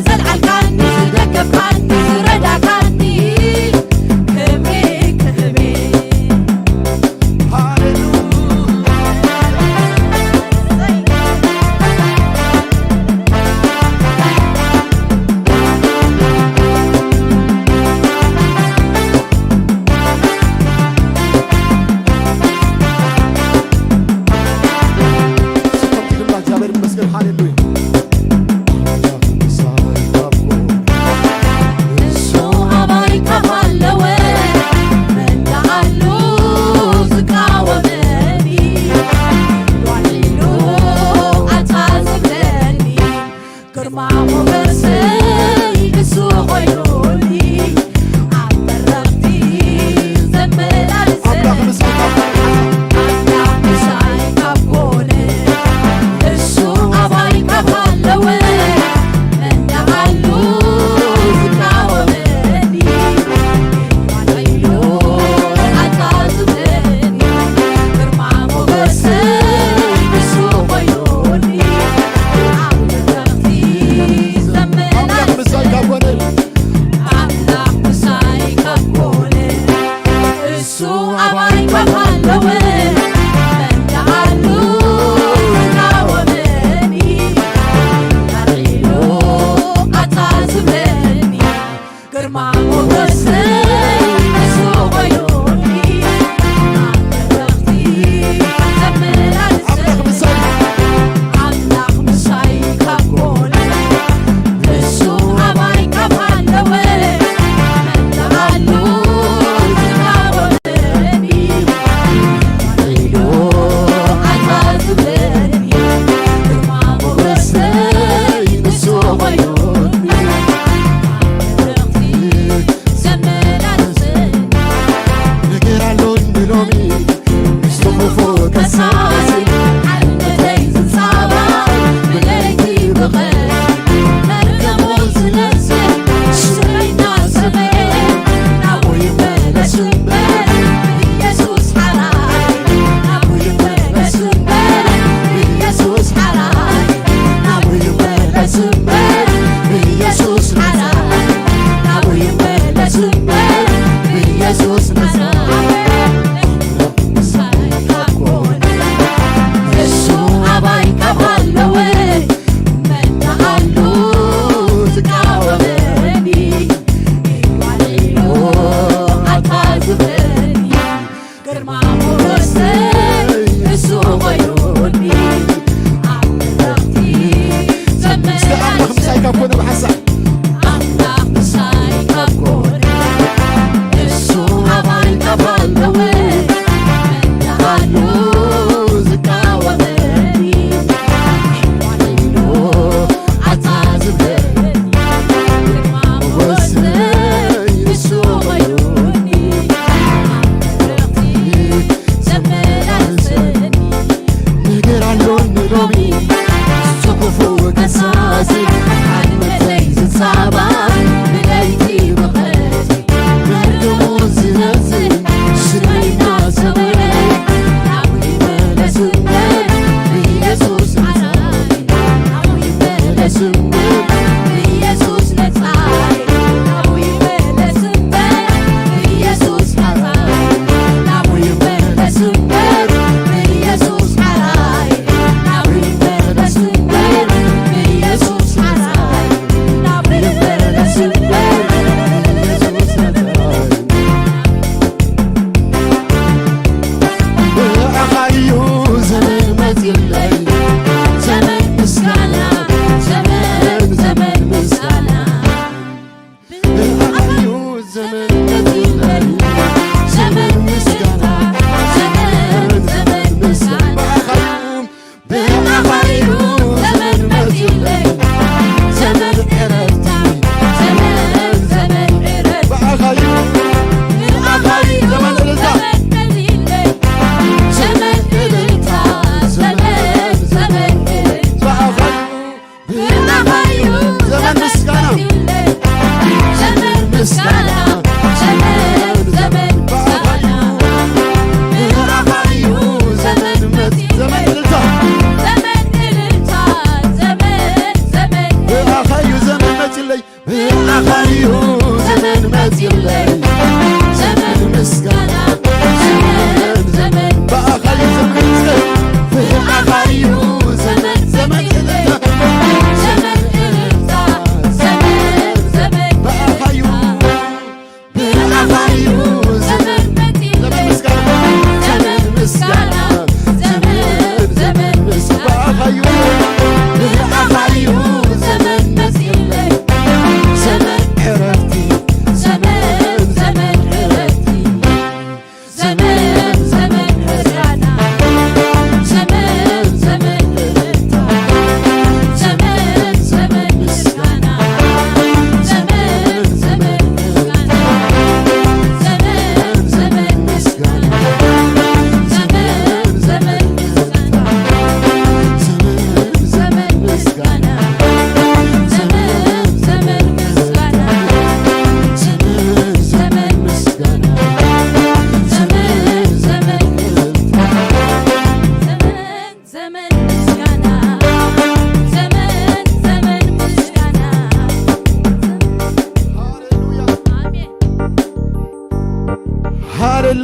ዘልዓልካኒ፣ ዝደገፍካኒ፣ ዝረዳእካኒ፣ ክብሪ ክህብ እየ። ሃሌሉያ። ስብከት ድማ እግዚኣብሔር ይመስገን። ሃሌሉያ። እሱ ኣባይ ካብ ኣለወ፣ መን ደኣ ኣሎ ዝቃወመኒ? ጓሊሉ ኣታ ዝብለኒ፣ ግርማ ሞገሰይ ንሱ ኮይኑኒ፣ ኣብ በረኽቲ ዘመላልሰኒ። ኣምላኽ ምስጋና። ኣምላኽ ምሳይ ካብ ኮነ፣ እሱ ኣባይ ካብ ኣለወ፣ መን ደኣ ኣሎ ዝቃወመኒ? ጓሊሉ ኣታ ዝብለኒ፣ ግርማ ሞገሰይ ንሱ ኮይኑኒ፣ ኣብ በረኽቲ ኣምላኽ ምሳይ ካብ ኮነ፣ ኣምላኽ ምሳይ ካብ ኮነ፣ እሱ ኣባይ ካብ ኣለወ፣ መን ደኣ ኣሎ ዝቃወመኒ? ጓሊሉ ኣታ ዝብለኒ፣ ግርማ ሞገሰይ ንሱ ኮይኑኒ፣ ኣብ በረኽቲ ዘመላልሰኒ። ኣምላኽ ምሳይ፣ ኣምላኽ ምሳይ ካብ ኮነ፣ እሱ ኣባይ ካብ ኣለወ፣ መን ደኣ ኣሎ ዝቃወመኒ? ጓሊሉ ኣታ ዝብለኒ፣ ግርማ ሞገሰይ ንሱ ኮይኑኒ፣ ኣብ በረኽቲ ዘመላልሰኒ። ነገር ኣሎኒ ሎሚ ምስቲ ክፉእ ከሳሲ፣ ሓድነተይ ዝጻባእ ብለይቲ ብቐትሪ፣ መርገሙ ዝነጽግ ሽረይ እናሰመየ፣ ናብኡ ይመለስ እምበር ኢየሱስ ሓራይ፣ ናብኡ ይመለስ እምበር ኢየሱስ ሓራይ፣ ናብኡ ይመለስ እምበር ኢየሱስ ሓራይ፣ ናብኡ ይመለስ እምበር ኢየሱስ ሓራይ። ምሳይ ካብ ኮነ፣ እሱ ኣባይ ካብ ኣለወ፣ መን ደኣ ኣሎ ዝቃወመኒ? ጓሊሉ ኣታ ዝብለኒ፣ ግርማ ሞገሰይ እሱ ኮይኑኒ፣ ኣብ በረኽቲ እስከ ኣምላኽ ምሳይ ካብ ኮነ ብሓንሳእ። ኣምላኽ ምሳይ ካብ ኮነ፣ እሱ ኣባይ ካብ ኣለወ፣ መን ደኣ ኣሎ ዝቃወመኒ?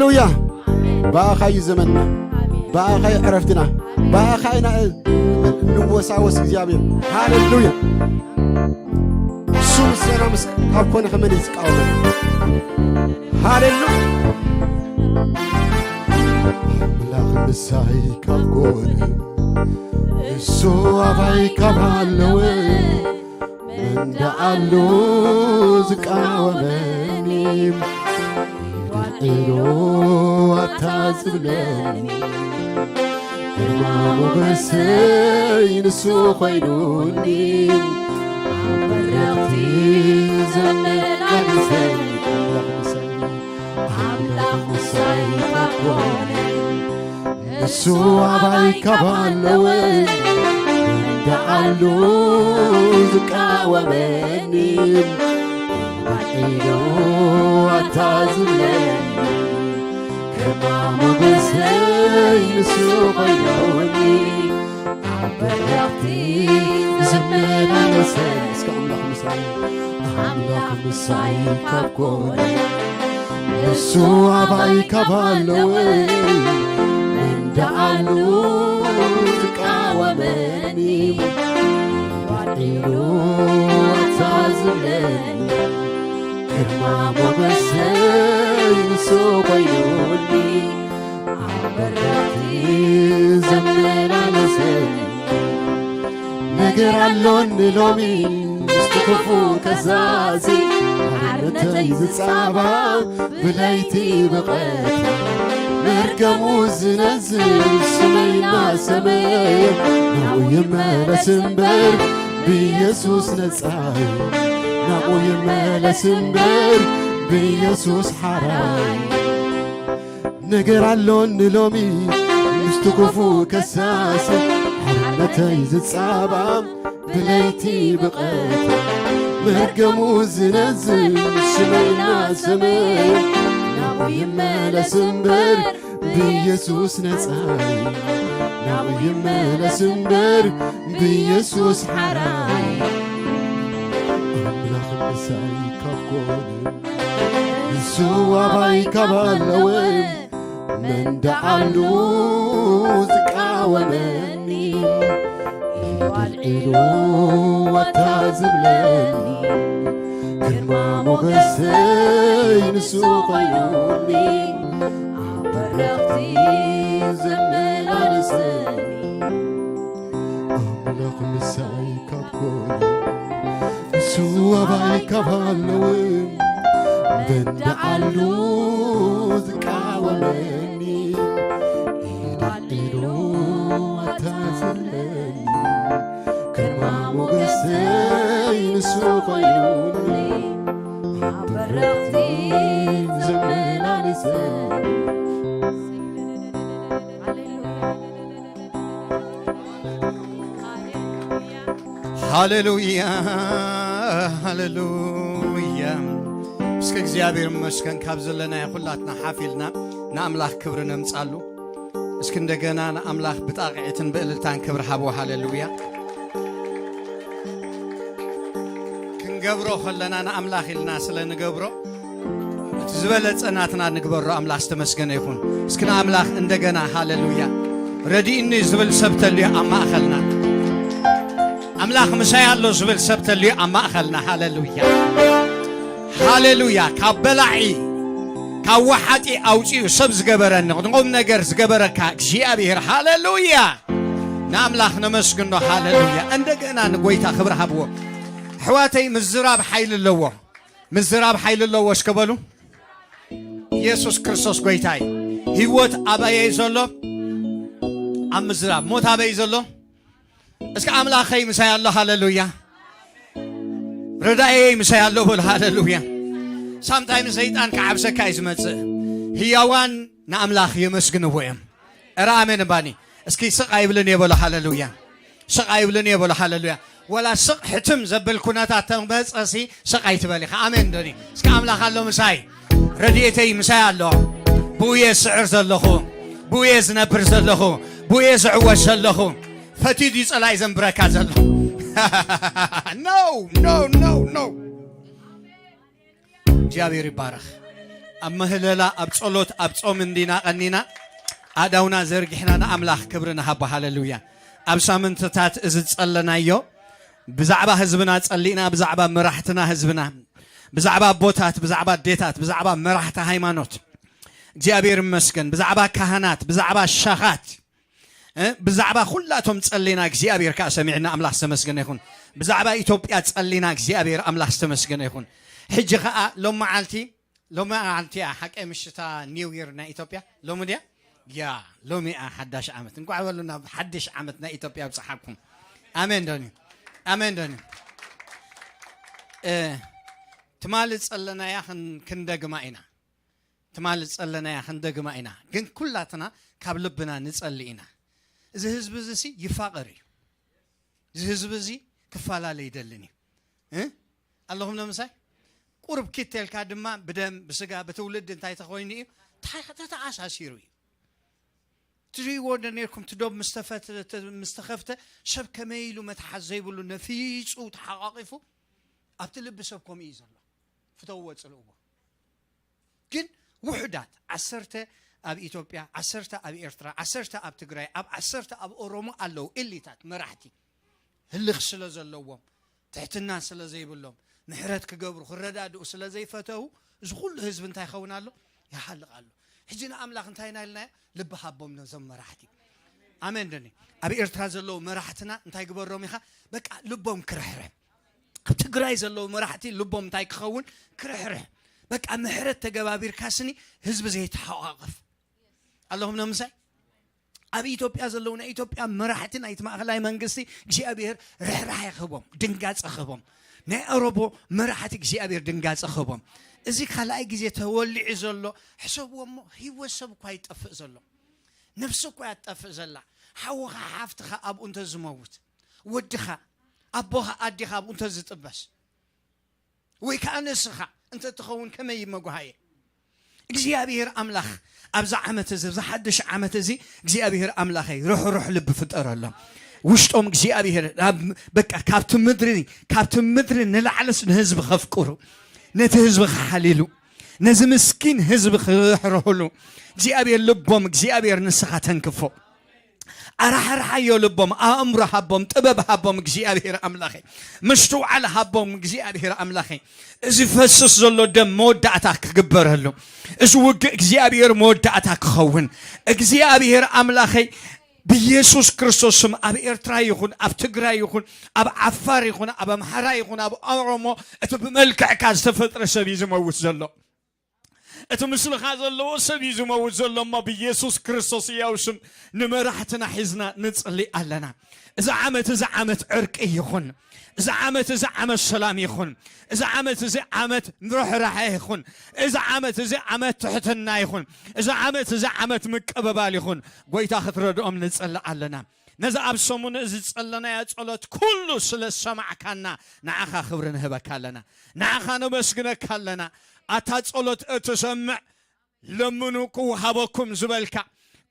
ሃሌሉያ። ብኣኻ እዩ ዘመንና፣ ብኣኻ እዩ ዕረፍትና፣ ብኣኻ ኢና እንወሳወስ እግዚኣብሔር። ሃሌሉያ። እሱ ምስጋና ምስ ካብ ኮነ ከመን እዩ ዝቃወመ? ሃሌሉያ። ኣምላኽ ምሳይ ካብ ኮነ፣ እሱ ኣባይ ካብ ኣለወ፣ መን ደኣ ኣሎ ዝቃወመኒ? ኢዱ ኣታ ዝብለኒ፣ ግርማ ሞገሰይ ንሱ ኮይኑኒ፣ ኣብ በረኽቲ ዘመላልሰኒ። ኣምላኽ ምሳይ፣ ኣምላኽ ምሳይ ካብ ኮነ፣ ንሱ ኣባይ ካብ ኣለወ፣ መን ደኣ ኣሎ ዝቃወመኒ? ኢዱ ኣታ ዝብለኒ፣ ግርማ ሞገሰይ ንሱ ኮይኑኒ፣ ኣብ በረኽቲ ዝመላለሰ። እስከ ኣምላኽ ምሳይ፣ ኣምላኽ ምሳይ ካብ ኮነ፣ ንሱ ኣባይ ካብ ኣለወ፣ መን ደኣ ኣሎ ዝቃወመኒ? ኢዱ ኣታ ዝብለኒ፣ ግርማ ሞገሰይ ንሱ ኮይኑኒ፣ ኣብ በረኽቲ ዘመላለሰኒ። ነገር ኣሎኒ ሎሚ ምስቲ ክፉእ ከሳሲ፣ ሓርነተይ ዝጻባ ብለይቲ ብቐትሪ፣ መርገሙ ዝነዝር ስመይ እናሰመየ፣ ናብኡ ይመለስ እምበር ብኢየሱስ ነጻይ፣ ናብኡ ይመለስ እምበር ብኢየሱስ ሓራይ። ነገር ኣሎኒ ሎሚ ምስቲ ክፉእ ከሳሲ፣ ሓርነተይ ዝጻባ ብለይቲ ብቐትሪ፣ መርገሙ ዝነዝር ስመይ እናሰመየ፣ ናብኡ ይመለስ እምበር ብኢየሱስ ነጻይ፣ ናብኡ ይመለስ እምበር ብኢየሱስ ሓራይ። ኣምላኽ ምሳይ ካብ ኮነ፣ ንሱ ኣባይ ካብ ኣለወ፣ መን ደኣ ኣሎ ዝቃወመኒ? ኢዱ ኣልዒሉ ኣታ ዝብለኒ፣ ግርማ ሞገሰይ ንሱ ኮይኑኒ፣ ኣብ በረኽቲ ዘመላልሰኒ። ኣምላኽ ምሳይ ካብ ኮነ፣ ንሱ ኣባይ ካብ ኣለወ፣ መን ደኣ ኣሎ ዝቃወመኒ? ኢዱ ኣልዒሉ ኣታ ዝብለኒ፣ ግርማ ሞገሰይ ንሱ ኮይኑኒ፣ ኣብ በረኽቲ ዘመላልሰኒ። ሃሌሉያ፣ ሃሌሉያ። እስኪ እግዚኣብሔር ይመስገን፣ ካብ ዘለናዮ ኩላትና ሓፍ ኢልና ንኣምላኽ ክብሪ ነምጻሉ። እስኪ እንደገና ንኣምላኽ ብጣቕዒትን ብእልልታን ክብሪ ሃብዎ። ሃሌሉያ። ክንገብሮ ከለና ንኣምላኽ ኢልና ስለ ንገብሮ፣ እቲ ዝበለጸ ናትና ንግበሮ። ኣምላኽ ዝተመስገነ ይኹን። እስኪ ንኣምላኽ እንደገና ሃሌሉያ። ረዲእኒ ዝብል ሰብ ተልዩ ኣብ ማእኸልና፣ ኣምላኽ ምሳይ ኣሎ ዝብል ሰብ ተልዩ ኣብ ማእኸልና። ሃሌሉያ፣ ሃሌሉያ። ካብ በላዒ፣ ካብ ወሓጢ ኣውፂኡ ሰብ ዝገበረኒ፣ ንቁም ነገር ዝገበረካ እግዚኣብሔር። ሃሌሉያ፣ ንኣምላኽ ነመስግኖ። ሃሌሉያ። እንደገና ንጎይታ ክብሪ ሃብዎ። ኣሕዋተይ፣ ምዝራብ ሓይሊ ኣለዎ። ምዝራብ ሓይሊ ኣለዎ። እስከ በሉ፣ ኢየሱስ ክርስቶስ ጎይታይ። ህይወት ኣበየይ ዘሎ? ኣብ ምዝራብ። ሞት ኣበይ ዘሎ? እስከ ኣምላኸይ ምሳይ ኣሎ። ሃሌሉያ። ረዳኤይ ምሳይ ኣሎ በሉ። ሃሌሉያ። ሳምታይም ሰይጣን ክዓብሰካ እዩ ዝመጽእ። ህያዋን ንኣምላኽ የመስግንዎ እዮም። እረ ኣሜን እባኒ። እስኪ ስቕ ኣይብልን እየ በሉ። ሃሌሉያ። ስቕ ኣይብልን እየ በሉ። ሃሌሉያ። ወላ ስቕ ሕትም ዘብል ኩነታት ተመጸሲ ስቕ ኣይትበል ኢኻ። ኣሜን ዶኒ። እስከ ኣምላኽ ኣሎ ምሳይ። ረድኤተይ ምሳይ ኣሎ። ብኡ እየ ዝስዕር ዘለኹ። ብኡ እየ ዝነብር ዘለኹ። ብኡ እየ ዝዕወት ዘለኹ። ፈትዩ ድዩ ጸላኢ ዘንብረካ ዘሎ? No, no, no, no. እግዚኣብሔር ይባረኽ። ኣብ ምህለላ፣ ኣብ ጸሎት፣ ኣብ ጾም እንዲና ቀኒና፣ ኣእዳውና ዘርጊሕና ንኣምላኽ ክብሪ ንሃቦ። ሃሌሉያ። ኣብ ሳምንትታት እዚ ዝጸለናዮ፣ ብዛዕባ ህዝብና ጸሊእና፣ ብዛዕባ መራሕትና ህዝብና፣ ብዛዕባ ኣቦታት፣ ብዛዕባ ኣዴታት፣ ብዛዕባ መራሕቲ ሃይማኖት፣ እግዚኣብሔር ይመስገን፣ ብዛዕባ ካህናት፣ ብዛዕባ ሸኻት፣ እ፣ ብዛዕባ ኩላቶም ጸሊና፣ እግዚኣብሔር ከኣ ሰሚዕና፣ ኣምላኽ ዝተመስገነ ይኹን። ብዛዕባ ኢትዮጵያ ጸሊና፣ እግዚኣብሔር ኣምላኽ ዝተመስገነ ይኹን። ሕጂ ከኣ ሎም መዓልቲ፣ ሎም መዓልቲ እያ ሓቀይ ምሽታ ኒው ይር ናይ ኢትዮጵያ። ሎሚ ድያ? ያ፣ ሎሚ እያ ሓዳሽ ዓመት። እንቋዕ በሉ ናብ ሓድሽ ዓመት ናይ ኢትዮጵያ ኣብጽሓኩም። ኣሜን ዶኒ፣ ኣሜን ዶኒ። እ፣ ትማሊ ጸለናያ ክን-፣ ክንደግማ ኢና። ትማሊ ጸለናያ ክንደግማ ኢና። ግን ኩላትና ካብ ልብና ንጸሊ ኢና። እዚ ህዝቢ እዚ ሲ ይፋቐር እዩ። እዚ ህዝቢ እዚ ክፈላለ ይደልን እዩ። እ? ኣለኹም ዶ ምሳይ? ቁሩብ ኪት ተልካ ድማ ብደም፣ ብስጋ፣ ብትውልዲ እንታይ ተኾይኑ እዩ? ተ-፣ ተተኣሳሲሩ እዩ። ትሪእዎ ዶ ነርኩም? እቲ ዶብ ምስ ተፈተ-፣ ተ-፣ ምስ ተኸፍተ ሰብ ከመይ ኢሉ መትሓዝ ዘይብሉ ነፊጹ ተሓቋቒፉ ኣብቲ ልቢ ሰብ ከምኡ እዩ ዘሎ። ፍተውዎ፣ ጽልእዎ። ግን ውሑዳት፣ ዓሰርተ ኣብ ኢትዮጵያ፣ ዓሰርተ ኣብ ኤርትራ፣ ዓሰርተ ኣብ ትግራይ፣ ኣብ ዓሰርተ ኣብ ኦሮሞ ኣለዉ ኤሊታት መራሕቲ። ህልኽ ስለ ዘለዎም፣ ትሕትና ስለ ዘይብሎም፣ ምሕረት ክገብሩ፣ ክረዳድኡ ስለ ዘይፈተዉ፣ እዚ ኩሉ ህዝቢ እንታይ ይኸውን ኣሎ? ይሃልቕ ኣሎ። ሕጂ ንኣምላኽ እንታይ ኢና ኢልናዮ? ልቢ ሃቦም ነዞም መራሕቲ። ኣሜን ዶኒ። ኣብ ኤርትራ ዘለዉ መራሕትና እንታይ ግበሮም ኢኻ? በቃ ልቦም ክርሕረ። ኣብ ትግራይ ዘለዉ መራሕቲ ልቦም እንታይ ክኸውን? ክርሕርሕ። በቃ ምሕረት ተገባቢርካ ስኒ ህዝቢ ዘይተሓቋቐፍ። ኣለኹም ዶ ምሳይ? ኣብ ኢትዮጵያ ዘለዉ ናይ ኢትዮጵያ መራሕቲ ናይቲ ማእኸላይ መንግስቲ እግዚኣብሔር ርሕራሐ ክህቦም፣ ድንጋጸ ክህቦም። ናይ ኦሮሞ መራሕቲ እግዚኣብሔር ድንጋጸ ክህቦም። እዚ ካልኣይ ግዜ ተወሊዑ ዘሎ ሕሰብዎ እሞ ህይወት ሰብ እኳ ይጠፍእ ዘሎ። ነፍሲ እኳ እያ ትጠፍእ ዘላ። ሓውኻ ሓፍትኻ ኣብኡ እንተ ዝመውት፣ ወድኻ፣ ኣቦኻ፣ ኣዴኻ ኣብኡ እንተ ዝጥበስ፣ ወይ ከኣ ንስኻ እንተ ትኸውን ከመይ መጓሃየ? እግዚኣብሔር ኣምላኽ ኣብዛ ዓመት እዚ፣ ኣብዚ ሓድሽ ዓመት እዚ እግዚኣብሔር ኣምላኸይ ርሕሩሕ ልቢ ፍጠረሎም። ውሽጦም እግዚኣብሔር ኣብ፣ በቃ ካብቲ ምድሪ፣ ካብቲ ምድሪ ንላዕልስ ንህዝቢ ከፍቅሩ፣ ነቲ ህዝቢ ክሓልይሉ፣ ነዚ ምስኪን ህዝቢ ክርሕርሕሉ እግዚኣብሔር ልቦም እግዚኣብሔር ንስኻ ተንክፎ። ኣራሕርሓዮ ልቦም፣ ኣእምሮ ሃቦም፣ ጥበብ ሃቦም እግዚኣብሔር ኣምላኸይ። ምስትውዓል ሃቦም እግዚኣብሔር ኣምላኸይ። እዚ ፈስስ ዘሎ ደም መወዳእታ ክግበረሉ፣ እዚ ውግእ እግዚኣብሔር መወዳእታ ክኸውን እግዚኣብሔር ኣምላኸይ። ብኢየሱስ ክርስቶስ ስም ኣብ ኤርትራ ይኹን፣ ኣብ ትግራይ ይኹን፣ ኣብ ዓፋር ይኹን፣ ኣብ ኣምሓራ ይኹን፣ ኣብ ኦሮሞ እቲ ብመልክዕካ ዝተፈጥረ ሰብ እዩ ዝመውት ዘሎ። እቲ ምስልኻ ዘለዎ ሰብ እዩ ዝመውት ዘሎ እሞ ብኢየሱስ ክርስቶስ ሕያው ስም ንመራሕትና ሒዝና ንጽሊ ኣለና። እዚ ዓመት እዚ ዓመት ዕርቂ ይኹን። እዚ ዓመት እዚ ዓመት ሰላም ይኹን። እዚ ዓመት እዚ ዓመት ርሕራሐ ይኹን። እዚ ዓመት እዚ ዓመት ትሕትና ይኹን። እዚ ዓመት እዚ ዓመት ምቅብባል ይኹን። ጎይታ ክትረድኦም ንጽሊ ኣለና። ነዚ ኣብ ሰሙን እዚ ዝጸለናዮ ጸሎት ኩሉ ስለ ዝሰማዕካና ንዓኻ ክብሪ ንህበካ ኣለና። ንዓኻ ነመስግነካ ኣለና። ኣታ ጸሎት እትሰምዕ ለምኑ ክወሃበኩም ዝበልካ፣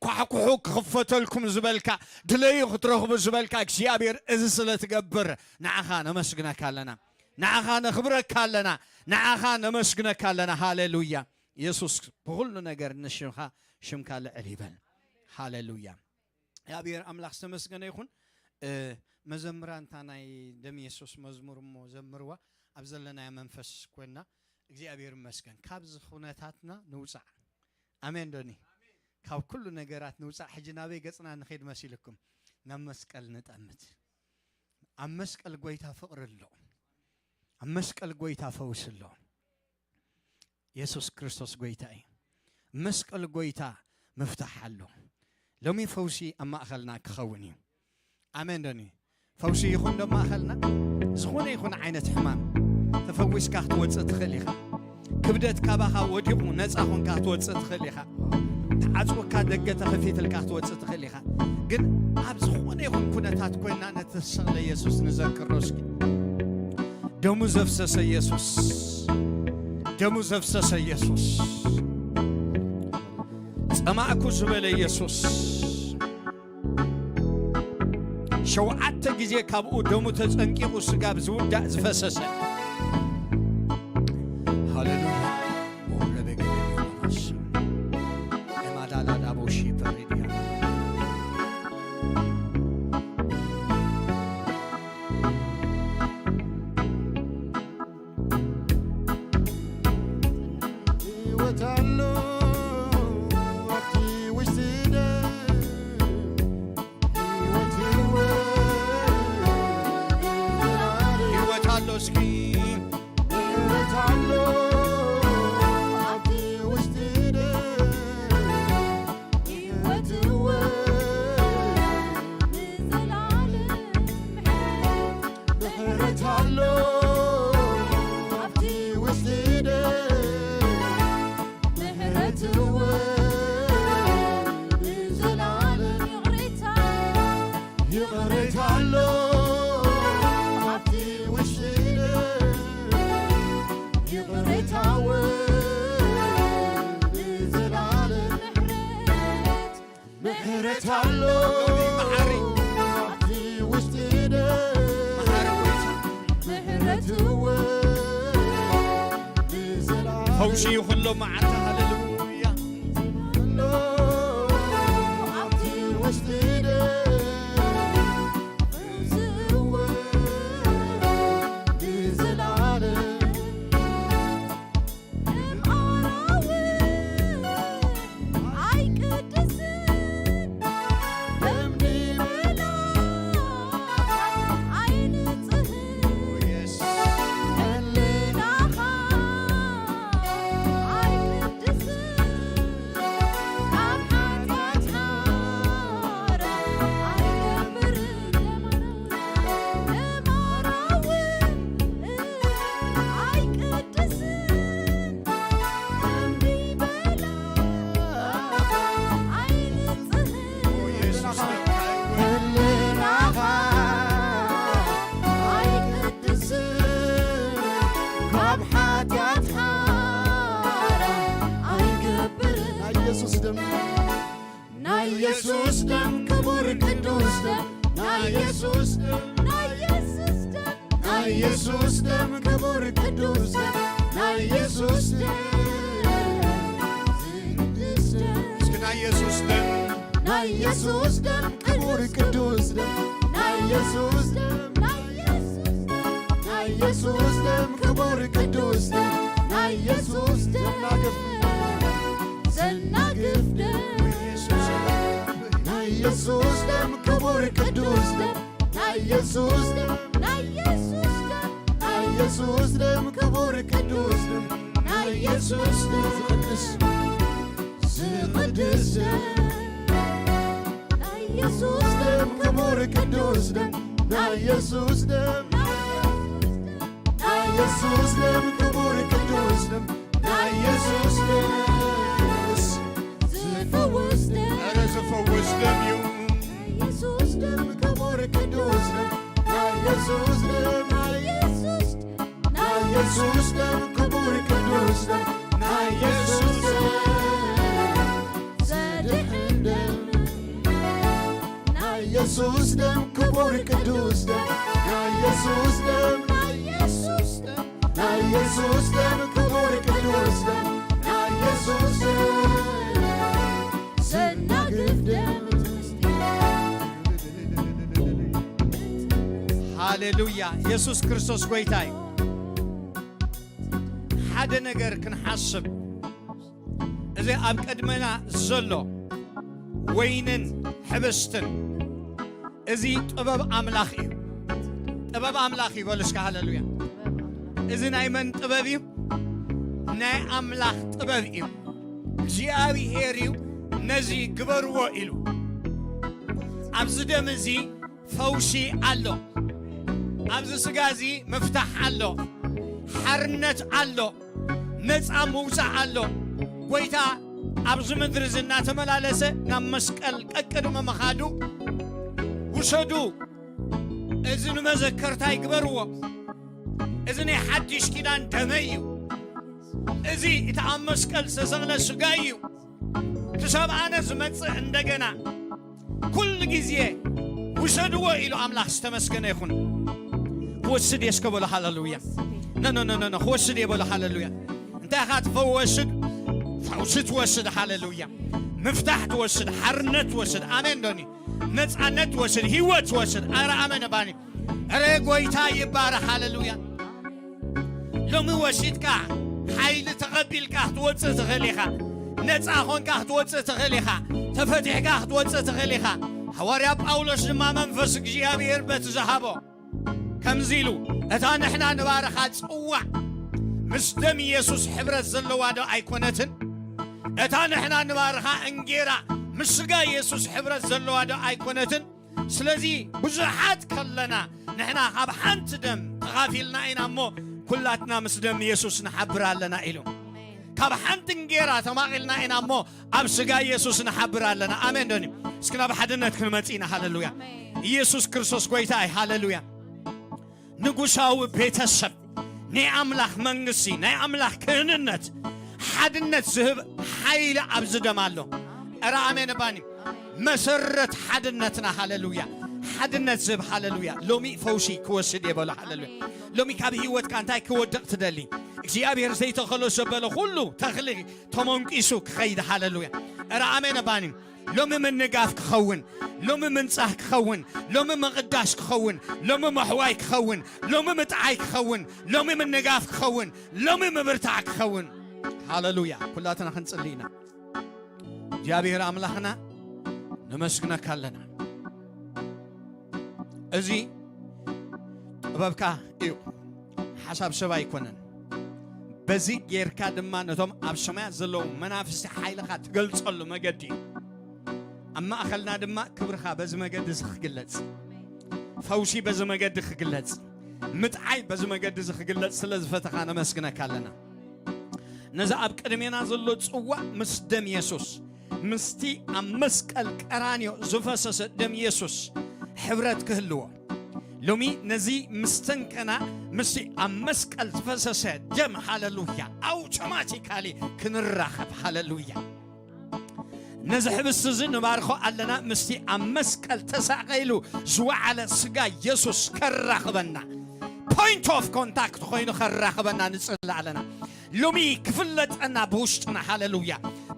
ኳሕኩሑ ክኽፈተልኩም ዝበልካ፣ ድለዩ ክትረኽቡ ዝበልካ እግዚኣብሔር እዚ ስለ ትገብር ንዓኻ ነመስግነካ ኣለና። ንዓኻ ነኽብረካ ኣለና። ንዓኻ ነመስግነካ ኣለና። ሃሌሉያ። የሱስ ብኹሉ ነገር ንሽምካ፣ ሽምካ ልዕል ይበል። ሃሌሉያ። እግዚኣብሔር ኣምላኽ ዝተመስገነ ይኹን። እ፣ መዘምራን እታ ናይ ደም የሱስ መዝሙር እሞ ዘምርዋ ኣብ ዘለናዮ መንፈስ ኮይንና እግዚኣብሔር ይመስገን። ካብዚ ኩነታትና ንውፃዕ። ኣሜን ዶኒ? ካብ ኩሉ ነገራት ንውፃእ። ሕጂ ናበይ ገጽና ንኸይድ መሲልኩም? ናብ መስቀል ንጠምት። ኣብ መስቀል ጎይታ ፍቕሪ ኣሎ። ኣብ መስቀል ጎይታ ፈውሲ ኣሎ። የሱስ ክርስቶስ ጎይታ እዩ። መስቀል ጎይታ ምፍታሕ ኣሎ። ሎሚ ፈውሲ ኣብ ማእኸልና ክኸውን እዩ። ኣሜን ዶኒ? ፈውሲ ይኹን ዶ ማእኸልና? ዝኾነ ይኹን ዓይነት ሕማም ተፈዊስካ ክትወፅእ ትኽእል ኢኻ። ክብደት ካባኻ ወዲቑ ነፃ ኾንካ ክትወፅእ ትኽእል ኢኻ። ተዓፅወካ ደገ ተኸፊትልካ ክትወፅእ ትኽእል ኢኻ። ግን ኣብ ዝኾነ ይኹን ኩነታት ኮይና ነቲ ዝተሰቕለ የሱስ ንዘክሮ እስኪ። ደሙ ዘፍሰሰ የሱስ፣ ደሙ ዘፍሰሰ የሱስ፣ ጸማእኩ ዝበለ የሱስ፣ ሸውዓተ ግዜ ካብኡ ደሙ ተጸንቂቑ ስጋብ ዝውዳእ ዝፈሰሰ። ሃሌሉያ። ይቕሬታ ኣሎ ኣብቲ ውሽጢ፣ ይቕሬታ እውን ንዘላለም። ምሕረት ኣሎ መሓሪ ኣብቲ ውሽጢ፣ መሓሪ ጎይታ። ምሕረት እውን ንዘላለም። ፈውሲ ይኹን ሎ መዓልቲ። ሃሌሉያ። ናይ ኢየሱስ ደም፣ ናይ ኢየሱስ ደም፣ ክቡር ቅዱስ ደም፣ ናይ ኢየሱስ ደም፣ ናይ ኢየሱስ ደም፣ ናይ ኢየሱስ ደም፣ ክቡር ቅዱስ ደም፣ ናይ ኢየሱስ ደም፣ ቅዱስ ደም። እስኪ ናይ ኢየሱስ ደም፣ ናይ ኢየሱስ ደም፣ ክቡር ቅዱስ ደም፣ ናይ ኢየሱስ ደም፣ ናይ ኢየሱስ ደም፣ ናይ ኢየሱስ ደም፣ ክቡር ቅዱስ ደም፣ ናይ ኢየሱስ ደም፣ ዘናግፍ ደም፣ ናይ ኢየሱስ ደም፣ ክቡር ቅዱስ ደም፣ ናይ ኢየሱስ ደም፣ ናይ ኢየሱስ ደም፣ ናይ ኢየሱስ ደም፣ ክቡር ቅዱስ ደም፣ ናይ ኢየሱስ ደም፣ ዝቕድስ ዝቕድስ ደም፣ ናይ ኢየሱስ ደም፣ ክቡር ቅዱስ ደም፣ ናይ ኢየሱስ ደም፣ ናይ ኢየሱስ ደም፣ ክቡር ቅዱስ ደም፣ ናይ ኢየሱስ ደም፣ ዝፈውስ ደም፣ ኧረ ዝፈውስ ደም እዩ። ናይ ኢየሱስ ደም፣ ክቡር ቅዱስ ደም፣ ናይ ኢየሱስ ደም፣ ናይ ኢየሱስ ደም፣ ናይ ኢየሱስ ደም፣ ክቡር ቅዱስ ደም፣ ናይ ኢየሱስ ደም፣ ዘድሕን ደም፣ ናይ ኢየሱስ ደም፣ ክቡር ቅዱስ ደም፣ ናይ ኢየሱስ ደም፣ ናይ ኢየሱስ ደም፣ ናይ ኢየሱስ ደም፣ ክቡር ቅዱስ ደም፣ ናይ ኢየሱስ ደም፣ ዘናግፍ ደም። ሃሌሉያ። ኢየሱስ ክርስቶስ ጎይታ እዩ። ሓደ ነገር ክንሓስብ፣ እዚ ኣብ ቅድመና ዘሎ ወይንን ሕብስትን፣ እዚ ጥበብ ኣምላኽ እዩ። ጥበብ ኣምላኽ እዩ። በሉ እስከ ሃሌሉያ። እዚ ናይ መን ጥበብ እዩ? ናይ ኣምላኽ ጥበብ እዩ። እግዚኣብሄር እዩ ነዚ ግበርዎ ኢሉ። ኣብዚ ደም እዚ ፈውሲ ኣሎ። ኣብዚ ስጋ እዚ ምፍታሕ ኣሎ። ሓርነት ኣሎ። ነፃ ምውፃእ ኣሎ። ጎይታ ኣብዚ ምድሪ እዚ እናተመላለሰ ናብ መስቀል ቀቅድሚ ምኻዱ፣ ውሰዱ፣ እዚ ንመዘከርታይ ግበርዎ፣ እዚ ናይ ሓድሽ ኪዳን ደመይ እዩ፣ እዚ እቲ ኣብ መስቀል ዝተሰቕለ ስጋይ እዩ፣ ክሳብ ኣነ ዝመጽእ እንደገና ኩሉ ግዜ ውሰድዎ ኢሉ ኣምላኽ ዝተመስገነ ይኹን። ክወስድ እየ እስከ በሎ፣ ሃሌሉያ። ኖ፣ ኖ፣ ኖ፣ ኖ፣ ኖ፣ ክወስድ እየ በሎ፣ ሃሌሉያ። እንታይ ኢኻ ትፈወስድ? ፈውሲ ትወስድ፣ ሃሌሉያ። ምፍታሕ ትወስድ፣ ሓርነት ትወስድ። ኣሜን ዶኒ። ነጻነት ትወስድ፣ ህይወት ትወስድ። ኣረ ኣሜን ባኒ። ኣረ ጎይታ ይባረኽ፣ ሃሌሉያ። ሎሚ ወሲድካ ሓይሊ ተቐቢልካ ክትወፅእ ትኽእል ኢኻ። ነፃ ኾንካ ክትወፅእ ትኽእል ኢኻ። ተፈቲሕካ ክትወፅእ ትኽእል ኢኻ። ሃዋርያ ጳውሎስ ድማ መንፈስ እግዚኣብሔር በቲ ዝሃቦ ከምዚ ኢሉ፣ እታ ንሕና ንባርኻ ጽዋዕ ምስ ደም ኢየሱስ ሕብረት ዘለዋ ዶ ኣይኮነትን? እታ ንሕና ንባርኻ እንጌራ ምስ ስጋ ኢየሱስ ሕብረት ዘለዋ ዶ ኣይኮነትን? ስለዚ ብዙሓት ከለና ንሕና ካብ ሓንቲ ደም ተኻፊልና ኢና እሞ ኩላትና ምስ ደም ኢየሱስ ንሓብር ኣለና ኢሉ። ካብ ሓንቲ እንጌራ ተማቒልና ኢና እሞ ኣብ ስጋ ኢየሱስ ንሓብር ኣለና። ኣሜን ዶኒ? እስኪ ናብ ሓድነት ክንመጽእ ኢና። ሃሌሉያ። ኢየሱስ ክርስቶስ ጎይታ እዩ። ሃሌሉያ። ንጉሳዊ ቤተሰብ፣ ናይ ኣምላኽ መንግስቲ፣ ናይ ኣምላኽ ክህንነት፣ ሓድነት ዝህብ ሓይሊ ኣብዚ ደም ኣሎ። እረ ኣሜን ባኒ። መሰረት ሓድነትና። ሃሌሉያ። ሓድነት ዝህብ። ሃሌሉያ። ሎሚ ፈውሲ ክወስድ እየ በሎ። ሃሌሉያ። ሎሚ ካብ ህይወትካ እንታይ ክወድቕ ትደሊ? እግዚኣብሔር ዘይተኸሎ ዘበለ ኩሉ ተኽሊ ተመንቂሱ ክኸይድ። ሃሌሉያ። እረ ኣሜን ባኒ። ሎሚ ምንጋፍ ክኸውን፣ ሎሚ ምንጻህ ክኸውን፣ ሎሚ ምቕዳስ ክኸውን፣ ሎሚ ምሕዋይ ክኸውን፣ ሎሚ ምጥዓይ ክኸውን፣ ሎሚ ምንጋፍ ክኸውን፣ ሎሚ ምብርታዕ ክኸውን። ሃሌሉያ። ኩላትና ክንጽሊ ኢና። እግዚኣብሔር ኣምላኽና ነመስግነካ ኣለና። እዚ ጥበብካ እዩ፣ ሓሳብ ሰብ ኣይኮነን። በዚ ጌርካ ድማ ነቶም ኣብ ሰማያት ዘለዉ መናፍስቲ ሓይልኻ ትገልጸሉ መገዲ እዩ። ኣብ ማእኸልና ድማ ክብርኻ በዚ መገዲ እዚ ክግለጽ፣ ፈውሲ በዚ መገዲ ክግለጽ፣ ምጥዓይ በዚ መገዲ እዚ ክግለጽ ስለ ዝፈተኻ ነመስግነካ ኣለና። ነዚ ኣብ ቅድሜና ዘሎ ጽዋእ ምስ ደም የሱስ፣ ምስቲ ኣብ መስቀል ቀራንዮ ዝፈሰሰ ደም የሱስ ሕብረት ክህልዎ፣ ሎሚ ነዚ ምስተንከና ምስቲ ኣብ መስቀል ዝፈሰሰ ደም፣ ሃሌሉያ፣ ኣውቶማቲካሊ ክንራኸብ። ሃሌሉያ። ነዚ ሕብስቲ እዚ ንባርኾ ኣለና፣ ምስቲ ኣብ መስቀል ተሳቒሉ ዝወዓለ ስጋ የሱስ ከራኽበና፣ ፖይንት ኦፍ ኮንታክት ኮይኑ ከራኽበና ንጽሊ ኣለና። ሎሚ ክፍለጠና ብውሽጥና። ሃሌሉያ።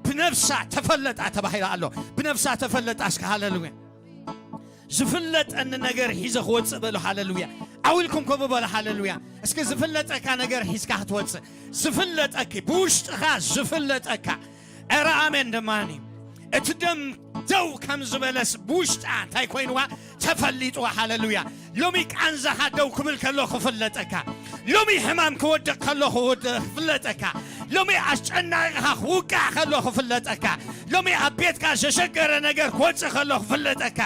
ብነፍሳ ተፈለጣ ተባሂላ ኣሎ። ብነፍሳ ተፈለጣ እስከ። ሃሌሉያ። ዝፍለጠኒ ነገር ሒዘ ክወፅእ በሉ። ሃሌሉያ። ኣው ኢልኩም ከምኡ በሉ። ሃሌሉያ። እስኪ ዝፍለጠካ ነገር ሒዝካ ክትወፅእ፣ ዝፍለጠኪ፣ ብውሽጥኻ ዝፍለጠካ። ኧረ ኣሜን ደማኒ። እቲ ደም ደው ከም ዝበለስ ብውሽጣ እንታይ ኮይንዋ? ተፈሊጥዋ። ሃሌሉያ። ሎሚ ቃንዛኻ ደው ክብል ከሎ ክፍለጠካ፣ ሎሚ ሕማም ክወድቕ ከሎ ክወድ-፣ ክፍለጠካ፣ ሎሚ ኣስጨናቂኻ ክውቃዕ ከሎ ክፍለጠካ፣ ሎሚ ኣብ ቤትካ ዘሸገረ ነገር ክወፅእ ከሎ ክፍለጠካ፣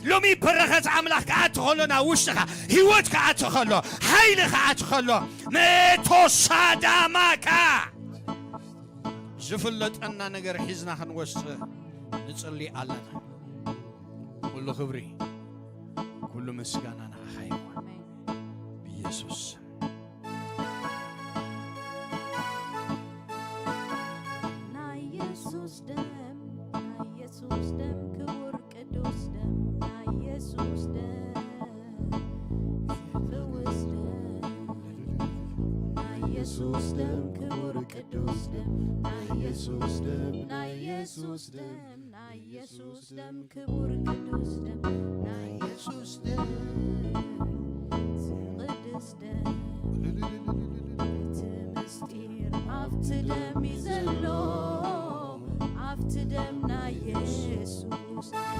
ሎሚ በረኸት ኣምላኽ ክኣቲ ከሎ ናብ ውሽጥኻ፣ ህይወት ክኣቲ ከሎ፣ ሓይሊ ክኣቲ ከሎ፣ መቶሳዳማካ ዝፍለጠና ነገር ሒዝና ክንወፅእ ንፅሊ ኣለና። ኩሉ ክብሪ፣ ኩሉ ምስጋና ንዓኻ ይኹን። ኣሜን። ብኢየሱስ ስም። ናይ የሱስ ደም፣ ናይ የሱስ ደም፣ ክቡር ቅዱስ ደም፣ ናይ የሱስ ደም፣ ዝፍውስ ደም፣ ናይ የሱስ ደም፣ ክቡር ቅዱስ ደም፣ ናይ የሱስ ደም፣ ናይ የሱስ ደም፣ ናይ የሱስ ደም፣ ክቡር ቅዱስ ደም፣ ናይ የሱስ ደም፣ ዝቕድስ ደም፣ እቲ ምስጢር ኣብቲ ደም እዩ ዘሎ፣ ኣብቲ ደም ናይ የሱስ፣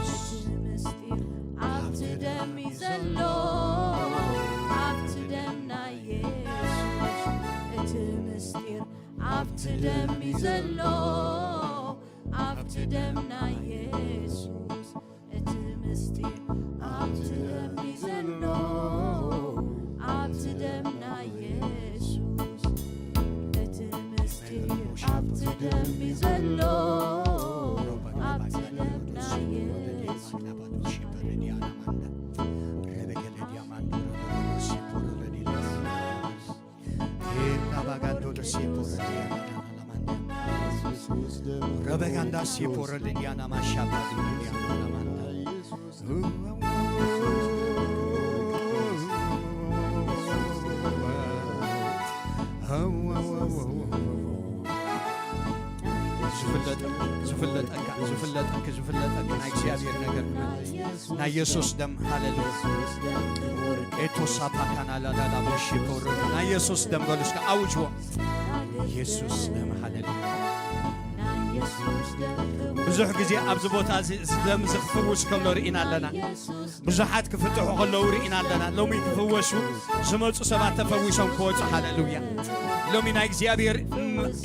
እቲ ምስጢር ኣብቲ ደም እዩ ዘሎ፣ ኣብቲ ደም ናይ የሱስ፣ እቲ ምስጢር ኣብቲ ደም እዩ ዘሎ፣ ኣብቲ ደም ናይ የሱስ፣ እቲ ምስጢር ኣብቲ ደም እዩ ዘሎ፣ ኣብቲ ደም ናይ የሱስ፣ እቲ ምስጢር ኣብቲ ደም እዩ ዘሎ፣ ኣብቲ ደም ናይ የሱስ። ረበጋንዳ ሲፖረ ለዲያና ማሻባ ለዲያና ማንዳ። ዝፍለጠ-፣ ዝፍለጠካ፣ ዝፍለጠኪ፣ ዝፍለጠካ ናይ እግዚኣብሔር ነገር ክብል። ናይ የሱስ ደም፣ ሃሌሉያ። ኤቶሳፓካና ላዳላ ቦሺ ፖሮ። ናይ የሱስ ደም በሉ እስከ፣ ኣውጅዎ። የሱስ ደም፣ ሃሌሉያ። ብዙሕ ግዜ ኣብዚ ቦታ እዚ፣ እዚ ደም እዚ ክፍውስ ከሎ ርኢና ኣለና። ብዙሓት ክፍትሑ ከለዉ ርኢና ኣለና። ሎሚ ክፍወሱ ዝመጹ ሰባት ተፈዊሶም ክወጹ፣ ሃሌሉያ። ሎሚ ናይ እግዚኣብሔር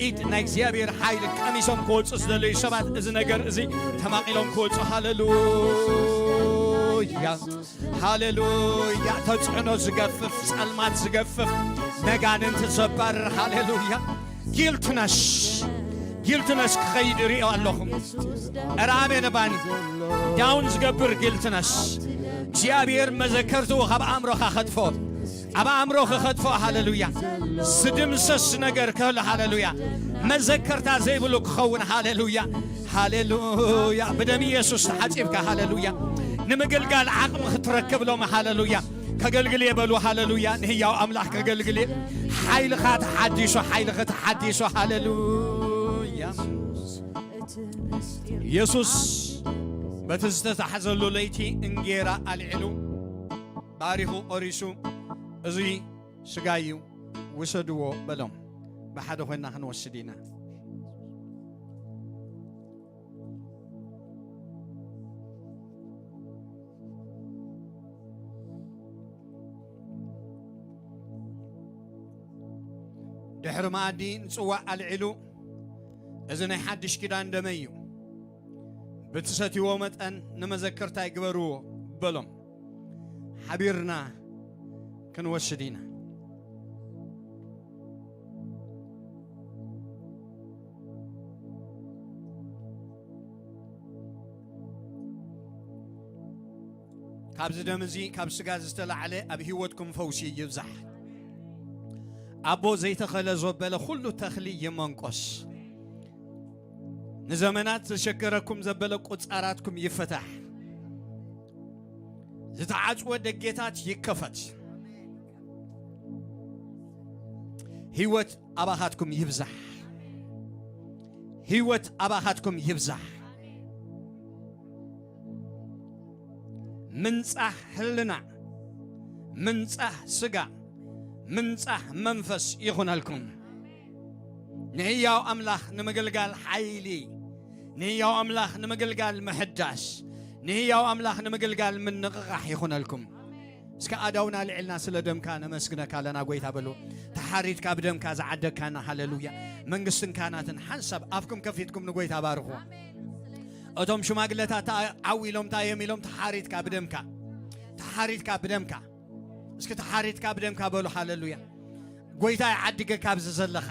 ኢድ፣ ናይ እግዚኣብሔር ሓይሊ ቀሚሶም ክወጹ ዝደለዩ ሰባት፣ እዚ ነገር እዚ ተማቒሎም ክወጹ፣ ሃሌሉያ፣ ሃሌሉያ። ተጽዕኖ ዝገፍፍ፣ ጸልማት ዝገፍፍ፣ ነጋንንቲ ዘባርር፣ ሃሌሉያ። ጊልትነስ፣ ጊልትነስ ክኸይድ ርእዮ ኣለኹ። ኧረ ኣሜን ባኒ። ዳውን ዝገብር ጊልትነስ እግዚኣብሔር መዘከርትኡ ካብ ኣእምሮኻ ኸጥፍኦ። ኣብ ኣእምሮ ክኸጥፍኦ። ሃሌሉያ። ዝድምሰስ ነገር ክህሉ። ሃሌሉያ። መዘከርታ ዘይብሉ ክኸውን። ሃሌሉያ። ሃሌሉያ። ብደም ኢየሱስ ተሓጺብካ። ሃሌሉያ። ንምግልጋል ዓቕሚ ክትረክብ ሎም። ሃሌሉያ። ከገልግል እየ በሉ። ሃሌሉያ። ንህያው ኣምላኽ ከገልግል እየ። ሓይልኻ ተሓዲሱ፣ ሓይልኺ ተሓዲሱ። ሃሌሉያ። ኢየሱስ በቲ ዝተታሕዘሉ ለይቲ እንጌራ ኣልዒሉ፣ ባሪኹ፣ ቆሪሱ፣ "እዚ ስጋይ እዩ፣ ውሰድዎ" በሎም። ብሓደ ኮይንና ክንወስድ ኢና። ድሕሪ መኣዲ ንጽዋዕ ኣልዒሉ፣ "እዚ ናይ ሓድሽ ኪዳን ደመይ እዩ፣ ብትሰትይዎ መጠን ንመዘከርታይ ግበርዎ" በሎም። ሓቢርና ክንወስድ ኢና። ካብዚ ደም እዚ፣ ካብ ስጋ ዝተላዕለ ኣብ ህይወትኩም ፈውሲ ይብዛሕ። ኣቦ ዘይተኸለ ዘበለ ኩሉ ተኽሊ ይመንቆስ። ንዘመናት ዘሸገረኩም ዘበለ ቁጻራትኩም ይፈታሕ። ዝተዓጽወ ደጌታት ይከፈት። ህይወት ኣባኻትኩም ይብዛሕ። ህይወት ኣባኻትኩም ይብዛሕ። ምንጻህ ህልና፣ ምንጻህ ስጋ፣ ምንጻህ መንፈስ ይኹነልኩም። ንህያው ኣምላኽ ንምግልጋል ሓይሊ፣ ንህያው ኣምላኽ ንምግልጋል ምሕዳስ፣ ንህያው ኣምላኽ ንምግልጋል ምንቕቓሕ ይኹነልኩም። እስከ ኣዳውና ልዕልና ስለ ደምካ ነመስግነካ ኣለና ጎይታ በሉ። ተሓሪድካ ብደምካ ዝዓደግካና። ሃሌሉያ። መንግስትን ካህናትን ሓንሳብ ኣፍኩም ከፊትኩም ንጎይታ ባርኹ። እቶም ሽማግለታት ተዓ-፣ ዓው ኢሎም እንታይ እዮም ኢሎም? ተሓሪድካ ብደምካ፣ ተሓሪድካ ብደምካ። እስኪ ተሓሪድካ ብደምካ በሉ። ሃሌሉያ። ጎይታ ይዓድገካ ኣብዚ ዘለኻ።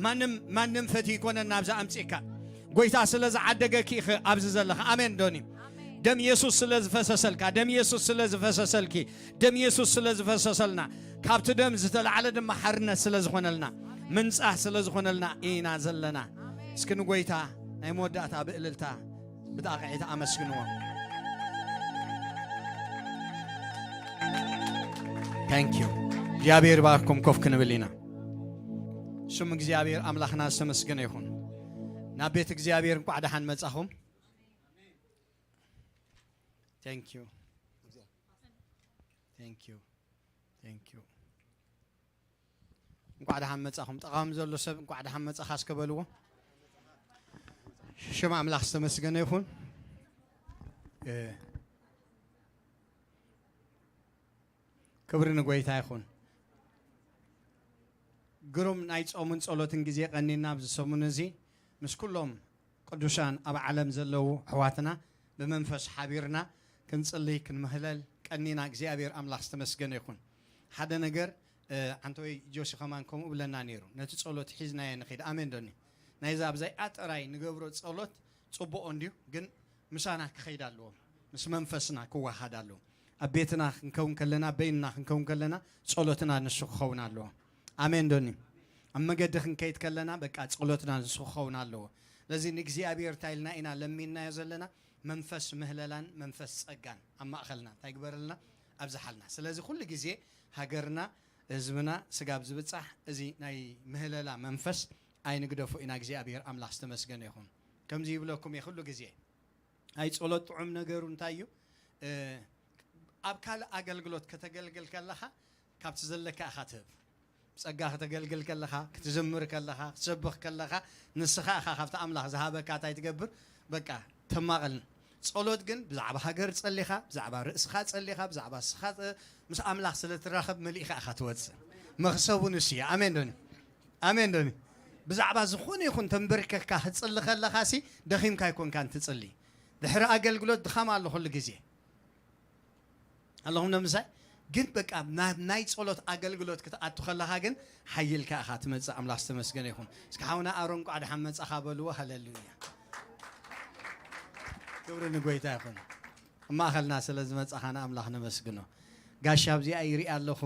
ማንም፣ ማንም ፈትዩ ይኮነን ናብዚ ኣምጺእካ። ጎይታ ስለ ዝዓደገኪ ኢኺ ኣብዚ ዘለኻ። ኣሜን ዶኒ? ደም ኢየሱስ ስለ ዝፈሰሰልካ፣ ደም ኢየሱስ ስለ ዝፈሰሰልኪ፣ ደም ኢየሱስ ስለ ዝፈሰሰልና፣ ካብቲ ደም ዝተላዕለ ድማ ሓርነት ስለ ዝኾነልና፣ ምንጻህ ስለ ዝኾነልና ኢና ዘለና። እስኪ ንጎይታ ናይ መወዳእታ ብእልልታ ብጣቕዒት ኣመስግንዎ። Thank you። እግዚኣብሔር ይባርኩም። ኮፍ ክንብል ኢና። ስም እግዚኣብሔር ኣምላኽና ዝተመስገነ ይኹን። ናብ ቤት እግዚኣብሔር እንቋዕ ደሓን መጻኹም። Thank you። Thank you። Thank you። እንቋዕ ደሓን መጻኹም። ጠቓሚ ዘሎ ሰብ እንቋዕ ደሓን መጻኻ እስከ በልዎ። ሽም ኣምላኽ ዝተመስገነ ይኹን። እ፣ ክብሪ ንጎይታ ይኹን። ግሩም ናይ ጾምን ጸሎትን ግዜ ቀኒና ኣብዚ ሰሙን እዚ ምስ ኩሎም ቅዱሳን ኣብ ዓለም ዘለዉ ኣሕዋትና ብመንፈስ ሓቢርና ክንጽሊ ክንምህለል ቀኒና። እግዚኣብሔር ኣምላኽ ዝተመስገነ ይኹን። ሓደ ነገር፣ እ፣ ዓንተወይ ጆሲ ከማን ከምኡ ብለና ነይሩ። ነቲ ጸሎት ሒዝናዮ ንኸይድ። ኣሜን ዶኒ? ናይዛ ኣብዛይኣ ጥራይ ንገብሮ ጸሎት ጽቡቕ እንድዩ፣ ግን ምሳና ክኸይድ ኣለዎ። ምስ መንፈስና ክወሃድ ኣለዎ። ኣብ ቤትና ክንከውን ከለና፣ በይንና ክንከውን ከለና፣ ጸሎትና ንሱ ክኸውን ኣለዎ። ኣሜን ዶኒ? ኣብ መገዲ ክንከይድ ከለና፣ በቃ ጸሎትና ንሱ ክኸውን ኣለዎ። ስለዚ ንእግዚኣብሔር እንታይ ኢልና ኢና ለሚንናዮ ዘለና? መንፈስ ምህለላን መንፈስ ጸጋን ኣብ ማእኸልና እንታይ ግበረልና? ኣብዝሓልና። ስለዚ ኩሉ ግዜ ሃገርና፣ ህዝብና ስጋብ ዝብጻሕ፣ እዚ ናይ ምህለላ መንፈስ ኣይንግደፎ ኢና። እግዚኣብሔር ኣምላኽ ዝተመስገነ ይኹን። ከምዚ ይብለኩም እየ ኩሉ ግዜ። ኣይ ጸሎት ጥዑም ነገሩ እንታይ እዩ? እ፣ ኣብ ካልእ ኣገልግሎት ከተገልግል ከለኻ ካብቲ ዘለካ ኢኻ ትህብ። ብጸጋ ከተገልግል ከለኻ፣ ክትዝምር ከለኻ፣ ክትሰብኽ ከለኻ፣ ንስኻ ኢኻ ካብቲ ኣምላኽ ዝሃበካ እንታይ ትገብር? በቃ ተማቕል። ጸሎት ግን ብዛዕባ ሃገር ጸሊኻ፣ ብዛዕባ ርእስኻ ጸሊኻ፣ ብዛዕባ ንስኻ ጸ-፣ ምስ ኣምላኽ ስለ ትራኸብ መሊእኻ ኢኻ ትወጽእ። መኽሰቡ ንሱ እዩ። ኣሜን ዶኒ? ኣሜን ዶኒ? ብዛዕባ ዝኾነ ይኹን ተንበርከክካ ክትጽሊ ከለኻሲ ደኺምካ ኣይኮንካን ትጽሊ። ድሕሪ ኣገልግሎት ድኻም ኣሎ ኩሉ ግዜ። ኣለኹም ዶ ምሳይ? ግን በቃ ናብ ናይ ጸሎት ኣገልግሎት ክትኣቱ ከለኻ ግን ሓይልካ ኢኻ ትመጽእ። ኣምላኽ ዝተመስገነ ይኹን። እስኪ ሓውና ኣሮን እንቋዕ ደሓን መጻኻ በልዎ። ሃሌሉያ፣ ክብሪ ንጎይታ ይኹን። ኣብ ማእኸልና ስለ ዝመጻኻ ንኣምላኽ ነመስግኖ። ጋሻ ኣብዚኣ ይርኢ ኣለኹ።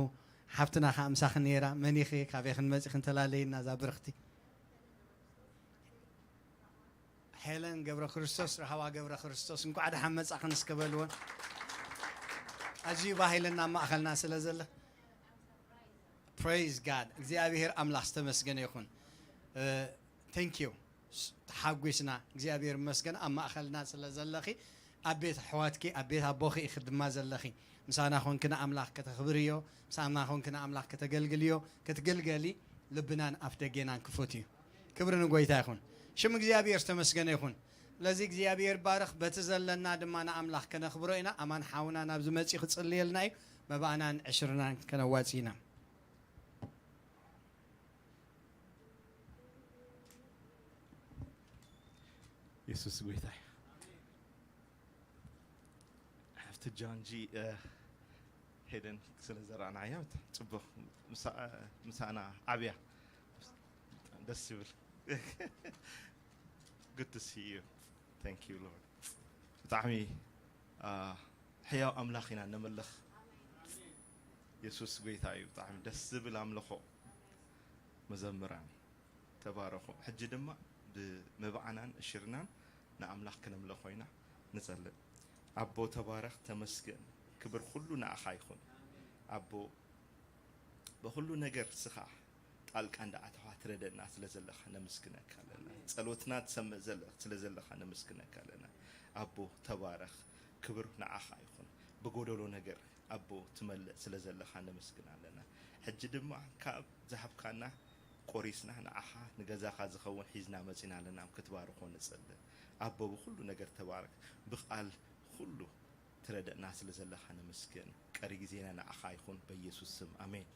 ሓፍትና ኸኣ ምሳኺ ነይራ። መን ኢኺ? ካበይ ክንመጺ ክንተላለየና እዛ ብርኽቲ? ሄለን ገብረ ክርስቶስ፣ ረሃዋ ገብረ ክርስቶስ፣ እንኳዕ ደሓን መጻኽን እስከ በልወን። ኣዝዩ ባህልና ኣብ ማእኸልና ስለ ዘለ፣ praise God፣ እግዚኣብሔር ኣምላኽ ዝተመስገነ ይኹን። Thank you። ተሓጒስና፣ እግዚኣብሔር ይመስገን ኣብ ማእኸልና ስለ ዘለኺ። ኣብ ቤት ኣሕዋትኪ፣ ኣብ ቤት ኣቦኺ ኢኺ ድማ ዘለኺ። ምሳና ኾንኪ ንኣምላኽ ከተኽብርዮ፣ ምሳና ኾንኪ ንኣምላኽ ከተገልግልዮ፣ ክትግልገሊ ልብናን ኣፍ ደጌናን ክፉት እዩ። ክብሪ ንጎይታ ይኹን። ሽም እግዚኣብሔር ዝተመስገነ ይኹን። ስለዚ እግዚኣብሔር ይባረኽ። በቲ ዘለና ድማ ንኣምላኽ ከነኽብሮ ኢና። ኣማን ሓውና ናብዚ መጺኡ ክጽልየልና እዩ። መባእናን ዕሽርናን ከነዋጽእ ኢና። የሱስ ጎይታ እዩ። ሓፍቲ ጃንጂ፣ እ፣ ሄደን ስለ ዘረኣናያ ጽቡቕ። ምሳ-፣ ምሳና ዓብያ። ደስ ይብል። Good to see you. Thank you, Lord. ብጣዕሚ፣ አ፣ ሕያው ኣምላኽ ኢና ነምልኽ። የሱስ ጎይታ እዩ። ብጣዕሚ ደስ ዝብል ኣምልኾ። መዘምራን ተባረኹ። ሕጂ ድማ ብመባዕናን እሽርናን ንኣምላኽ ክነምልኾ ኢና ንጸልእ። ኣቦ ተባረኽ፣ ተመስገን። ክብር ኩሉ ንኣኻ ይኹን። ኣቦ፣ በኹሉ ነገር እስኻ ጣልቃ እንዳኣተኻ ትረደና ስለ ዘለኻ ነመስግነካ ኣለና። ጸሎትና ትሰምዕ ዘለ-፣ ስለ ዘለኻ ነመስግነካ ኣለና። ኣቦ ተባረኽ፣ ክብር ንዓኻ ይኹን። ብጎደሎ ነገር ኣቦ ትመልእ ስለ ዘለኻ ነመስግን ኣለና። ሕጂ ድማ ካብ ዝሃብካና ቆሪስና ንዓኻ ንገዛኻ ዝኸውን ሒዝና መጺና ኣለና። ክትባርኾ ንጸልእ። ኣቦ ብኹሉ ነገር ተባረክ። ብቃል ኩሉ ትረደእና ስለ ዘለኻ ነመስግን። ቀሪ ግዜና ንዓኻ ይኹን በኢየሱስ ስም ኣሜን።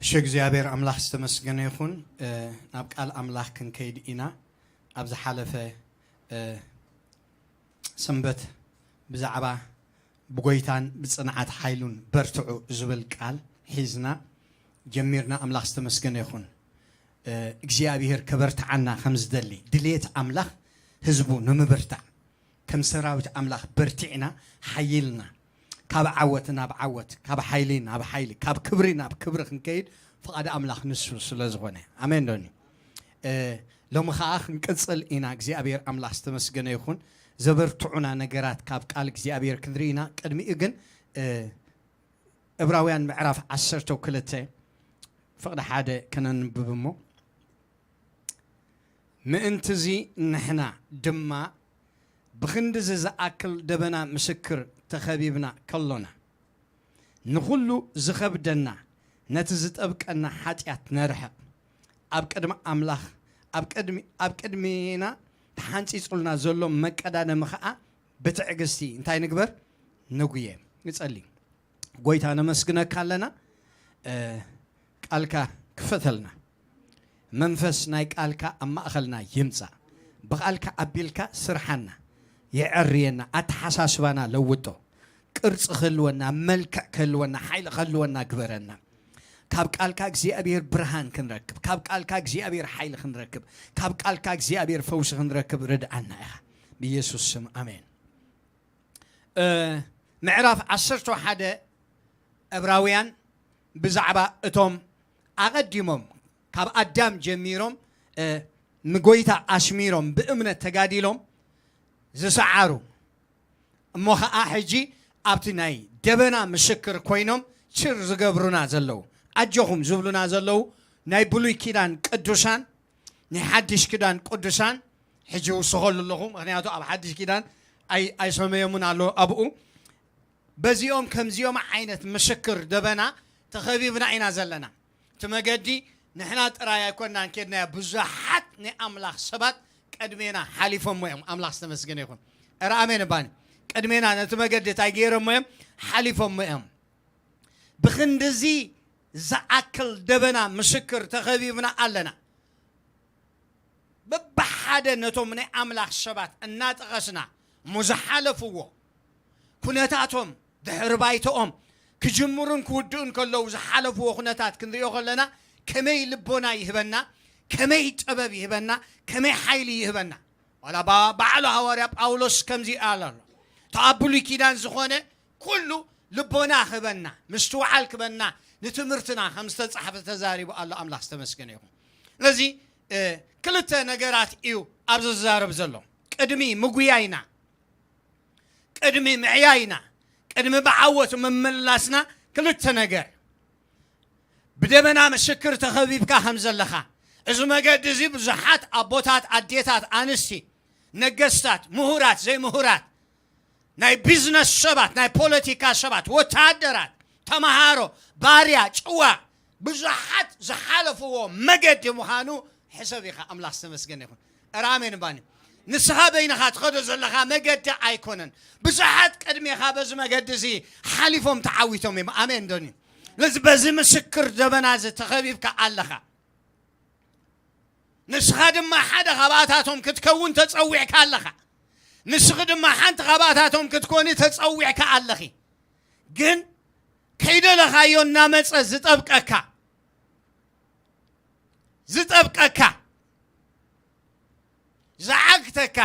እሺ፣ እግዚኣብሔር ኣምላኽ ዝተመስገነ ይኹን። እ፣ ናብ ቃል ኣምላኽ ክንከይድ ኢና። ኣብ ዝሓለፈ፣ እ፣ ሰንበት ብዛዕባ ብጎይታን ብጽንዓት ሓይሉን በርትዑ ዝብል ቃል ሒዝና ጀሚርና። ኣምላኽ ዝተመስገነ ይኹን። እ፣ እግዚኣብሔር ከበርትዓና ከም ዝደሊ፣ ድልየት ኣምላኽ ህዝቡ ንምብርታዕ፣ ከም ሰራዊት ኣምላኽ በርቲዕና ሓይልና ካብ ዓወት ናብ ዓወት፣ ካብ ሓይሊ ናብ ሓይሊ፣ ካብ ክብሪ ናብ ክብሪ ክንከይድ ፍቓድ ኣምላኽ ንሱ ስለ ዝኾነ። ኣሜን ዶኒ? እ፣ ሎሚ ኸኣ ክንቅጽል ኢና። እግዚኣብሔር ኣምላኽ ዝተመስገነ ይኹን። ዘበርትዑና ነገራት ካብ ቃል እግዚኣብሔር ክንርኢ ኢና። ቅድሚኡ ግን፣ እ፣ ዕብራውያን ምዕራፍ ዓሰርተ ክልተ ፍቕዲ ሓደ ከነንብብ እሞ፣ ምእንትዚ ንሕና ድማ ብኽንድዚ ዝኣክል ደበና ምስክር ተኸቢብና ከሎና፣ ንኹሉ ዝኸብደና ነቲ ዝጠብቀና ሓጢኣት ነርሕቕ፣ ኣብ ቅድሚ ኣምላኽ፣ ኣብ ቅድሚ-፣ ኣብ ቅድሚና ተሓንጺጹልና ዘሎ መቀዳደሚ ኸኣ ብትዕግስቲ እንታይ ንግበር? ንጉየ። ንጸሊ። ጎይታ ነመስግነካ ኣለና። እ፣ ቃልካ ክፈተልና። መንፈስ ናይ ቃልካ ኣብ ማእኸልና ይምጻእ። ብቓልካ ኣቢልካ ስርሓና፣ የዐርየና፣ ኣተሓሳስባና ለውጦ። ቅርጺ ክህልወና፣ መልክዕ ክህልወና፣ ሓይሊ ክህልወና ግበረና። ካብ ቃልካ እግዚኣብሔር ብርሃን ክንረክብ፣ ካብ ቃልካ እግዚኣብሔር ሓይሊ ክንረክብ፣ ካብ ቃልካ እግዚኣብሔር ፈውሲ ክንረክብ ርድኣና ኢኻ። ብኢየሱስ ስም ኣሜን። እ፣ ምዕራፍ ዓሰርተ ሓደ ዕብራውያን ብዛዕባ እቶም ኣቐዲሞም ካብ ኣዳም ጀሚሮም፣ እ፣ ንጎይታ ኣስሚሮም ብእምነት ተጋዲሎም ዝሰዓሩ፣ እሞ ኸዓ ሕጂ ኣብቲ ናይ ደበና ምስክር ኮይኖም ችር ዝገብሩና ዘለዉ፣ ኣጆኹም ዝብሉና ዘለዉ ናይ ብሉይ ኪዳን ቅዱሳን፣ ናይ ሓድሽ ኪዳን ቅዱሳን ሕጂ ይውስኸሉ ኣለኹ። ምኽንያቱ ኣብ ሓድሽ ኪዳን ኣይ-፣ ኣይሰመዮምን ኣሎ ኣብኡ። በዚኦም ከምዚኦም ዓይነት ምስክር ደበና ተኸቢብና ኢና ዘለና። እቲ መገዲ ንሕና ጥራይ ኣይኮናን ኬድናዮ፣ ብዙሓት ናይ ኣምላኽ ሰባት ቅድሜና ሓሊፎሞ እዮም። ኣምላኽ ዝተመስገነ ይኹን። እረ ኣሜን እባኒ። ቅድሜና ነቲ መገዲ እንታይ ገይሮሞ እዮም? ሓሊፎሞ እዮም። ብኽንድዚ ዝኣክል ደበና ምስክር ተኸቢብና ኣለና። በብሓደ ነቶም ናይ ኣምላኽ ሰባት እናጠቐስና እሞ ዝሓለፍዎ ኩነታቶም፣ ድሕሪ ባይተኦም ክጅምሩን ክውድኡን ከለዉ ዝሓለፍዎ ኩነታት ክንሪኦ ከለና ከመይ ልቦና ይህበና፣ ከመይ ጥበብ ይህበና፣ ከመይ ሓይሊ ይህበና። ዋላ ባ-፣ ባዕሉ ሃዋርያ ጳውሎስ ከምዚ ኣለ ኣሎ። እቲ ኣብ ብሉይ ኪዳን ዝኾነ ኩሉ ልቦና ክበና፣ ምስትውዓል ክበና፣ ንትምህርትና ከም ዝተጻሕፈ ተዛሪቡ ኣሎ። ኣምላኽ ዝተመስገነ ይኹን። ስለዚ፣ እ፣ ክልተ ነገራት እዩ ኣብዚ ዝዛረብ ዘሎ። ቅድሚ ምጉያይና፣ ቅድሚ ምዕያይና፣ ቅድሚ ብዓወት ምምላስና ክልተ ነገር። ብደበና ምስክር ተኸቢብካ ከም ዘለኻ፣ እዚ መገዲ እዚ ብዙሓት ኣቦታት፣ ኣዴታት፣ ኣንስቲ፣ ነገስታት፣ ምሁራት፣ ዘይምሁራት፣ ናይ ቢዝነስ ሰባት፣ ናይ ፖለቲካ ሰባት፣ ወተሃደራት፣ ተምሃሮ፣ ባርያ፣ ጭዋ፣ ብዙሓት ዝሓለፍዎ መገዲ ምዃኑ ሕሰብ ኢኻ። ኣምላኽ ዝተመስገነ ይኹን። እረ ኣሜን ባኒ። ንስኻ በይንኻ ትኸዶ ዘለኻ መገዲ ኣይኮነን። ብዙሓት ቅድሜኻ በዚ መገዲ እዚ ሓሊፎም ተዓዊቶም እዮም። ኣሜን ዶኒ። ስለዚ በዚ ምስክር ደበና እዚ ተኸቢብካ ኣለኻ። ንስኻ ድማ ሓደ ካብኣታቶም ክትከውን ተጸዊዕካ ኣለኻ። ንስኺ ድማ ሓንቲ ካብኣታቶም ክትኮኒ ተጸዊዕካ ኣለኺ። ግን ከይደለኻዮ እናመጸ ዝጠብቀካ፣ ዝጠብቀካ፣ ዝዓግተካ፣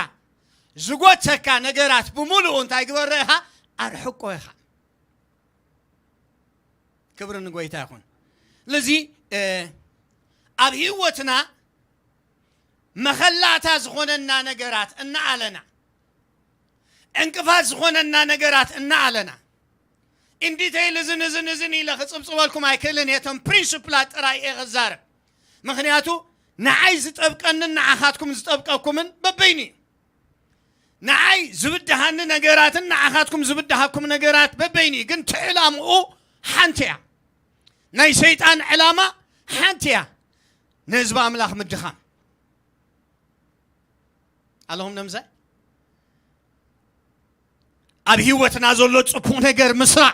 ዝጎተካ ነገራት ብምሉኡ እንታይ ግበሮ ኢኻ? ኣርሕቆ ኢኻ። ክብሪ ንጎይታ ይኹን። ስለዚ፣ እ፣ ኣብ ህይወትና መኸላእታ ዝኾነና ነገራት እናኣለና፣ ዕንቅፋት ዝኾነና ነገራት እናኣለና፣ ኢንዲቴይል እዝን እዝን እዝን ኢለ ክጽብጽበልኩም ኣይክእልን እየ። እቶም ፕሪንስፕላት ጥራይ እየ ክዛረብ። ምኽንያቱ ንዓይ ዝጠብቀንን ንዓኻትኩም ዝጠብቀኩምን በበይኑ እዩ። ንዓይ ዝብድሃኒ ነገራትን ንዓኻትኩም ዝብድሃኩም ነገራት በበይኑ እዩ። ግን ትዕላምኡ ሓንቲ እያ። ናይ ሰይጣን ዕላማ ሓንቲ እያ። ንህዝቢ ኣምላኽ ምድኻም። ኣለኹም ነምሳይ? ኣብ ህይወትና ዘሎ ጽቡቕ ነገር ምስራዕ።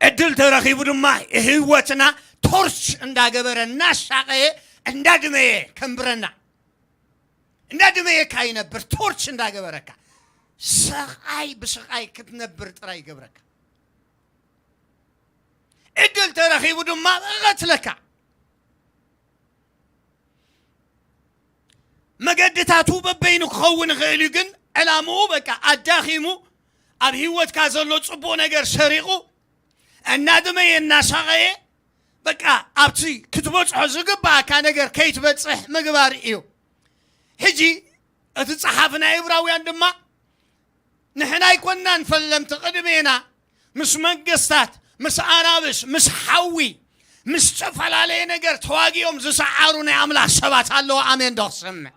ዕድል ተረኺቡ ድማ ህይወትና ቶርች እንዳገበረ፣ እናሻቐየ፣ እንዳድመየ ከንብረና። እንዳድመየካ ይነብር፣ ቶርች እንዳገበረካ። ስቓይ ብስቓይ ክትነብር ጥራይ ይገብረካ። ዕድል ተረኺቡ ድማ እቐትለካ። መገድታቱ በበይኑ ክኸውን ይኽእል እዩ፣ ግን ዕላምኡ በቃ ኣዳኺሙ፣ ኣብ ህይወትካ ዘሎ ጽቡቕ ነገር ሰሪቑ፣ እናድመየ እናሳቐየ፣ በቃ ኣብቲ ክትበጽሖ ዝግባኣካ ነገር ከይትበጽሕ ምግባር እዩ። ሕጂ እቲ ጸሓፊ ናይ ዕብራውያን ድማ ንሕና ኣይኮናን ፈለምቲ፣ ቅድሜና ምስ መንግስታት፣ ምስ ኣናብስ፣ ምስ ሓዊ፣ ምስ ዝተፈላለየ ነገር ተዋጊኦም ዝሰዓሩ ናይ ኣምላኽ ሰባት ኣለዉ። ኣሜን ዶ ክስምዕ?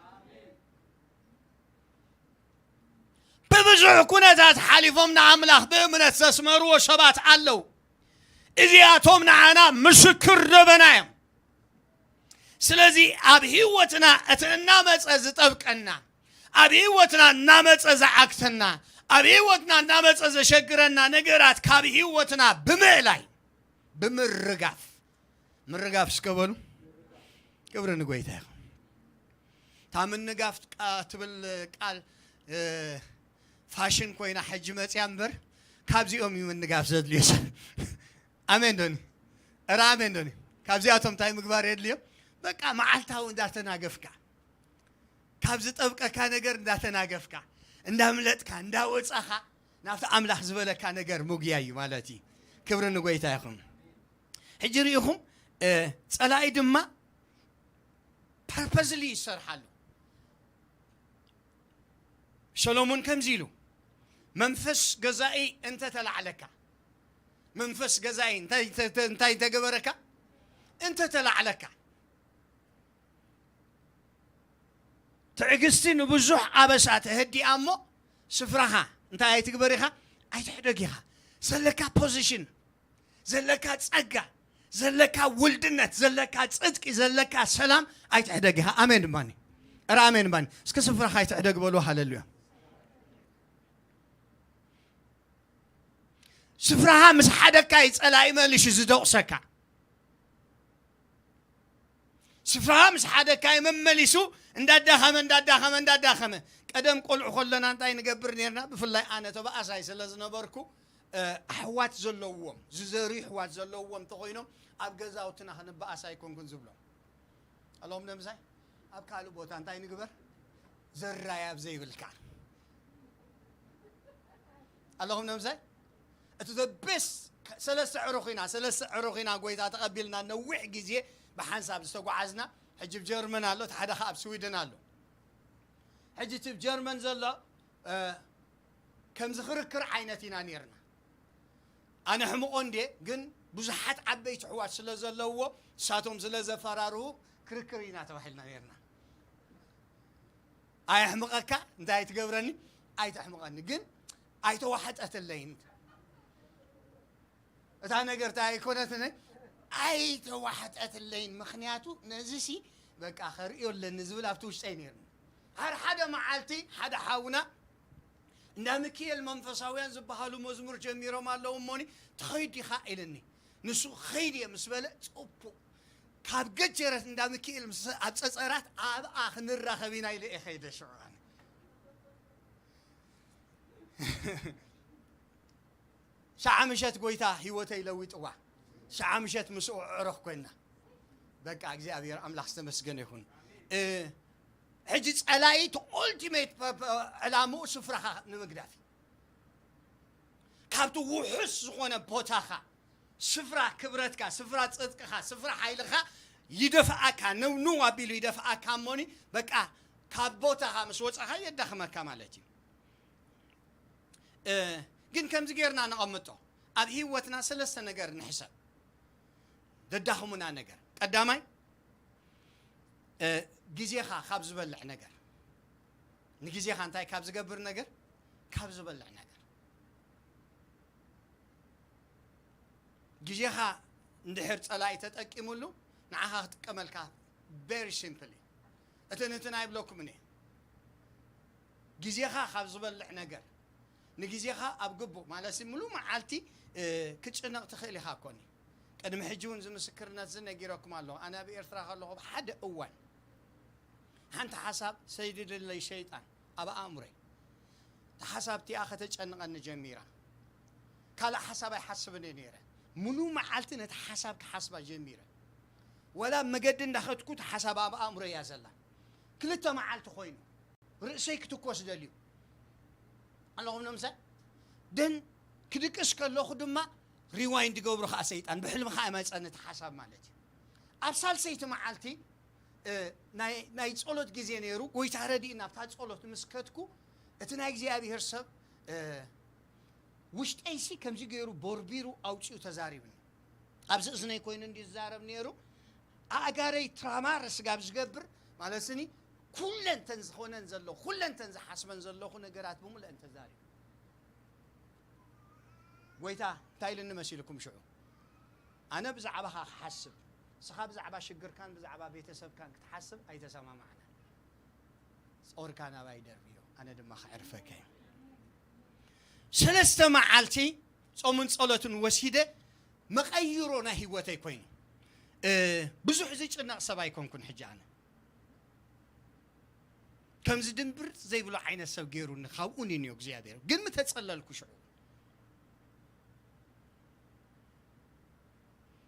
ብብዙሕ ኩነታት ሓሊፎም ንኣምላኽ ብእምነት ዘስመርዎ ሰባት ኣለዉ። እዚኣቶም ንዓና ምስክር ደበና እዮም። ስለዚ ኣብ ህይወትና እቲ እናመጸ ዝጠብቀና፣ ኣብ ህይወትና እናመጸ ዝዓግተና፣ ኣብ ህይወትና እናመጸ ዘሸግረና ነገራት ካብ ህይወትና ብምእላይ፣ ብምርጋፍ፣ ምርጋፍ እስከ በሉ። ክብሪ ንጎይታ ይኹን። እታ ምንጋፍ ቃ-፣ ትብል ቃል፣ እ፣ ፋሽን ኮይና ሕጂ መጽያ እምበር፣ ካብዚኦም እዩ ምንጋፍ ዘድልዮ ሰብ። ኣሜን ዶኒ? እረ ኣሜን ዶኒ? ካብዚኣቶም እንታይ ምግባር የድልዮም? በቃ መዓልታዊ እንዳተናገፍካ፣ ካብ ዝጠብቀካ ነገር እንዳተናገፍካ፣ እንዳምለጥካ፣ እንዳወጻኻ፣ ናብቲ ኣምላኽ ዝበለካ ነገር ምጉያይ እዩ ማለት እዩ። ክብሪ ንጎይታ ይኹን። ሕጂ ርኢኹም፣ እ፣ ጸላኢ ድማ ፐርፐዝሊ ይሰርሓሉ። ሰሎሞን ከምዚ ኢሉ፣ መንፈስ ገዛኢ እንተተላዕለካ፣ መንፈስ ገዛኢ እንታይ እንተ- እንተ- እንታይ እንተገበረካ? እንተተላዕለካ። ትዕግስቲ ንብዙሕ ኣበሳ ተህዲኣ እሞ፣ ስፍራኻ እንታይ ኣይትግበር ኢኻ? ኣይትሕደግ ኢኻ። ዘለካ ፖዚሽን፣ ዘለካ ጸጋ፣ ዘለካ ውልድነት፣ ዘለካ ጽድቂ፣ ዘለካ ሰላም ኣይትሕደግ ኢኻ። ኣሜን ድማኒ። እረ ኣሜን ድማኒ። እስከ ስፍራኻ ኣይትሕደግ በሉ። ሃሌሉያ። ስፍራኻ ምስ ሓደግካ እዩ ጸላኢ መሊሹ ዝደቑሰካ። ስፍራኻ ምስ ሓደግካ እዩ መመሊሱ እንዳዳኸመ፣ እንዳዳኸመ፣ እንዳዳኸመ። ቀደም ቆልዑ ከለና እንታይ ንገብር ነርና? ብፍላይ ኣነ ተባኣሳይ ስለ ዝነበርኩ፣ እ፣ ኣሕዋት ዘለዎም፣ ዝዘርዩ ኣሕዋት ዘለዎም እንተኾይኖም፣ ኣብ ገዛውትና ክንበኣስ ኣይኮንኩን ዝብሎም። ኣለኹም ነምሳይ? ኣብ ካልእ ቦታ እንታይ ንግበር? ዘራይ ኣብ ዘይብልካ። ኣለኹም ነምሳይ? እቲ the best፣ ሰለስተ ዕሩኽ ኢና፣ ሰለስተ ዕሩኽ ኢና ጎይታ ተቐቢልና ነዊሕ ግዜ ብሓንሳብ ዝተጓዓዝና። ሕጂ ብ ጀርመን ኣሎ፣ እቲ ሓደ ኸኣ ኣብ ስዊድን ኣሎ። ሕጂ እቲ ብ ጀርመን ዘሎ፣ እ፣ ከምዚ ክርክር ዓይነት ኢና ነርና። ኣነ ሕምቆ እንዴ፣ ግን ብዙሓት ዓበይቲ ኣሕዋት ስለ ዘለዎ፣ ንሳቶም ስለ ዘፈራርሁ ክርክር ኢና ተባሂልና ነርና። ኣየሕምቐካ፣ እንታይ ኣይትገብረኒ፣ ኣይተሕምቐኒ፣ ግን ኣይተዋሕጠትለይን። እታ ነገር እንታይ ኣይኮነትን፣ ኣይተዋሕጠትለይን። ምኽንያቱ ነዚሲ በቃ ከርእዮ ኣለኒ ዝብል ኣብቲ ውሽጠይ ነይርኒ። ሓደ ሓደ መዓልቲ ሓደ ሓውና እንዳ ሚኪኤል መንፈሳውያን ዝበሃሉ መዝሙር ጀሚሮም ኣለዉ እሞኒ፣ "ትኸይድ ዲኻ?" ኢለኒ። ንሱ "ኸይድ እየ" ምስ በለ፣ ጽቡቕ፣ ካብ ገጀረት እንዳ ሚኪኤል ምስ ኣብ ጸጸራት ኣብኣ ክንራኸብ ኢና ኢለ እየ ኸይደ። ሽዑ ኣነ ሸዓ ምሸት ጎይታ ህይወተይ ለዊጥዋ። ሸዓ ምሸት ምስኡ ዕረኽ ኮይና። በቃ እግዚኣብሔር ኣምላኽ ዝተመስገነ ይኹን። እ፣ ሕጂ ጸላኢ እቲ ኦልቲሜት ፐ-፣ ፐ-፣ ዕላምኡ ስፍራኻ ንምግዳፍ እዩ። ካብቲ ውሑስ ዝኾነ ቦታኻ፣ ስፍራ ክብረትካ፣ ስፍራ ጽድቅኻ፣ ስፍራ ሓይልኻ ይደፍኣካ፣ ንው ንው ኣቢሉ ይደፍኣካ እሞኒ፣ በቃ ካብ ቦታኻ ምስ ወጻኻ የዳኽመካ ማለት እዩ። እ፣ ግን ከምዚ ጌርና ነቐምጦ። ኣብ ህይወትና ሰለስተ ነገር ንሕሰብ። ዘዳኽሙና ነገር። ቀዳማይ፣ እ፣ ግዜኻ ካብ ዝበልዕ ነገር። ንግዜኻ እንታይ ካብ ዝገብር ነገር? ካብ ዝበልዕ ነገር። ግዜኻ እንድሕር ጸላኢ ተጠቂሙሉ፣ ንዓኻ ክጥቀመልካ very simply። እትን እትን ኣይብለኩምን እየ። ግዜኻ ካብ ዝበልዕ ነገር፣ ንግዜኻ ኣብ ግቡእ፣ ማለትሲ፣ ምሉእ መዓልቲ፣ እ፣ ክትጭነቕ ትኽእል ኢኻ ኮኒ። ቅድሚ ሕጂ እውን እዚ ምስክርነት እዚ ነጊረኩም ኣለኹ። ኣነ ኣብ ኤርትራ ከለኹ ኣብ ሓደ እዋን ሓንቲ ሓሳብ ሰይድለይ ሸይጣን ኣብ ኣእምሮይ። እታ ሓሳብ እቲኣ ከተጨንቐኒ ጀሚራ። ካልእ ሓሳብ ኣይሓስብን እየ ነይረ። ምሉእ መዓልቲ ነቲ ሓሳብ ክሓስባ ጀሚረ። ወላ መገዲ እንዳኸድኩ እታ ሓሳብ ኣብ ኣእምሮይ እያ ዘላ። ክልተ መዓልቲ ኮይኑ። ርእሰይ ክትኮስ ደልዩ። ኣለኹም ነምሳይ? ደን ክድቅስ ከለኹ ድማ ሪዋይንድ ገብሮ ኸዓ ሰይጣን። ብሕልሚ ኸዓ ይመጸኒ እቲ ሓሳብ ማለት እዩ። ኣብ ሳልሰይቲ መዓልቲ፣ እ፣ ናይ፣ ናይ ጸሎት ግዜ ነይሩ። ጎይታ ረዲእና ኣብታ ጸሎት ምስ ከድኩ፣ እቲ ናይ እግዚኣብሔር ሰብ፣ እ፣ ውሽጠይሲ ከምዚ ገይሩ ቦርቢሩ ኣውጺኡ ተዛሪብኒ። ኣብዚ እዝነይ ኮይኑ እንዲ ዝዛረብ ነይሩ። ኣእጋረይ ትራማ ረስጋብ ዝገብር ማለት ስኒ ኩለንተን ዝኾነን ዘለኹ፣ ኩለንተን ዝሓስበን ዘለኹ ነገራት ብምሉአን ተዛሪቡ። ጎይታ እንታይ ኢልኒ መሲልኩም ሽዑ? ኣነ ብዛዕባኻ ክሓስብ፣ ንስኻ ብዛዕባ ሽግርካን ብዛዕባ ቤተሰብካን ክትሓስብ ኣይተሰማማዕና። ጾርካ ናባይ ደርብዮ፣ ኣነ ድማ ክዕርፈካ እየ። ሰለስተ መዓልቲ ጾምን ጸሎትን ወሲደ፣ መቐይሮ ናይ ህይወተይ ኮይኑ። እ፣ ብዙሕ ዝጭነቕ ሰብ ኣይኮንኩን ሕጂ ኣነ። ከምዚ ድንብር ዘይብሎ ዓይነት ሰብ ገይሩኒ፣ ካብኡ ንንዮ እግዚኣብሔር። ግን ምተጸለልኩ ሽዑ።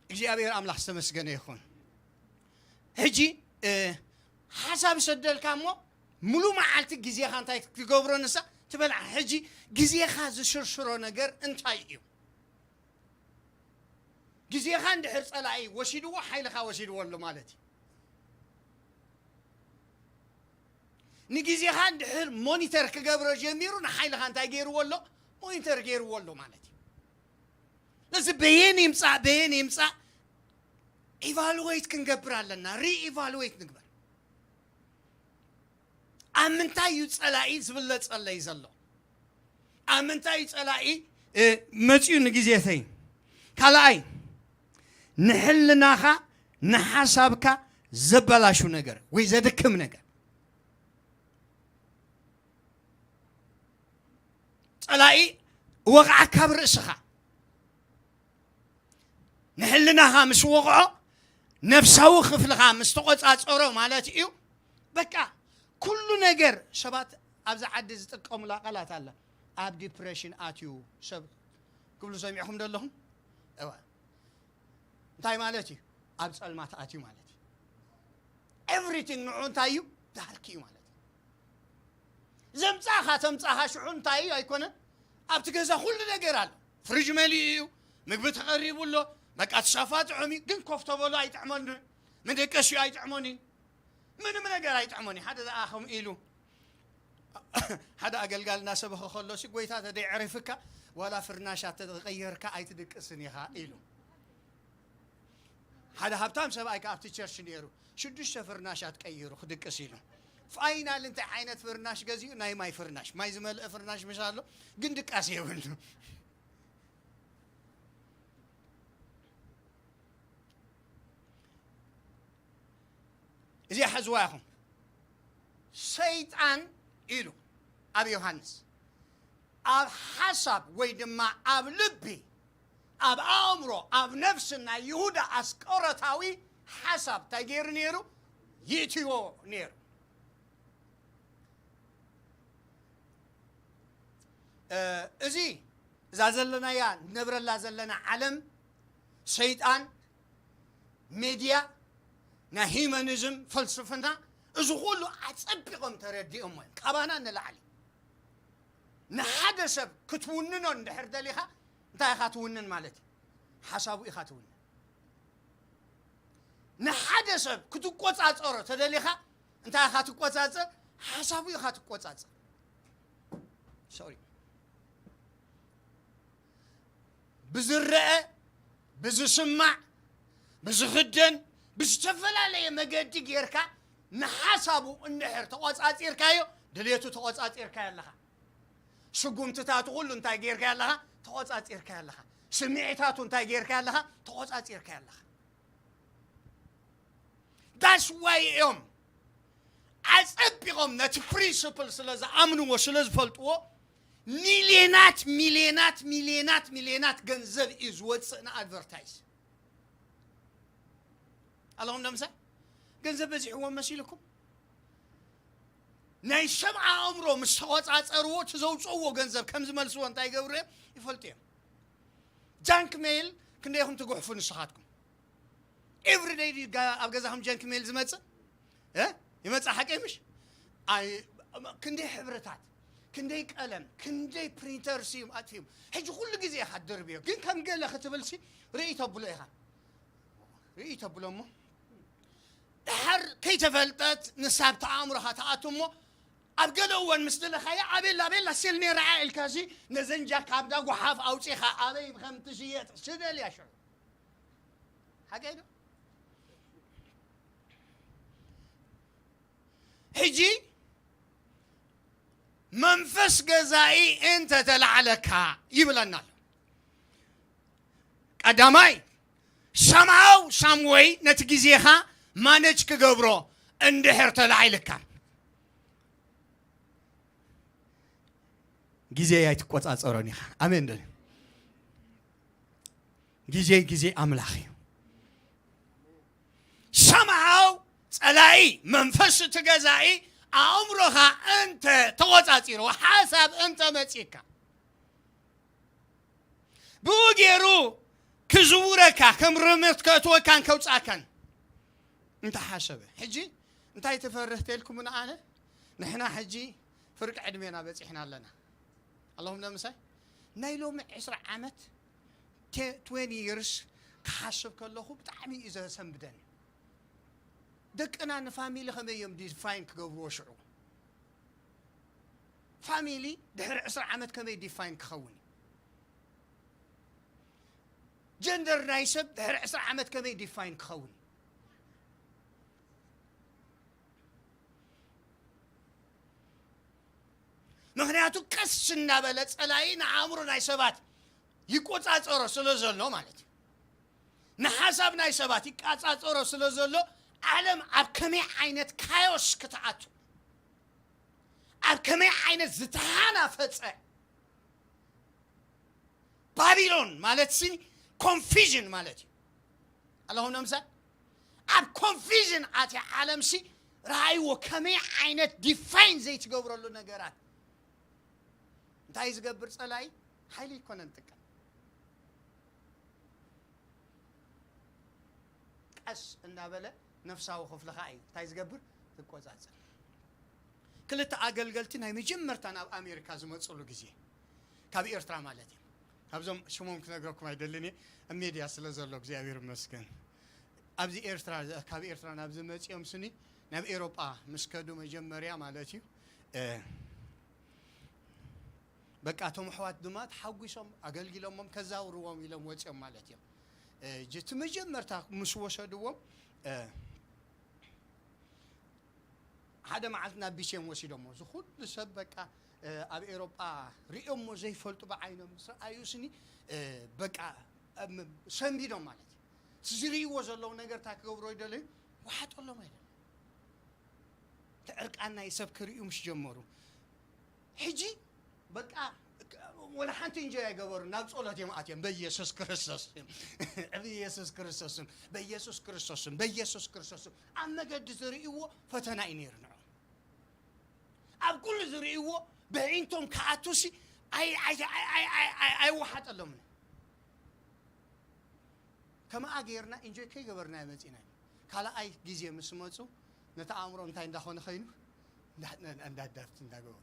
እግዚኣብሔር ኣምላኽ ዝተመስገነ ይኹን። ሕጂ፣ እ፣ ሓሳብ ሰደልካ እሞ፣ ሙሉ መዓልቲ ግዜኻ እንታይ ትገብሮ ንሳ ትበልዓ። ሕጂ ግዜኻ ዝሽርሽሮ ነገር እንታይ እዩ? ግዜኻ እንድሕር ጸላኢ ወሲድዎ፣ ሓይልኻ ወሲድዎ ኣሎ ማለት እዩ። ንግዜኻ እንድሕር ሞኒተር ክገብሮ ጀሚሩ፣ ንሓይልኻ እንታይ ገይርዎ ኣሎ? ሞኒተር ገይርዎ ኣሎ ማለት እዩ። ስለዚ በየን ይምጻእ በየን ይምጻእ ኢቫሉዌት ክንገብር ኣለና። ሪኢቫሉዌት ንግበር። ኣብ ምንታይ እዩ ጸላኢ ዝብለጸለይ ዘሎ? ኣብ ምንታይ እዩ ጸላኢ፣ እ፣ መጺኡ ንግዜተይ? ካልኣይ፣ ንሕልናኻ ንሓሳብካ ዘበላሹ ነገር ወይ ዘድክም ነገር። ጸላኢ ወቕዓካ ኣብ ርእስኻ። ንሕልናኻ ምስ ወቕዖ፣ ነፍሳዊ ክፍልኻ ምስ ተቖጻጸሮ ማለት እዩ። በቃ ኩሉ ነገር፣ ሰባት ኣብዚ ዓዲ ዝጥቀሙላ ቃላት ኣላ። ኣብ ዲፕሬሽን ኣትዩ ሰብ ክብሉ ሰሚዕኹም ዶ ኣለኹም? እዋ። እንታይ ማለት እዩ? ኣብ ጸልማት ኣትዩ ማለት እዩ። ኤቭሪቲንግ ንዑ እንታይ እዩ? ዳርክ እዩ ማለት እዩ። ዘምጻኻ ተምጻኻ ሽዑ እንታይ እዩ? ኣይኮነን። ኣብቲ ገዛ ኩሉ ነገር ኣሎ። ፍሪጅ መሊኡ እዩ። ምግቢ ተቐሪቡ ኣሎ። በቃ ተሳፋ ጥዑም እዩ። ግን ኮፍ ተበሎ ኣይጥዕመኒ። መደቀሲኡ ኣይጥዕመኒ። ምንም ነገር ኣይጥዕመኒ። ሓደ ዝኣኸም ኢሉ ሓደ ኣገልጋሊ እናሰበኸ ከሎ ሲ፣ "ጎይታ ተደይዕሪፍካ ዋላ ፍርናሽ ኣተቐየርካ ኣይትድቅስን ኢኻ" ኢሉ። ሓደ ሃብታም ሰብኣይ ከኣ ኣብቲ ቸርች ነይሩ። ሽዱሽተ ፍርናሻት ቀይሩ ክድቅስ ኢሉ። ፋይናል እንታይ ዓይነት ፍርናሽ ገዚኡ? ናይ ማይ ፍርናሽ። ማይ ዝመልአ ፍርናሽ ምሽ ኣሎ፣ ግን ድቃስ የብሉ። እዚ ሓዝዋ ኢኹም። ሰይጣን ኢሉ ኣብ ዮሃንስ፣ ኣብ ሓሳብ ወይ ድማ ኣብ ልቢ፣ ኣብ ኣእምሮ፣ ኣብ ነፍሲ ናይ ይሁዳ ኣስቆሮታዊ ሓሳብ እንታይ ገይሩ ነይሩ? ይእትዎ ነይሩ። እ፣ እዚ እዛ ዘለናያ ንነብረላ ዘለና ዓለም፣ ሰይጣን፣ ሜድያ፣ ናይ ሂዩማኒዝም ፍልስፍና፣ እዚ ኩሉ ኣጸቢቖም ተረዲኦሞ እዮም። ካባና ንላዕሊ ንሓደ ሰብ ክትውንኖ እንድሕር ደሊኻ፣ እንታይ ኢኻ ትውንን ማለት እዩ? ሓሳቡ ኢኻ ትውንን። ንሓደ ሰብ ክትቆጻጸሮ ተደሊኻ፣ እንታይ ኢኻ ትቆጻጸር? ሓሳቡ ኢኻ ትቆጻጸር። ሶሪ። ብዝረአ፣ ብዝስማዕ፣ ብዝኽደን፣ ብዝተፈላለየ መገዲ ጌርካ ንሓሳቡ እንድሕር ተቖጻጺርካዮ፣ ድሌቱ ተቖጻጺርካዮ ኣለኻ። ስጉምትታቱ ኩሉ እንታይ ጌርካዮ ኣለኻ? ተቖጻጺርካዮ ኣለኻ። ስምዒታቱ እንታይ ጌርካዮ ኣለኻ? ተቖጻጺርካዮ ኣለኻ። That's why እዮም ኣጸቢቖም ነቲ ፕሪንስፕል ስለ ዝኣምንዎ፣ ስለ ዝፈልጥዎ፣ ሚልዮናት፣ ሚልዮናት፣ ሚልዮናት፣ ሚልዮናት ገንዘብ እዩ ዝወጽእ ንኣድቨርታይዝ። ኣለኹም ዶ ምሳይ? ገንዘብ በዚሕዎም መሲልኩም? ናይ ሰብ ኣእምሮ ምስ ተቖጻጸርዎ፣ እቲ ዘውጽእዎ ገንዘብ ከም ዝመልስዎ እንታይ ይገብሩ እዮም? ይፈልጡ እዮም። ጃንክ ሜይል ክንደይ ኢኹም ትጉሕፉ ንስኻትኩም? ኤቭሪ ደይ ድዩ ጋ-፣ ኣብ ገዛኹም ጃንክ ሜይል ዝመጽእ? እ? ይመጽእ ሓቀይ ምሽ? ኣይ፣ ክንደይ ሕብርታት፣ ክንደይ ቀለም፣ ክንደይ ፕሪንተርስ እዮም ኣጥፊኦም። ሕጂ ኩሉ ግዜ ኢኻ ትድርብዮ። ግን ከም ገለ ክትብልሲ ርእይ ተብሎ ኢኻ። ርእይ ተብሎ እሞ፣ ድሓር ከይተፈልጠት ንሳ ኣብቲ ኣእምሮኻ ትኣቱ እሞ፣ ኣብ ገለ እዋን ምስ ደለኻያ፣ "ኣቤላ፣ ኣቤላ፣ ሴል ነይራ እያ" ኢልካሲ፣ ነዘን ጃካብዳ ጓሓፍ ኣውጺኻ ኣበይ ከም ትሽየጥ ስደልያ ሽዑ። ሓቀይ ዶ? ሕጂ መንፈስ ገዛኢ እንተ ተላዕለካ ይብለና ኣሎ። ቀዳማይ፣ ሰምሃው ሳምወይ ነቲ ግዜኻ ማነጅ ክገብሮ እንድሕር ተላዒልካ፣ ግዜ ኣይትቆጻጸሮን ኢኻ። ኣሜን ዶ? ግዜ፣ ግዜ ኣምላኽ እዩ። ሰምሃው ጸላኢ፣ መንፈስ እቲ ገዛኢ ኣእምሮኻ እንተ ተቆጻጺርዎ፣ ሓሳብ እንተ መጺእካ፣ ብኡ ገይሩ ክዝውረካ፣ ከም ርምት ከእትወካን ከውጻካን እንተሓሰበ። ሕጂ እንታይ ትፈርህ ተልኩም ንኣነ? ንሕና ሕጂ ፍርቂ ዕድሜና በጺሕና ኣለና። ኣለኹም ዶ ምሳይ? ናይ ሎሚ ዕስራ ዓመት፣ ቴ-፣ ትዌንቲ ይርስ ክሓስብ ከለኹ ብጣዕሚ እዩ ዘሰንብደኒ። ደቅና ንፋሚሊ ከመይ እዮም ዲፋይን ክገብርዎ ሽዑ? ፋሚሊ ድሕሪ ዕስራ ዓመት ከመይ ዲፋይን ክኸውን እዩ? ጀንደር ናይ ሰብ ድሕሪ ዕስራ ዓመት ከመይ ዲፋይን ክኸውን እዩ? ምኽንያቱ ቀስ እናበለ ጸላኢ ንኣእምሮ ናይ ሰባት ይቆጻጸሮ ስለ ዘሎ ማለት እዩ። ንሓሳብ ናይ ሰባት ይቃጻጸሮ ስለ ዘሎ ዓለም ኣብ ከመይ ዓይነት ካዮስ ክትኣቱ፣ ኣብ ከመይ ዓይነት ዝተሃናፈጸ ባቢሎን ማለት ሲ ኮንፊዥን ማለት እዩ። ኣለኹም ንምሳል ኣብ ኮንፊዥን ኣትያ ዓለም ሲ ረኣይዎ ከመይ ዓይነት ዲፋይን ዘይትገብረሉ ነገራት እንታይ ዝገብር ጸላኢ ሓይሊ ይኮነን ጥቀም ቀስ እናበለ ነፍሳዊ ክፍልኻ እዩ እንታይ ዝገብር ዝቆጻጸር። ክልተ ኣገልገልቲ ናይ መጀመርታ ናብ ኣሜሪካ ዝመፅሉ ግዜ ካብ ኤርትራ ማለት እዩ። ካብዞም ሽሞም ክነግረኩም ኣይደልን እየ ኣብ ሜድያ ስለ ዘሎ እግዚኣብሔር ይመስገን። ኣብዚ ኤርትራ ካብ ኤርትራ ናብዚ መፂኦም ስኒ ናብ ኤሮጳ ምስ ከዱ መጀመርያ ማለት እዩ። እ፣ በቃ እቶም ኣሕዋት ድማ ተሓጒሶም ኣገልጊሎሞም ከዛውርዎም ኢሎም ወፂኦም ማለት እዮም። እ፣ እቲ መጀመርታ ምስ ወሰድዎም እ፣ ሓደ መዓልቲ ናብ ቢሴም ወሲዶሞ እዚ ኩሉ ሰብ በቃ እ፣ ኣብ ኤሮጳ ሪኦሞ ዘይፈልጡ ብዓይኖም ምስ ረኣዩ ስኒ እ፣ በቃ እም፣ ሰንቢዶም ማለት እዩ። እቲ ዝርእይዎ ዘለዉ ነገር እንታይ ክገብሮ ይደለዩ ወሓጠሎም ኣይደለ እቲ ዕርቃን ናይ ሰብ ክርእዩ ምስ ጀመሩ ሕጂ በቃ ወላ ሓንቲ እንጆ ኣይገበሩ ናብ ጸሎት እዮም ኣትዮም በኢየሱስ ክርስቶስ ስም፣ በኢየሱስ ክርስቶስ ስም፣ በኢየሱስ ክርስቶስ ስም፣ በኢየሱስ ክርስቶስ ስም። ኣብ መገዲ ዝርእይዎ ፈተና እዩ ነይሩ ንዑ ኣብ ኩሉ ዝርእይዎ ብዒንቶም ክኣቱሲ ኣይ- ኣይ- ኣይ- ኣይ- ኣይ- ኣይ- ኣይወሓጠሎምን። ከምኣ ጌርና ኢንጆይ ከይገበርና መፂና ኢና። ካልኣይ ግዜ ምስ መፁ ነቲ ኣእምሮ እንታይ እንዳኾነ ኸይኑ እንዳ- እንዳ- እንዳዳፍት እንዳገበሩ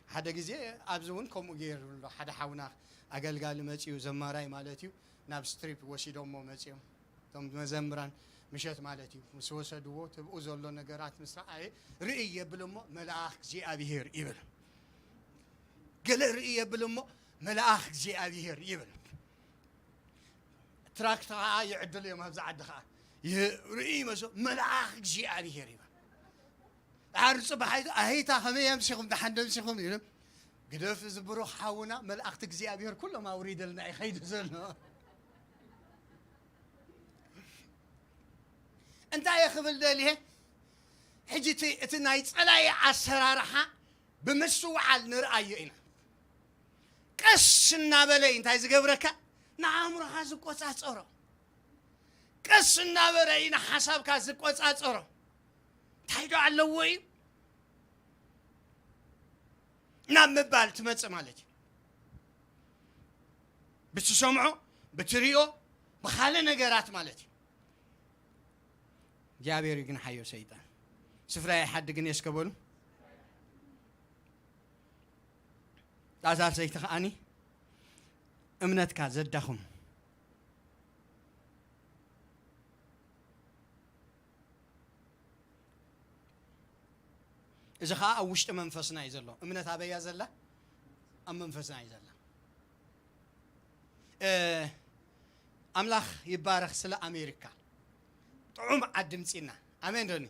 ሓደ ግዜ ኣብዚ እውን ከምኡ ገይሩ ኣሎ። ሓደ ሓውና ኣገልጋሊ መፂኡ ዘማራይ ማለት እዩ ናብ ስትሪፕ ወሲዶሞ መፂኦም እቶም መዘምራን ምሸት ማለት እዩ ምስ ወሰድዎ ትብኡ ዘሎ ነገራት ምስ ረኣየ ርኢ የብል እሞ መልኣኽ እግዚኣብሄር ይብል። ገለ ርኢ የብል እሞ መልኣኽ እግዚኣብሄር ይብል። ትራክት ከዓ ይዕድል እዮም ኣብዚ ዓዲ ከዓ ይርኢ ይመስሎ መልኣኽ እግዚኣብሄር ይብል። ድሓር ፅባሕ ኣይታ ከመይ ኣምሲኹም ደሓን ደምሲኹም ኢሎም ግደፍ እዚ ብሩኽ ሓውና መልኣኽቲ እግዚኣብሔር ኩሎም ኣውሪደልና እዩ ኸይዱ ዘሎ እንታይ እየ ክብል ደልየ ሕጂ እቲ- እቲ ናይ ፀላኢ ኣሰራርሓ ብምስትውዓል ንርኣዮ ኢና ቀስ እናበለ እዩ እንታይ ዝገብረካ ንኣእምሮኻ ዝቆፃፀሮ ቀስ እናበለ እዩ ንሓሳብካ ዝቆፃፀሮ እንታይ ዶ ኣለዎ እዩ ናብ ምባል ትመፅእ ማለት እዩ ብትሰምዖ ብትሪኦ ብካልእ ነገራት ማለት እዩ እግዚኣብሔር ይግንሓዮ ሰይጣን ስፍራ ይሓድግን የስከበሉ ጣዛር ሰይቲ ከዓኒ እምነትካ ዘዳኹም እዚ ከዓ ኣብ ውሽጢ መንፈስና እዩ ዘሎ እምነት ኣበያ ዘላ ኣብ መንፈስና እዩ ዘላ ኣምላኽ ይባረኽ ስለ ኣሜሪካ ጥዑም ዓዲ ምፂና ኣሜን ዶኒ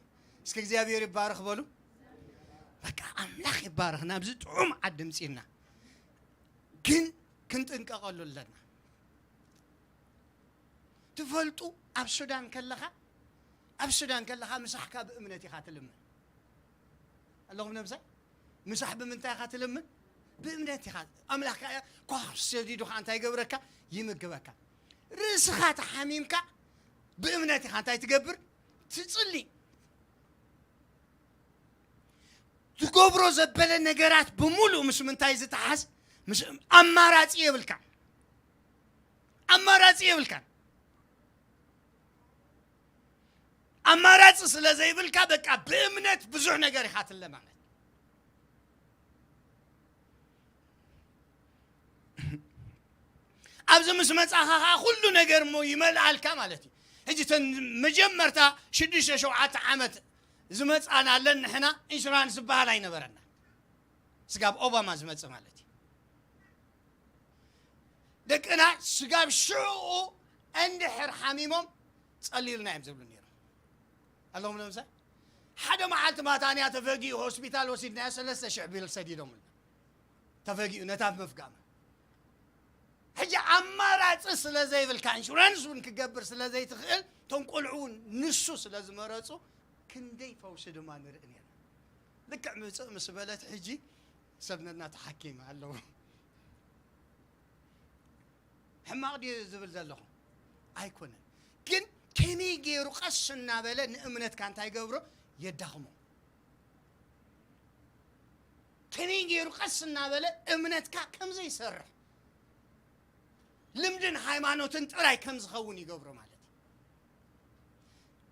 እስኪ እግዚኣብሔር ይባረኽ በሉ በቃ ኣምላኽ ይባረኽ ናብዚ ጥዑም ዓዲ ምፂና ግን ክንጥንቀቐሉ ኣለና ትፈልጡ ኣብ ሱዳን ከለኻ ኣብ ሱዳን ከለኻ ምሳሕካ ብእምነት ኢኻ ትልምን ኣለኹም ነብሳይ ምሳሕ ብምንታይ ኢኻ ትልምን ብእምነት ኢኻ ኣምላኽ ኳ ሰዲዱ ከዓ እንታይ ይገብረካ ይምግበካ ርእስኻ ተሓሚምካ ብእምነት ኢኻ እንታይ ትገብር ትፅሊ ትገብሮ ዘበለ ነገራት ብምሉእ ምስ ምንታይ ዝተሓዝ ኣማራፂ የብልካ ኣማራፂ የብልካ ኣማራፂ ስለ ዘይብልካ በቃ ብእምነት ብዙሕ ነገር ኢኻ ትለማመድ ኣብዚ ምስ መፃኻ ከዓ ኩሉ ነገር እሞ ይመልኣልካ ማለት እዩ ሕጂ ተን መጀመርታ ሽዱሽተ ሸውዓተ ዓመት ዝመጻና ኣለን። ንሕና ኢንሹራንስ ዝበሃል ኣይነበረና። ስጋብ ኦባማ ዝመጽእ ማለት እዩ። ደቅና ስጋብ ሽዑ እንድሕር ሓሚሞም ጸልዩልና እዮም ዝብሉ ነይሮም። ኣለኹም ዶ ምሳይ? ሓደ መዓልቲ ማታንያ ተፈጊኡ ሆስፒታል ወሲድናዮ፣ ሰለስተ ሽሕ ቢል ሰዲዶምልና። ተፈጊኡ ነታ ምፍጋም። ሕጂ ኣማራጺ ስለ ዘይብልካ፣ ኢንሹራንስ እውን ክገብር ስለ ዘይትኽእል፣ እቶም ቆልዑ እውን ንሱ ስለ ዝመረጹ፣ ክንደይ ፈውሲ ድማ ንርኢ ነርና። ልክዕ ምጽእ ምስ በለት፣ ሕጂ ሰብ ነና ተሓኪመ ኣለዉ። ሕማቕ ድዩ ዝብል ዘለኹ? ኣይኮነን። ግን ከመይ ገይሩ ቀስ እናበለ ንእምነትካ እንታይ ገብሮ? የዳኽሞ። ከመይ ገይሩ ቀስ እናበለ እምነትካ ከም ዘይሰርሕ፣ ልምድን ሃይማኖትን ጥራይ ከም ዝኸውን ይገብሮ ማለት እዩ።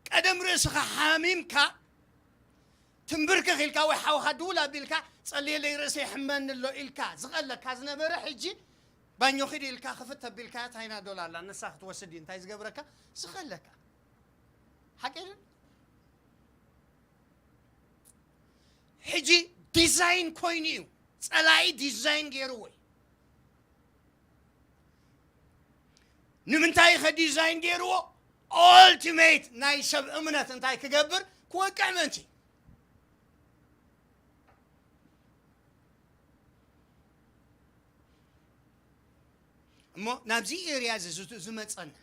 ቀደም ርእስኻ ሓሚምካ፣ ትንብርክኽ ኢልካ ወይ ሓውኻ ድውል ኣቢልካ፣ "ጸልየለይ፣ ርእሰይ ይሕመኒ ኣሎ" ኢልካ ዝቐለካ ዝነበረ፣ ሕጂ "ባኞ ኺድ" ኢልካ ክፍት ኣቢልካ፣ "ቻይና ዶላር ኣላ፣ ንሳ ክትወስድ እዩ" እንታይ ዝገብረካ? ዝቐለካ። ሓቂ ድዩ? ሕጂ ዲዛይን ኮይኑ እዩ። ጸላኢ ዲዛይን ገይርዎ እዩ። ንምንታይ ከ ዲዛይን ገይርዎ? ኦልቲሜት ናይ ሰብ እምነት እንታይ ክገብር? ክወቅዕ ምእንቲ። እሞ ናብዚ ኤርያ እዚ ዝቱ-፣ ዝመጸና፣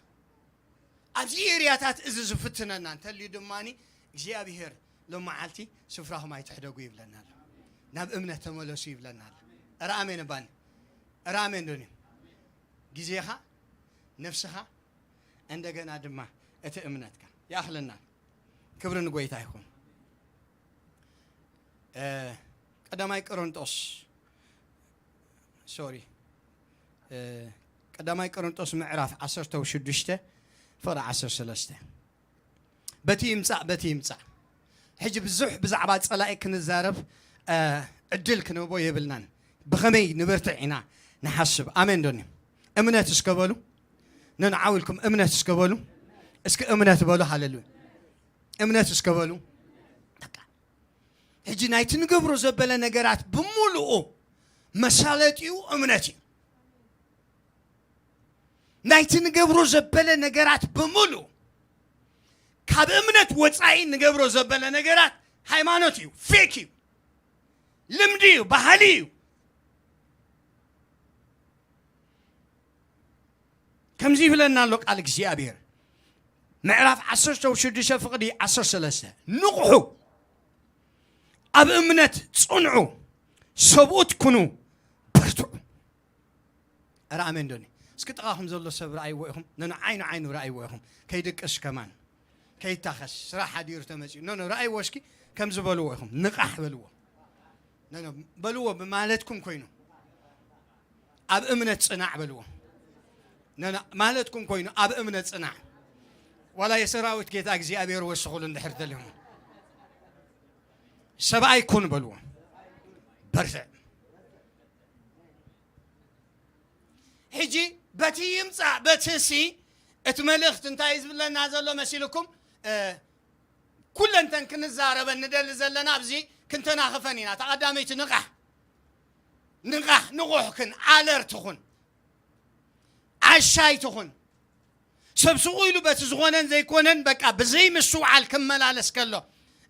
ኣብዚ ኤርያታት እዚ ዝፍትነና እንተልዩ ድማኒ፣ እግዚኣብሔር ሎም መዓልቲ "ስፍራኹም ኣይትሕደጉ" ይብለና ኣሎ። "ናብ እምነት ተመለሱ" ይብለና ኣሎ። እረ ኣሜን እባኒ። እረ ኣሜን ዶኒ። ግዜኻ፣ ነፍስኻ፣ እንደገና ድማ እቲ እምነትካ ይኣኽለና። ክብሪ ንጎይታ ይኹን። እ፣ ቀዳማይ ቆሮንጦስ፣ ሶሪ፣ እ፣ ቀዳማይ ቆሮንጦስ ምዕራፍ ዓሰርተ ሽዱሽተ ፍቕዲ ዓሰርተ ሰለስተ። በቲ ይምጻእ፣ በቲ ይምጻእ። ሕጂ ብዙሕ ብዛዕባ ጸላኢ ክንዛረብ፣ እ፣ ዕድል ክንህቦ የብልናን። ብኸመይ ንበርትዕ ኢና ንሓስብ። ኣሜን ዶኒ? እምነት እስከ በሉ። ነንዓው ኢልኩም እምነት እስከ በሉ። እስኪ እምነት በሉ። ሃሌሉያ። እምነት እስከ በሉ። በቃ። ሕጂ ናይቲ ንገብሮ ዘበለ ነገራት ብምሉኡ መሳለጢኡ እምነት እዩ። ናይቲ ንገብሮ ዘበለ ነገራት ብምሉኡ፣ ካብ እምነት ወጻኢ ንገብሮ ዘበለ ነገራት ሃይማኖት እዩ፣ ፌክ እዩ፣ ልምዲ እዩ፣ ባህሊ እዩ። ከምዚ ይብለና ኣሎ ቃል እግዚኣብሔር፣ ምዕራፍ ዓሰርተ ሽዱሽተ ፍቕዲ ዓሰርተ ሰለስተ፣ "ንቕሑ፣ ኣብ እምነት ጽንዑ፣ ሰብኡት ኩኑ፣ በርትዑ።" እረ ኣሜን ዶኒ? እስኪ ጥቓኹም ዘሎ ሰብ ረኣይዎ ኢኹም፣ ነኖ ዓይኑ ዓይኑ ረኣይዎ ኢኹም። ከይድቅስ ከማን፣ ከይታኸስ፣ ስራሕ ሓዲሩ ተመጺኡ። ነኖ ረኣይዎ እስኪ፣ ከምዚ በልዎ ኢኹም፣ "ንቓሕ" በልዎ። ነኖ በልዎ፣ ብማለትኩም ኮይኑ። "ኣብ እምነት ጽናዕ" በልዎ። ነና ማለትኩም ኮይኑ፣ "ኣብ እምነት ጽናዕ። ዋላ የሰራዊት ጌታ እግዚኣብሔር ወስኹሉ እንድሕር ተልዮም፣ ሰብኣይ ኩን" በልዎ። በርትዕ። ሕጂ በቲ ይምጻእ በቲ ሲ፣ እቲ መልእኽቲ እንታይ እዩ ዝብለና ዘሎ መሲልኩም? እ፣ ኩለንተን ክንዛረበን ንደሊ ዘለና ኣብዚ ክንተናኽፈን ኢና። ተቐዳመይቲ ንቓሕ፣ ንቓሕ፣ ንቑሕ ክን፣ ኣለርት ኹን፣ ዓሻይ ትኹን። ሰብ ስቑ ኢሉ በቲ ዝኾነን ዘይኮነን በቃ ብዘይ ምስትውዓል ክመላለስ ከሎ፣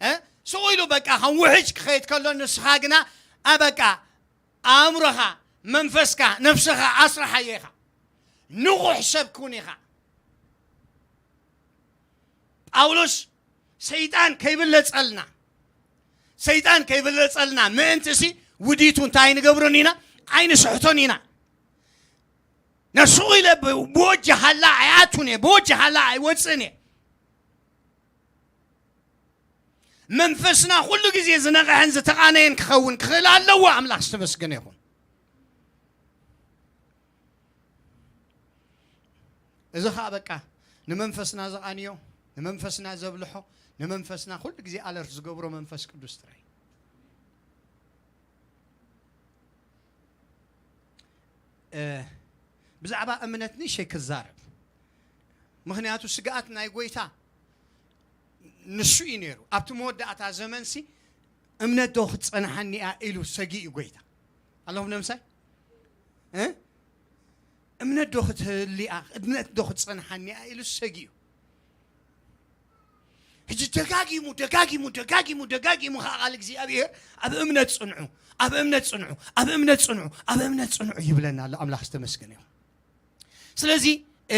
እ፣ ስቑ ኢሉ በቃ ከም ውሕጅ ክኸይድ ከሎ፣ ንስኻ ግና፣ ኣ፣ በቃ ኣእምሮኻ፣ መንፈስካ፣ ነፍስኻ ኣስርሓዮ ኢኻ። ንቑሕ ሰብ ኩን ኢኻ። ጳውሎስ ሰይጣን ከይብለጸልና፣ ሰይጣን ከይብለጸልና ምእንትሲ ውዲቱ እንታይ ንገብሮን ኢና? ኣይንስሕቶን ኢና። ነስቑ ኢለ ብ-፣ ብወጀ ሃላ ኣይኣቱን እየ፣ ብወጀ ሃላ ኣይወፅእን እየ። መንፈስና ኩሉ ግዜ ዝነቕሐን ዝተቓነየን ክኸውን ክኽእል ኣለዎ። ኣምላኽ ዝተመስገነ ይኹን። እዚ ኸኣ በቃ ንመንፈስና ዘቓንዮ፣ ንመንፈስና ዘብልሖ፣ ንመንፈስና ኩሉ ግዜ ኣለርት ዝገብሮ መንፈስ ቅዱስ ጥራይ። እ፣ ብዛዕባ እምነት ንእሸይ ክዛረብ። ምኽንያቱ ስግኣት ናይ ጐይታ ንሱ እዩ ነይሩ። ኣብቲ መወዳእታ ዘመንሲ እምነት ዶ ክትጸንሓኒ እያ ኢሉ ሰጊኡ እዩ ጎይታ። ኣለኹም ነምሳይ? እ? እምነት ዶ ክትህልያ፣ እምነት ዶ ክትጸንሓኒ እያ ኢሉ ሰጊኡ። ሕጂ ደጋጊሙ፣ ደጋጊሙ፣ ደጋጊሙ፣ ደጋጊሙ ከዓ ቃል እግዚኣብሔር ኣብ እምነት ጽንዑ፣ ኣብ እምነት ጽንዑ፣ ኣብ እምነት ጽንዑ፣ ኣብ እምነት ጽንዑ ይብለና ኣሎ። ኣምላኽ ዝተመስገነ ይኹን። ስለዚ፣ እ፣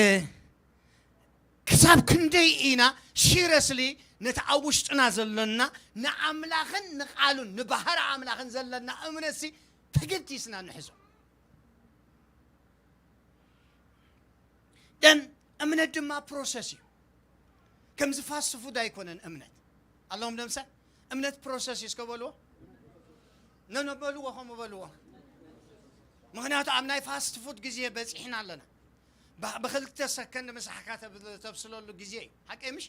ክሳብ ክንደይ ኢና ሲሪየስሊ ነቲ ኣብ ውሽጥና ዘሎና ንኣምላኽን ንቓሉን ንባህሪ ኣምላኽን ዘለና እምነትሲ ተገዲስና ንሕዞ። ደን እምነት ድማ ፕሮሰስ እዩ። ከምዚ ፋስት ፉድ ኣይኮነን እምነት። ኣለኹም ደምሳ እምነት ፕሮሰስ እዩ እስከ በልዎ። ነኖ በልዎ፣ ከምኡ በልዎ። ምኽንያቱ ኣብ ናይ ፋስት ፉድ ግዜ በፂሕና ኣለና። ብ-፣ ብክልተ ሰከንድ ምሳሕካ ተብ-፣ ተብስለሉ ግዜ እዩ። ሓቀይ ምሽ?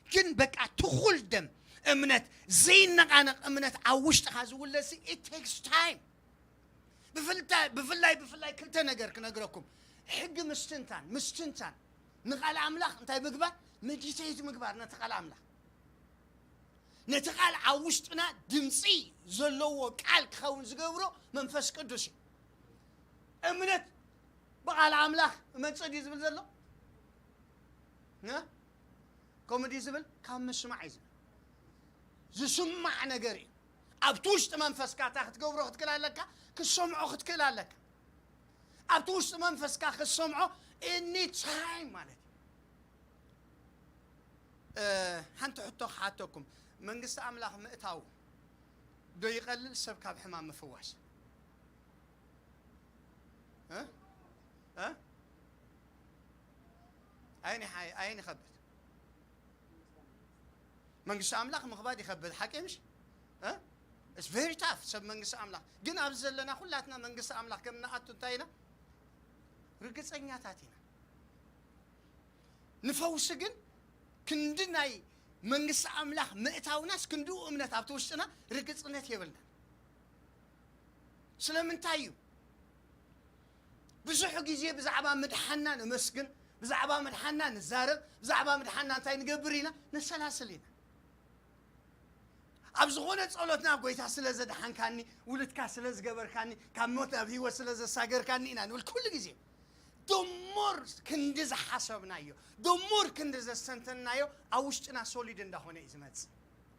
ግን በቃ ትኹል ደም እምነት፣ ዘይነቓነቕ እምነት ኣብ ውሽጥኻ ዝውለድ ሲ፣ it takes time። ብፍልታ-፣ ብፍላይ፣ ብፍላይ ክልተ ነገር ክነግረኩም። ሕጊ ምስትንታን፣ ምስትንታን። ንቃል ኣምላኽ እንታይ ምግባር? መዲቴት ምግባር ነቲ ቃል ኣምላኽ። ነቲ ቃል ኣብ ውሽጥና ድምፂ ዘለዎ ቃል ክኸውን ዝገብሮ መንፈስ ቅዱስ እዩ። እምነት ብቃል ኣምላኽ እመጽእ ድዩ ዝብል ዘሎ? እ? ከምኡ ድዩ ዝብል? ካብ ምስማዕ እዩ ዝብል። ዝስማዕ ነገር እዩ። ኣብቲ ውሽጢ መንፈስካ እታ ክትገብሮ ክትክእል ኣለካ፣ ክትሰምዖ ክትክእል ኣለካ። ኣብቲ ውሽጢ መንፈስካ ክትሰምዖ ኤኒ ታይም ማለት እዩ። እ፣ ሓንቲ ሕቶ ክሓተኩም፣ መንግስቲ ኣምላኽ ምእታው ዶ ይቐልል ሰብ ካብ ሕማም ምፍዋስ? እ? እ? ኣይን ሓይ-፣ ኣይን ይኸብድ? መንግስቲ ኣምላኽ ምኽባድ ይኸብድ፣ ሓቂ ምሽ? እ? It's very tough ሰብ መንግስቲ ኣምላኽ። ግን ኣብዚ ዘለና ኩላትና መንግስቲ ኣምላኽ ከም ንኣቱ እንታይ ኢና? ርግጸኛታት ኢና። ንፈውሲ ግን ክንዲ ናይ መንግስቲ ኣምላኽ ምእታውናስ ክንድኡ እምነት ኣብቲ ውሽጥና ርግጽነት የብልናን። ስለምንታይ እዩ? ብዙሕ ግዜ ብዛዕባ ምድሓንና ነመስግን፣ ብዛዕባ ምድሓንና ንዛረብ፣ ብዛዕባ ምድሓንና እንታይ ንገብር ኢና? ነሰላስል ኢና። ኣብ ዝኾነ ጸሎትና፣ "ጎይታ ስለ ዘድሓንካኒ፣ ውሉድካ ስለ ዝገበርካኒ፣ ካብ ሞት ናብ ህይወት ስለ ዘሳገርካኒ" ኢና ንብል ኩሉ ግዜ። The more ክንዲ ዝሓሰብናዮ፣ the more ክንዲ ዘስተንተንናዮ፣ ኣብ ውሽጥና ሶሊድ እንዳኾነ እዩ ዝመጽእ።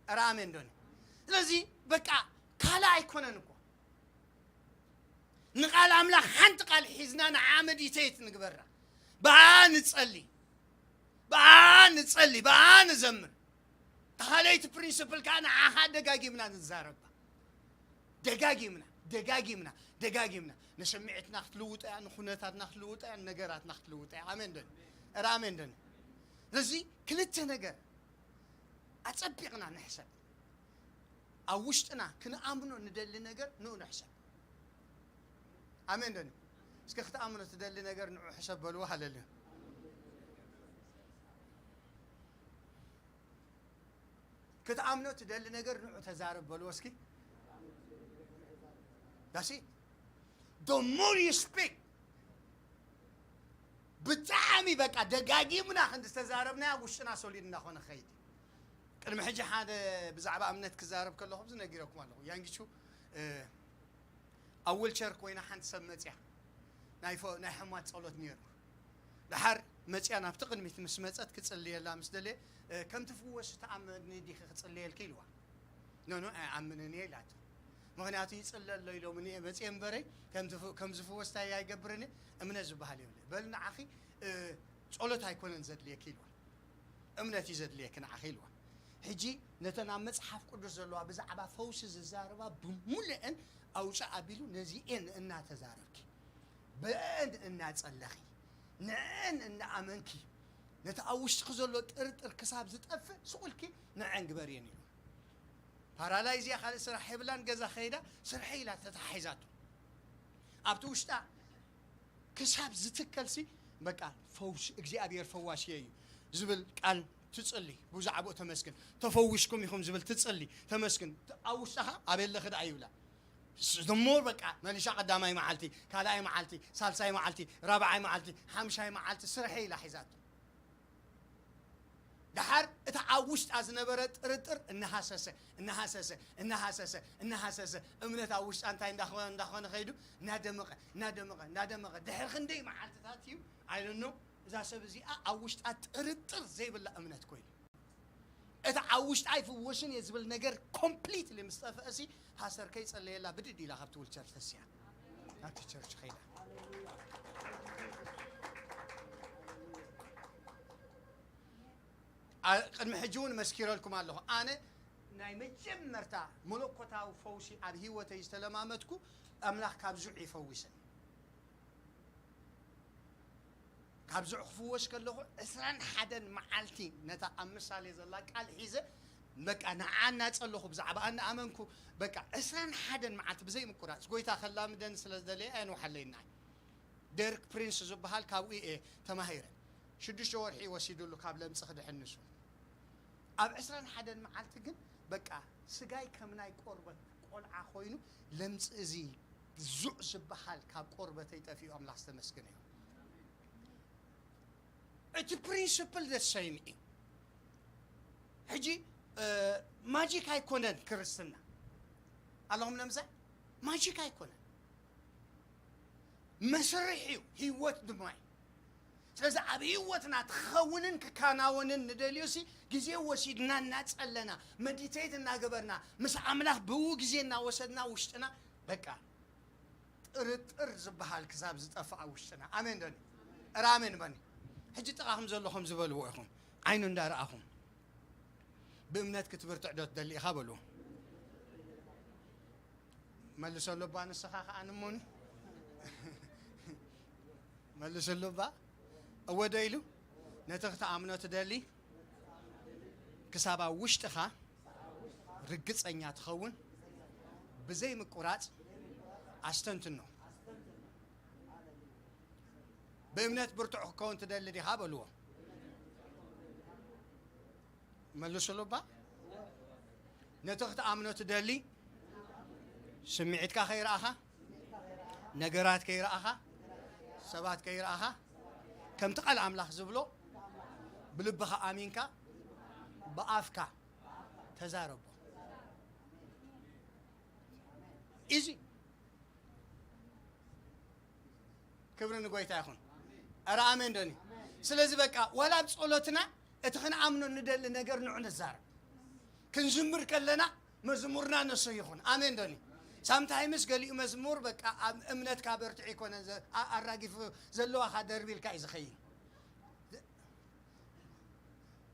ኧረ ኣሜን ዶኒ። ስለዚ በቃ ካልእ ኣይኮነን እኮ። ንቃል ኣምላኽ ሓንቲ ቃል ሒዝና ንዓ መዲቴት ንግበራ። ብኣ ንጸሊ። ብኣ ንጸሊ፣ ብኣ ንዘምር። ተኻለይቲ ፕሪንስፕል ከኣ ንዓኻ ደጋጊምና ንዛረባ። ደጋጊምና፣ ደጋጊምና፣ ደጋጊምና። ንስምዒትና ክትልውጦ እያ፣ ንኹነታትና ክትልውጦ እያ፣ ንነገራትና ክትልውጦ እያ። ኣሜን ዶኒ? ኧረ ኣሜን ዶኒ? ስለዚ ክልተ ነገር ኣጸቢቕና ንሕሰብ። ኣብ ውሽጥና ክንኣምኖ ንደሊ ነገር ንኡ ንሕሰብ። ኣሜን ዶኒ? እስኪ ክትኣምኖ ትደሊ ነገር ንዑ ሕሰብ በልዎ። ሃሌሉያ። ክትኣምኖ ትደሊ ነገር ንዑ ተዛረብ በልዎ እስኪ። That's it. The more you speak፣ ብጣዕሚ በቃ ደጋጊምና ክንዲ ዝተዛረብናዮ ኣብ ውሽጥና ሶሊድ እናኾነ ክኸይድ እዩ። ቅድሚ ሕጂ ሓደ ብዛዕባ እምነት ክዛረብ ከለኹ ኣብዚ ነጊረኩም ኣለኹ። ያንጊቹ፣ እ፣ ኣብ ዊልቸር ኮይና ሓንቲ ሰብ መጽያ፣ ናይ ፈ-፣ ናይ ሕማት ጸሎት ነይሩ። ደሓር መጽያ ናብቲ ቅድሚት ምስ መጸት ክጽልየላ ምስ ደለየ፣ እ፣ "ከም ትፍወስ ትኣምኒ ዲኺ ክጽልየልኪ?" ኢልዋ። "ኖ፣ ኖ፣ ኣይኣምንን እየ" ኢላቶ። "ምኽንያቱ ይጽለ ኣሎ ኢሎምኒ እየ መጽየ እምበረይ፣ ከም ትፍ-፣ ከም ዝፍወስ እንታይ ኣይገብርን እየ፣ እምነት ዝበሃል የብለይ። በል ንዓኺ፣ እ፣ ጸሎት ኣይኮነን ዘድልየኪ" ኢልዋ። "እምነት እዩ ዘድልየኪ ንዓኺ" ኢልዋ። ሕጂ ነተን ኣብ መጽሓፍ ቅዱስ ዘለዋ ብዛዕባ ፈውሲ ዝዛረባ ብምሉአን ኣውፅእ ኣቢሉ ነዚኤን እናተዛረብኪ፣ ብአን እናጸለኺ፣ ንዕን እናኣመንኪ፣ ነቲ ኣብ ውሽጥኪ ዘሎ ጥርጥር ክሳብ ዝጠፍእ ስቕ ኢልኪ ንዕን ግበርየን ኢሉ። ፓራላይዝ እያ፣ ካልእ ስራሕ የብላን፣ ገዛ ከይዳ ስርሐ ኢላ ተታሒዛቶ። ኣብቲ ውሽጣ ክሳብ ዝትከልሲ በቃ ፈውስ፣ እግዚኣብሔር ፈዋሲ እዩ ዝብል ቃል ትጽሊ፣ ብዛዕባኡ ተመስግን። ተፈዊስኩም ኢኹም ዝብል ትጽሊ፣ ተመስግን። ኣብ ውሽጣኻ ኣበይ ኣለኺ ደኣ ይብላ። ስ-፣ the more በቃ መሊሻ ቀዳማይ መዓልቲ፣ ካልኣይ መዓልቲ፣ ሳልሳይ መዓልቲ፣ ራብዓይ መዓልቲ፣ ሓምሻይ መዓልቲ ስርሐ ኢላ ሒዛቶ። ደሓር እቲ ኣብ ውሽጣ ዝነበረ ጥርጥር እናሃሰሰ እናሃሰሰ እናሃሰሰ እናሃሰሰ፣ እምነት ኣብ ውሽጣ እንታይ እንዳኾነ እንዳኾነ ከይዱ፣ እናደመቐ እናደመቐ እናደመቐ ድሕሪ ክንደይ መዓልትታት እዩ ኣይለኖ፣ እዛ ሰብ እዚኣ ኣብ ውሽጣ ጥርጥር ዘይብላ እምነት ኮይኑ። እቲ ኣብ ውሽጣ ኣይፍወስን እየ ዝብል ነገር ኮምፕሊትሊ ምስ ጠፍአሲ፣ ፓስተር ከይጸለየላ ብድድ ኢላ ካብቲ ዊልቸር ተስያ ናብቲ ቸርች ከይዳ። ኣ- ቅድሚ ሕጂ እውን መስኪረልኩም ኣለኹ። ኣነ ናይ መጀመርታ መለኮታዊ ፈውሲ ኣብ ህይወተይ ዝተለማመድኩ፣ ኣምላኽ ካብ ዙዕ ይፈውስን። ካብ ዙዕ ክፍወስ ከለኹ፣ ዕስራን ሓደን መዓልቲ ነታ ኣብ ምሳሌ ዘላ ቃል ሒዘ፣ በቃ ንዓ እናጸለኹ፣ ብዛዕባ እናኣመንኩ፣ በቃ ዕስራን ሓደን መዓልቲ ብዘይ ምቁራጽ ጎይታ ከላምደን ስለ ዝደለየ ኣየንውሓለይና። ደርክ ፕሪንስ ዝበሃል ካብኡ እየ ተማሂረ። ሽዱሽተ ወርሒ ወሲዱሉ ካብ ለምጽ ክድሕን ንሱ። ኣብ ዕስራን ሓደን መዓልቲ ግን በቃ ስጋይ ከም ናይ ቆርበት ቆልዓ ኮይኑ፣ ለምጽ እዚ ዙዕ ዝበሃል ካብ ቆርበተይ ጠፊኡ፣ ኣምላኽ ዝተመስገነ ይኹን። እቲ ፕሪንስፕል ዘሰይም እዩ። ሕጂ እ፣ ማጂክ ኣይኮነን ክርስትና። ኣለኹም ነምሳ ማጂክ ኣይኮነን፣ መስርሕ እዩ፣ ህይወት ድማ እዩ። ስለዚ ኣብ ህይወትና ትኸውንን ክከናወንን ንደልዮ ሲ፣ ግዜ ወሲድና እናጸለና፣ መዲቴት እናገበርና፣ ምስ ኣምላኽ ብኡ ግዜ እናወሰድና፣ ውሽጥና በቃ ጥርጥር ዝበሃል ክሳብ ዝጠፍእ ኣብ ውሽጥና። ኣሜን ዶ? እረ ኣሜን በኒ። ሕጂ ጥቓኹም ዘለኹም ዝበልዎ ኢኹም፣ ዓይኑ እንዳረኣኹም፣ ብእምነት ክትብርትዕ ዶ ትደሊ ኢኻ በልዎ። መልሰሉ እባ፣ ንስኻ ኸኣ ንሞኒ። መልሰሉ እባ። እወ ዶ ኢሉ? ነቲ ክትኣምኖ ትደሊ፣ ክሳብ ኣብ ውሽጥኻ ርግጸኛ ትኸውን፣ ብዘይ ምቁራጽ ኣስተንትኖ። ብእምነት ብርቱዕ ክትከውን ትደሊ ዲኻ በልዎ። መልሱሉ እባ። ነቲ ክትኣምኖ ትደሊ፣ ስምዒትካ ከይረኣኻ፣ ነገራት ከይረኣኻ፣ ሰባት ከይረኣኻ፣ ከምቲ ቃል ኣምላኽ ዝብሎ፣ ብልብኻ ኣሚንካ፣ ብኣፍካ ተዛረቦ። ኢዚ። ክብሪ ንጎይታ ይኹን። ኧረ ኣሜን ዶኒ። ስለዚ በቃ ዋላ ኣብ ጸሎትና እቲ ክንኣምኖ ንደሊ ነገር ንዑ ንዛረብ። ክንዝምር ከለና መዝሙርና ንሱ ይኹን። ኣሜን ዶኒ። ሳምታይምስ ገሊኡ መዝሙር በቃ ኣብ እምነትካ በርትዕ ይኮነ ዘ-፣ ኣ-፣ ኣራጊፉ ዘለዋኻ ደርቢልካ እዩ ዝኸይድ።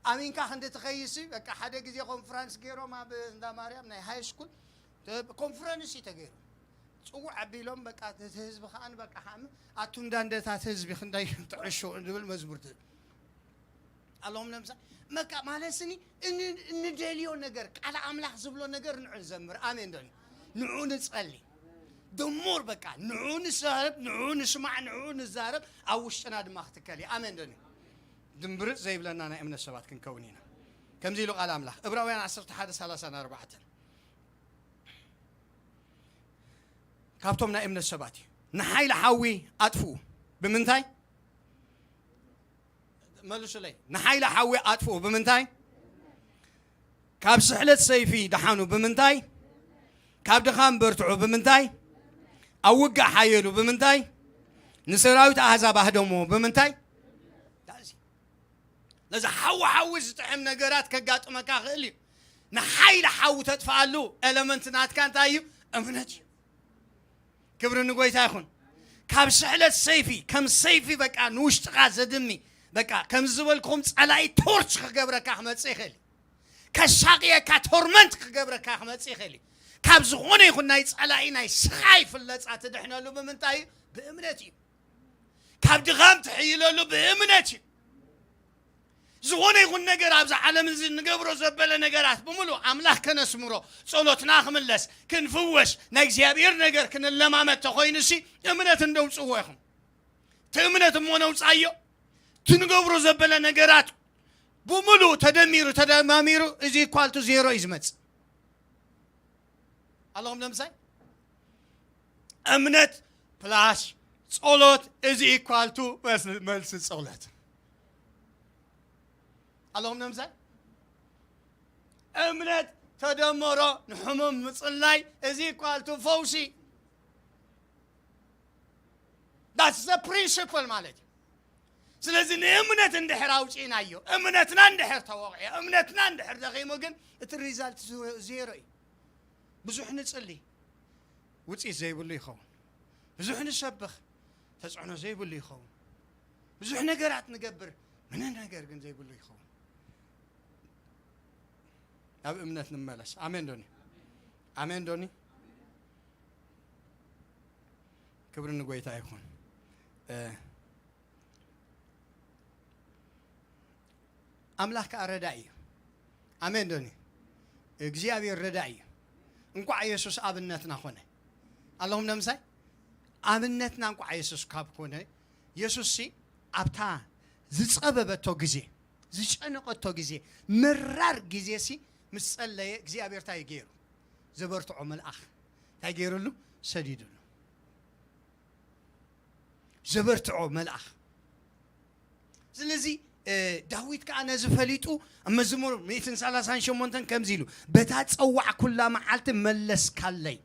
ኣሚንካ ክንዲ ትኸይሲ በቃ ሓደ ግዜ ኮንፈረንስ ገይሮም ኣብ እንዳ ማርያም ናይ ሃይ ስኩል ተ-፣ ኮንፈረንስ እዩ ተገይሩ። ጽውዕ ኣቢሎም በቃ እቲ ህዝቢ ከኣ በቃ ሓም ኣቱ እንዳ እንደታት ህዝቢ ክንዳይ ትዕሹ ዝብል መዝሙር ት-፣ ኣለዎም ነምሳ በቃ ማለት ስኒ እን-፣ እንደልዮ ነገር ቃል ኣምላኽ ዝብሎ ነገር ንዑ ንዘምር። ኣሜን ዶኒ ንዑ ንጸሊ። ደሞር በቃ ንዑ ንዛረብ፣ ንዑ ንስማዕ፣ ንዑ ንዛረብ ኣብ ውሽጥና ድማ ክትከል እዩ። ኣሜን ዶኒ ድምብርጽ ዘይብለና ናይ እምነት ሰባት ክንከውን ኢና። ከምዚ ኢሉ ቃል ኣምላኽ እብራውያን ዓሰርተ ሓደ ሰላሳ ኣርባዕተ ካብቶም ናይ እምነት ሰባት እዩ። ንሓይሊ ሓዊ ኣጥፍኡ። ብምንታይ? መልሱለይ። ንሓይሊ ሓዊ ኣጥፍኡ። ብምንታይ? ካብ ስሕለት ሰይፊ ደሓኑ። ብምንታይ? ካብ ድኻም በርትዑ። ብምንታይ? ኣብ ውግእ ሓየሉ። ብምንታይ? ንሰራዊት ኣህዛብ ኣህደሞ። ብምንታይ? ነዚ ሓዊ ሓዊ ዝጥዕም ነገራት ከጋጥመካ ክእል እዩ። ንሓይሊ ሓዊ ተጥፍኣሉ ኤለመንት ናትካ እንታይ እዩ? እምነት እዩ። ክብሪ ንጎይታ ይኹን። ካብ ስሕለት ሰይፊ፣ ከም ሰይፊ በቃ ንውሽጥኻ ዘድሚ፣ በቃ ከምዚ ዝበልኩኹም ጸላኢ ቶርች ክገብረካ ክመጽእ ይኽእል እዩ። ከሳቕየካ ቶርመንት ክገብረካ ክመጽእ ይኽእል እዩ። ካብ ዝኾነ ይኹን ናይ ጸላኢ ናይ ስቓይ ፍለጻ ትድሕነሉ ብምንታይ እዩ? ብእምነት እዩ። ካብ ድኻም ትሕይለሉ ብእምነት እዩ። ዝኾነ ይኹን ነገር ኣብዚ ዓለም እዚ ንገብሮ ዘበለ ነገራት ብምሉእ ኣምላኽ ከነስምሮ፣ ጸሎትና ክምለስ፣ ክንፍወስ፣ ናይ እግዚኣብሔር ነገር ክንለማመድ ተኾይኑሲ እምነት እንደውጽዎ ኢኹም። እቲ እምነት እሞ ነውጻዮ። እቲ ንገብሮ ዘበለ ነገራት ብምሉእ ተደሚሩ፣ ተደማሚሩ እዚ ኢኳል ቱ ዜሮ እዩ ዝመጽእ። ኣለኹም ነምሳይ? እምነት ፕላስ ጸሎት እዚ ኢኳል ቱ መልሲ ጸሎት። ኣለኹም ነምሳይ? እምነት ተደመሮ ንሕሙም ምጽላይ፣ እዚ እኳ እቲ ፈውሲ። That's the principle ማለት እዩ። ስለዚ ንእምነት እንድሕር ኣውጪእናዮ፣ እምነትና እንድሕር ተወቕዐ፣ እምነትና እንድሕር ደኺሙ ግን እቲ ሪዛልት ዜሮ እዩ። ብዙሕ ንጽሊ፣ ውጽኢት ዘይብሉ ይኸውን። ብዙሕ ንሰብኽ፣ ተጽዕኖ ዘይብሉ ይኸውን። ብዙሕ ነገራት ንገብር፣ ምንም ነገር ግን ዘይብሉ ይኸውን። ኣብ እምነት ንመለስ። ኣሜን ዶኒ? ኣሜን ዶኒ? ክብሪ ንጎይታ ይኹን። ኣምላኽ ከኣ ረዳኢ እዩ። ኣሜን ዶኒ? እግዚኣብሔር ረዳኢ እዩ። እንቋዕ የሱስ ኣብነትና ኾነ። ኣለኹም ነምሳይ? ኣብነትና እንቋዕ የሱስ ካብ ኮነ፣ የሱስ ሲ ኣብታ ዝጸበበቶ ግዜ፣ ዝጨነቐቶ ግዜ፣ መራር ግዜ ሲ ምስ ጸለየ እግዚኣብሔር እንታይ ገይሩ? ዘበርትዖ መልኣኽ እንታይ ገይሩሉ? ሰዲዱሉ። ዘበርትዖ መልኣኽ። ስለዚ ዳዊት ከኣ ነዚ ፈሊጡ ኣብ መዝሙር ሚእትን ሰላሳን ሸሞንተን ከምዚ ኢሉ፣ በታ ጸዋዕ ኩላ መዓልቲ መለስካለይ፣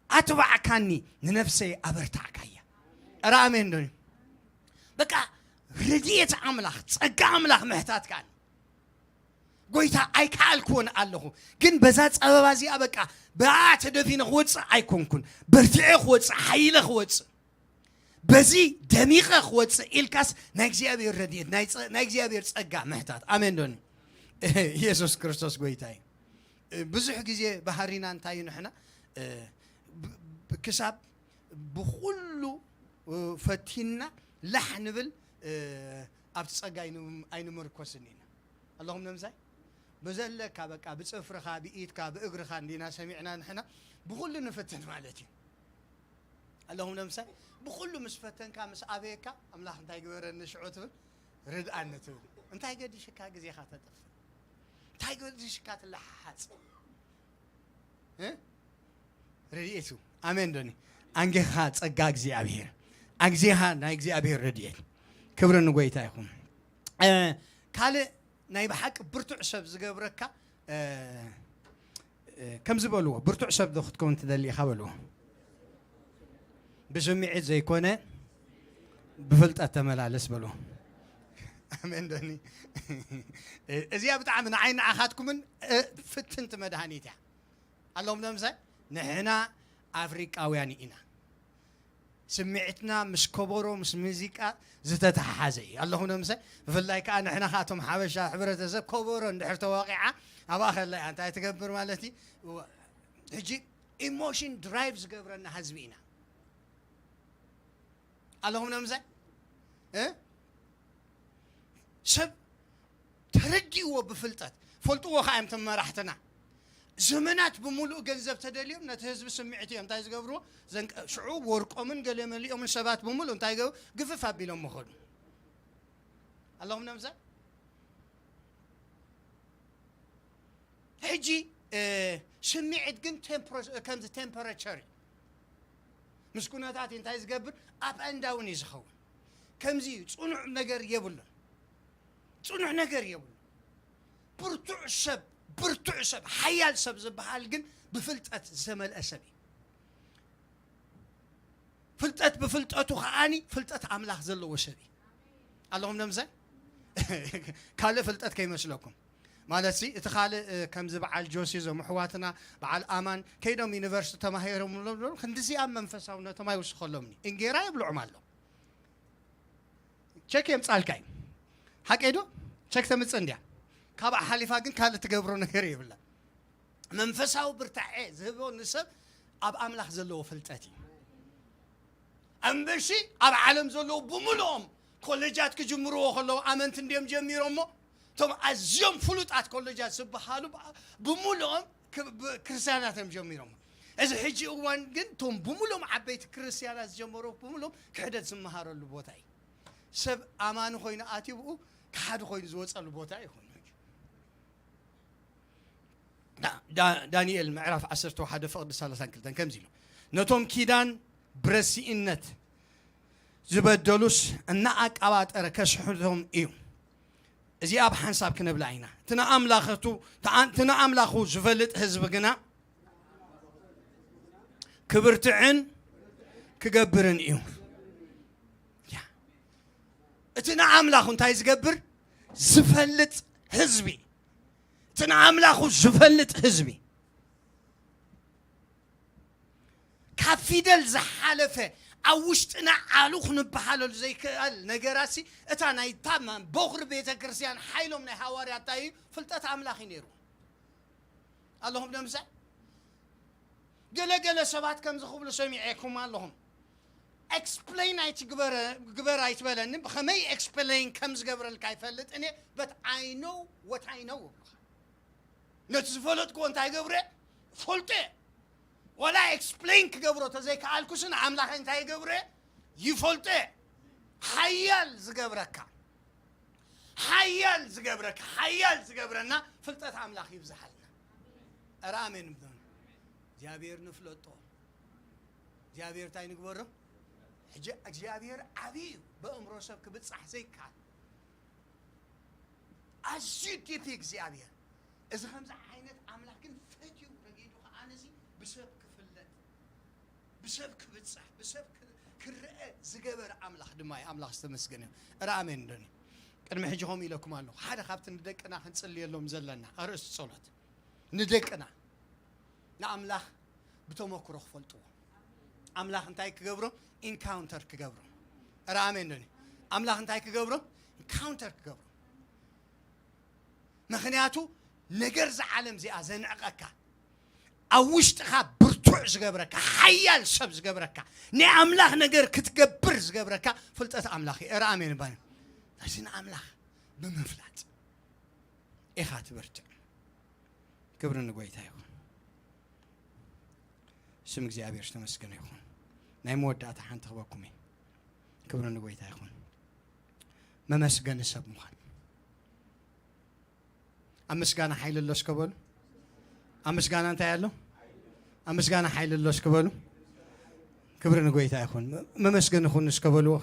ኣትባዕካኒ፣ ንነፍሰይ ኣበርታዕካያ። ኧረ ኣሜን ዶ? በቃ ረድኤት ኣምላኽ፣ ጸጋ ኣምላኽ ምሕታት ከኣኒ። ጎይታ ኣይከኣልክዎን ኣለኹ፣ ግን በዛ ጸበባ እዚኣ በቃ ብኣ ተደፊነ ክወጽእ ኣይኮንኩን፣ በርቲዐ ክወጽእ፣ ሓይለ ክወጽእ፣ በዚ ደሚቐ ክወጽእ ኢልካስ ናይ እግዚኣብሔር ረድኤት፣ ናይ ጸ-፣ ናይ እግዚኣብሔር ጸጋ ምሕታት። ኣሜን ዶኒ? ኢየሱስ ክርስቶስ ጎይታ እዩ። ብዙሕ ግዜ ባህሪና እንታይ እዩ? ንሕና ብ-፣ ብ-፣ ክሳብ ብኹሉ ፈቲንና ላሕ ንብል፣ ኣብቲ ጸጋ ኣይን-፣ ኣይንምርኮስን ኢና። ኣለኹም ነምሳይ? ብዘለካ በቃ ብጽፍርኻ፣ ብኢድካ፣ ብእግርኻ እንዲና ሰሚዕና ንሕና ብኹሉ ንፍትን ማለት እዩ። ኣለኹም ነምሳይ? ብኹሉ ምስ ፈተንካ፣ ምስ ኣበየካ፣ ኣምላኽ እንታይ ግበረኒ ሽዑ ትብል፣ ርድኣኒ ትብል። እንታይ ገዲሽካ ግዜኻ ተጥፍእ? እንታይ ገዲሽካ ትለሓሓጽ? እ? ረድኤቱ። ኣሜን ዶኒ? ኣንጌኻ ጸጋ እግዚኣብሔር። ኣንጌኻ ናይ እግዚኣብሔር ረድኤት። ክብሪ ንጎይታ ይኹን። እ፣ ካልእ ናይ ብሓቂ ብርቱዕ ሰብ ዝገብረካ፣ እ፣ እ፣ ከምዚ በልዎ፣ ብርቱዕ ሰብ ዶ ክትከውን ትደሊ ኢኻ በልዎ። ብስምዒት ዘይኮነ ብፍልጠት ተመላለስ በልዎ። ኣሜን ዶኒ? እ፣ እዚኣ ብጣዕሚ ንዓይ ንዓኻትኩምን፣ እ፣ ፍትንቲ መድሃኒት እያ። ኣለኹም ነምሳይ? ንሕና ኣፍሪቃውያን ኢና። ስምዒትና ምስ ከበሮ፣ ምስ ሙዚቃ ዝተተሓሓዘ እዩ። ኣለኹም ነምሳይ? ብፍላይ ከኣ ንሕና ከኣ እቶም ሓበሻ ሕብረተሰብ ከበሮ እንድሕር ተወቒዓ ኣብኣ ከላ እያ እንታይ ትገብር ማለት እዩ? ሕጂ ኢሞሽን ድራይቭ ዝገብረና ህዝቢ ኢና። ኣለኹም ነምሳይ? እ? ሰብ ተረዲእዎ ብፍልጠት፣ ፈልጥዎ ከኣ እዮም እቶም መራሕትና። ዘመናት ብምሉእ ገንዘብ ተደልዮም ነቲ ህዝቢ ስምዒት እዮም እንታይ ዝገብርዎ? ዘንቀ-፣ ሽዑ ወርቆምን ገለ መሊኦምን ሰባት ብምሉእ እንታይ ገብ-፣ ግፍፍ ኣቢሎም መኸዱ። ኣለኹም ነምሳይ? ሕጂ፣ እ፣ ስምዒት ግን ቴምፕረ-፣ ከምዚ ቴምፐረቸር እዩ። ምስ ኩነታት እንታይ ዝገብር? ኣፕ ኣንድ ዳውን እዩ ዝኸውን። ከምዚ እዩ፣ ጽኑዕ ነገር የብሉን። ጽኑዕ ነገር የብሉን። ብርቱዕ ሰብ፣ ብርቱዕ ሰብ፣ ሓያል ሰብ ዝበሃል ግን ብፍልጠት ዝተመልአ ሰብ እዩ። ፍልጠት ብፍልጠቱ ከዓኒ ፍልጠት ኣምላኽ ዘለዎ ሰብ እዩ። ኣለኹም ነምሳይ? ካልእ ፍልጠት ከይመስለኩም። ማለት ሲ፣ እቲ ካልእ፣ እ፣ ከምዚ በዓል ጆሲ፣ እዞም ኣሕዋትና፣ በዓል ኣማን፣ ከይዶም ዩኒቨርሲቲ ተማሂሮም፣ ክንድዚኣ መንፈሳውነቶም ኣይውስኸሎምኒ። እንጌራ የብልዑም ኣሎ። ቸክ የምጻልካ እዩ። ሓቀይ ዶ? ቸክ ተምጽእ እንድያ። ካብኣ ሓሊፋ ግን ካልእ ትገብሮ ነገር የብላ። መንፈሳዊ ብርታዐ ዝህቦ ንሰብ ኣብ ኣምላኽ ዘለዎ ፍልጠት እዩ። እምበሺ ኣብ ዓለም ዘለዉ ብምልኦም ኮሌጃት ክጅምርዎ ከለዉ ኣመንቲ እንድዮም ጀሚሮሞ። እቶም ኣዝዮም ፍሉጣት ኮሌጃት ዝበሃሉ ብ-፣ ብምልኦም ክ-፣ ብ-፣ ክርስትያናት እዮም ጀሚሮሞ። እዚ ሕጂ እዋን ግን እቶም ብምልኦም ዓበይቲ ክርስትያናት ዝጀመሩ ብምልኦም ክሕደት ዝመሃረሉ ቦታ እዩ። ሰብ ኣማኒ ኮይኑ ኣትዩ ብኡ፣ ከሓዲ ኮይኑ ዝወጸሉ ቦታ ይኹን። ዳ-፣ ዳ-፣ ዳንኤል ምዕራፍ ዓሰርተ ሓደ ፍቕዲ ሰላሳን ክልተን ከምዚ ኢሉ፣ ነቶም ኪዳን ብረሲእነት ዝበደሉስ እናኣቃባጠረ ከስሕቶም እዩ። እዚኣ ብሓንሳብ ክነብላ ኢና። እቲ ንኣምላኸቱ፣ እቲ ንኣምላኹ ዝፈልጥ ህዝቢ ግና ክብርትዕን ክገብርን እዩ። ያ። እቲ ንኣምላኹ እንታይ ዝገብር? ዝፈልጥ ህዝቢ። እቲ ንኣምላኹ ዝፈልጥ ህዝቢ። ካብ ፊደል ዝሓለፈ ኣብ ውሽጥና ኣሉ ክንበሃለሉ ዘይክእል ነገራሲ እታ ናይ ታማ ቦኽሪ ቤተ ክርስቲያን ሓይሎም ናይ ሃዋርያት እንታይ እዩ? ፍልጠት ኣምላኽ እዩ ነይሩ። ኣለኹም ደምሳይ? ገለ ገለ ሰባት ከምዚ ክብሉ ሰሚዐኩም ኣለኹም። ኤክስፕሌን ኣይትግበረ-፣ ግበር ኣይትበለኒ። ብኸመይ ኤክስፕሌን ከም ዝገብረልካ ይፈልጥ እኔ፣ but I know what I know እብሉኻ። ነቲ ዝፈለጥክዎ እንታይ ገብረ? ፈልጠ። ዋላ ኤክስፕሌን ክገብሮ ተዘይከኣልኩስ ንኣምላኸ እንታይ ገብረ? ይፈልጠ። ሓያል ዝገብረካ። ሓያል ዝገብረካ። ሓያል ዝገብረና ፍልጠት ኣምላኽ ይብዝሓልና። ኧረ ኣሜን እብሉ። እግዚኣብሔር ንፍለጦ። እግዚኣብሔር እንታይ ንግበሮ? ሕጂ እግዚኣብሔር ዓብዪ እዩ። በእምሮ ሰብ ክብጻሕ ዘይከኣል። ኣዝዩ ዲፕ እዩ እግዚኣብሔር። እዚ ከምዚ ዓይነት ኣምላኽ ግን ፈትዩ ረጊዱ ከኣ ነዚ ብሰብ ክፍለጥ፣ ብሰብ ክብጻሕ፣ ብሰብ ክ-፣ ክረአ ዝገበረ ኣምላኽ ድማ እዩ። ኣምላኽ ዝተመስገነ እዩ። ኧረ ኣሜን እንዶኒ። ቅድሚ ሕጂ ከምኡ ኢለኩም ኣለኹ። ሓደ ካብቲ ንደቅና ክንጽልየሎም ዘለና ኣርእስቲ ጸሎት። ንደቅና ንኣምላኽ ብተመክሮ ክፈልጥዎ። ኣምላኽ እንታይ ክገብሮም? ኢንካውንተር ክገብሮም። ኧረ ኣሜን እንዶኒ። ኣምላኽ እንታይ ክገብሮም? ኢንካውንተር ክገብሮም። ምኽንያቱ ነገር እዛ ዓለም እዚኣ ዘንዕቐካ፣ ኣብ ውሽጥኻ ብርቱዕ ዝገብረካ፣ ሓያል ሰብ ዝገብረካ፣ ናይ ኣምላኽ ነገር ክትገብር ዝገብረካ ፍልጠት ኣምላኽ እዩ። ኧረ ኣሜን እባኒ። እዚ ንኣምላኽ ብምፍላጥ ኢኻ ትበርትዕ። ክብሪ ንጎይታ ይኹን። ስም እግዚኣብሔር ዝተመስገነ ይኹን። ናይ መወዳእታ ሓንቲ ክበኩም እየ። ክብሪ ንጎይታ ይኹን። መመስገኒ ሰብ ምዃን። ኣብ ምስጋና ሓይሊ ኣሎ እስከ በሉ። ኣብ ምስጋና እንታይ ኣሎ? ኣብ ምስጋና ሓይሊ ኣሎ እስከ በሉ። ክብሪ ንጎይታ ይኹን። መመስገኒ ኩኑ እስከ በልዎ።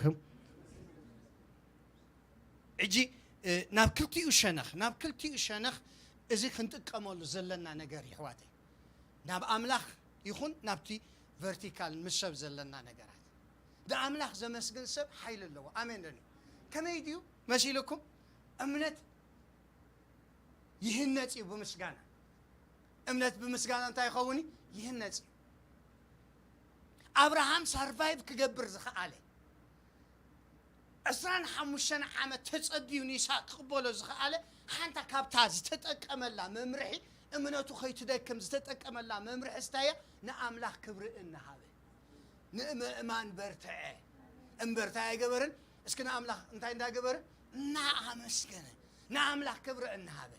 ሕጂ፣ እ፣ ናብ ክልቲኡ ሸነኽ፣ ናብ ክልቲኡ ሸነኽ እዚ ክንጥቀመሉ ዘለና ነገር ይሕዋተይ። ናብ ኣምላኽ ይኹን ናብቲ ቨርቲካል ምስ ሰብ ዘለና ነገራት። ንኣምላኽ ዘመስግን ሰብ ሓይሊ ኣለዎ። ኣሜን ዶ? ከመይ ድዩ መሲልኩም? እምነት ይህነጽ እዩ ብምስጋና። እምነት ብምስጋና እንታይ ይኸውን እዩ? ይህነጽ እዩ። ኣብርሃም ሰርቫይቭ ክገብር ዝኸኣለ፣ ዕስራን ሓሙሽተን ዓመት ተጸብዩ ንይስሃቅ ክቕበሎ ዝኸኣለ፣ ሓንታ ካብታ ዝተጠቀመላ መምርሒ፣ እምነቱ ከይትደክም ዝተጠቀመላ መምርሒ እንታይ እያ? ንኣምላኽ ክብሪ እናሃበ። ንምእማን በርትዐ። እምበር እንታይ ኣይገበርን? እስኪ ንኣምላኽ እንታይ እንዳገበረ? እናኣመስገነ። ንኣምላኽ ክብሪ እናሃበ።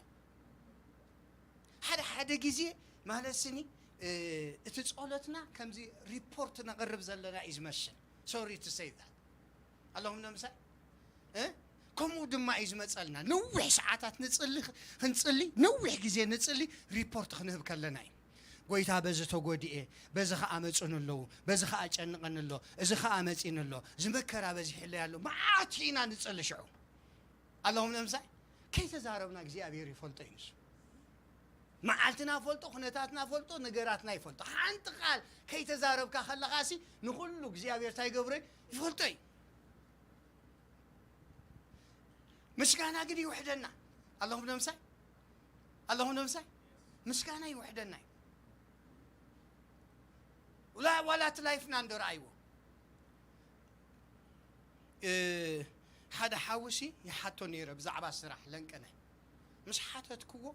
ሓደ ሓደ ግዜ ማለት ስኒ፣ እ፣ እቲ ጸሎትና ከምዚ ሪፖርት ነቕርብ ዘለና እዩ ዝመስል። ሶሪ ቱ ሴይ ዛት። ኣለኹም ዶ ምሳይ? እ? ከምኡ ድማ እዩ ዝመጸልና። ነዊሕ ሰዓታት ንጽሊ፣ ክንጽሊ፣ ነዊሕ ግዜ ንጽሊ፣ ሪፖርት ክንህብ ከለና እዩ። ጎይታ በዚ ተጎዲኤ፣ በዚ ኸኣ መጹኒ ኣለዉ፣ በዚ ኸኣ ጨንቐኒ ኣሎ፣ እዚ ኸኣ መጺኒ ኣሎ፣ እዚ መከራ በዚሕለይ ኣሎ። መዓት ኢና ንጽሊ ሽዑ። ኣለኹም ዶ ምሳይ? ከይተዛረብና እግዚኣብሔር ይፈልጦ እዩ ንሱ። መዓልትና ፈልጦ፣ ኩነታትና ፈልጦ፣ ነገራትና ይፈልጦ። ሓንቲ ቃል ከይተዛረብካ ከለኻሲ ንኹሉ እግዚኣብሔር እንታይ ይገብሮ እዩ? ይፈልጦ እዩ። ምስጋና ግን ይውሕደና። ኣለኹም ዶ ምሳይ? ኣለኹም ዶ ምሳይ? ምስጋና ይውሕደና እዩ። ዋላ፣ ዋላ እቲ ላይፍና እንዶ ረኣይዎ። እ፣ ሓደ ሓውሲ ይሓቶ ነይረ ብዛዕባ ስራሕ ለንቀነ። ምስ ሓተትክዎ፣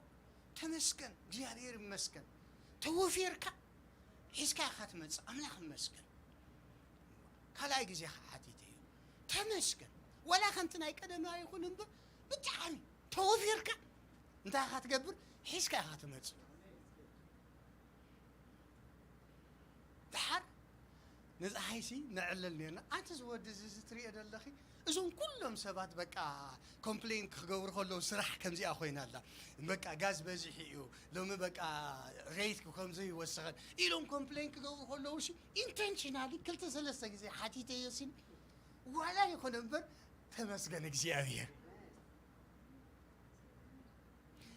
"ተመስገን፣ እግዚኣብሔር ይመስገን። ተወፊርካ ሒዝካ ኢኻ ትመጽእ፣ ኣምላኽ ይመስገን።" ካልኣይ ግዜ ከዓ ሓቲተዮ። "ተመስገን፣ ዋላ ከምቲ ናይ ቀደም ኣይኹን እምበር፣ ብጣዕሚ ተወፊርካ እንታይ ኢኻ ትገብር? ሒዝካ ኢኻ ትመጽእ።" ደሓር ንፀሓይሲ ነዕልል ነርና። ኣንቲ ዝወዲ እዚ፣ እዚ ትሪኦ ዘለኺ፣ እዞም ኩሎም ሰባት በቃ ኮምፕሌን ክገብሩ ከለዉ ስራሕ ከምዚኣ ኮይና ኣላ። በቃ ጋዝ በዚሑ እዩ፣ ሎሚ በቃ ሬት ከምዚ ይወሰኸን ኢሎም ኮምፕሌን ክገብሩ ከለዉ ሲ ኢንቴንሽናሊ ክልተ ሰለስተ ግዜ ሓቲተዮ ሲን ዋላ ይኹን እምበር ተመስገን እግዚኣብሔር።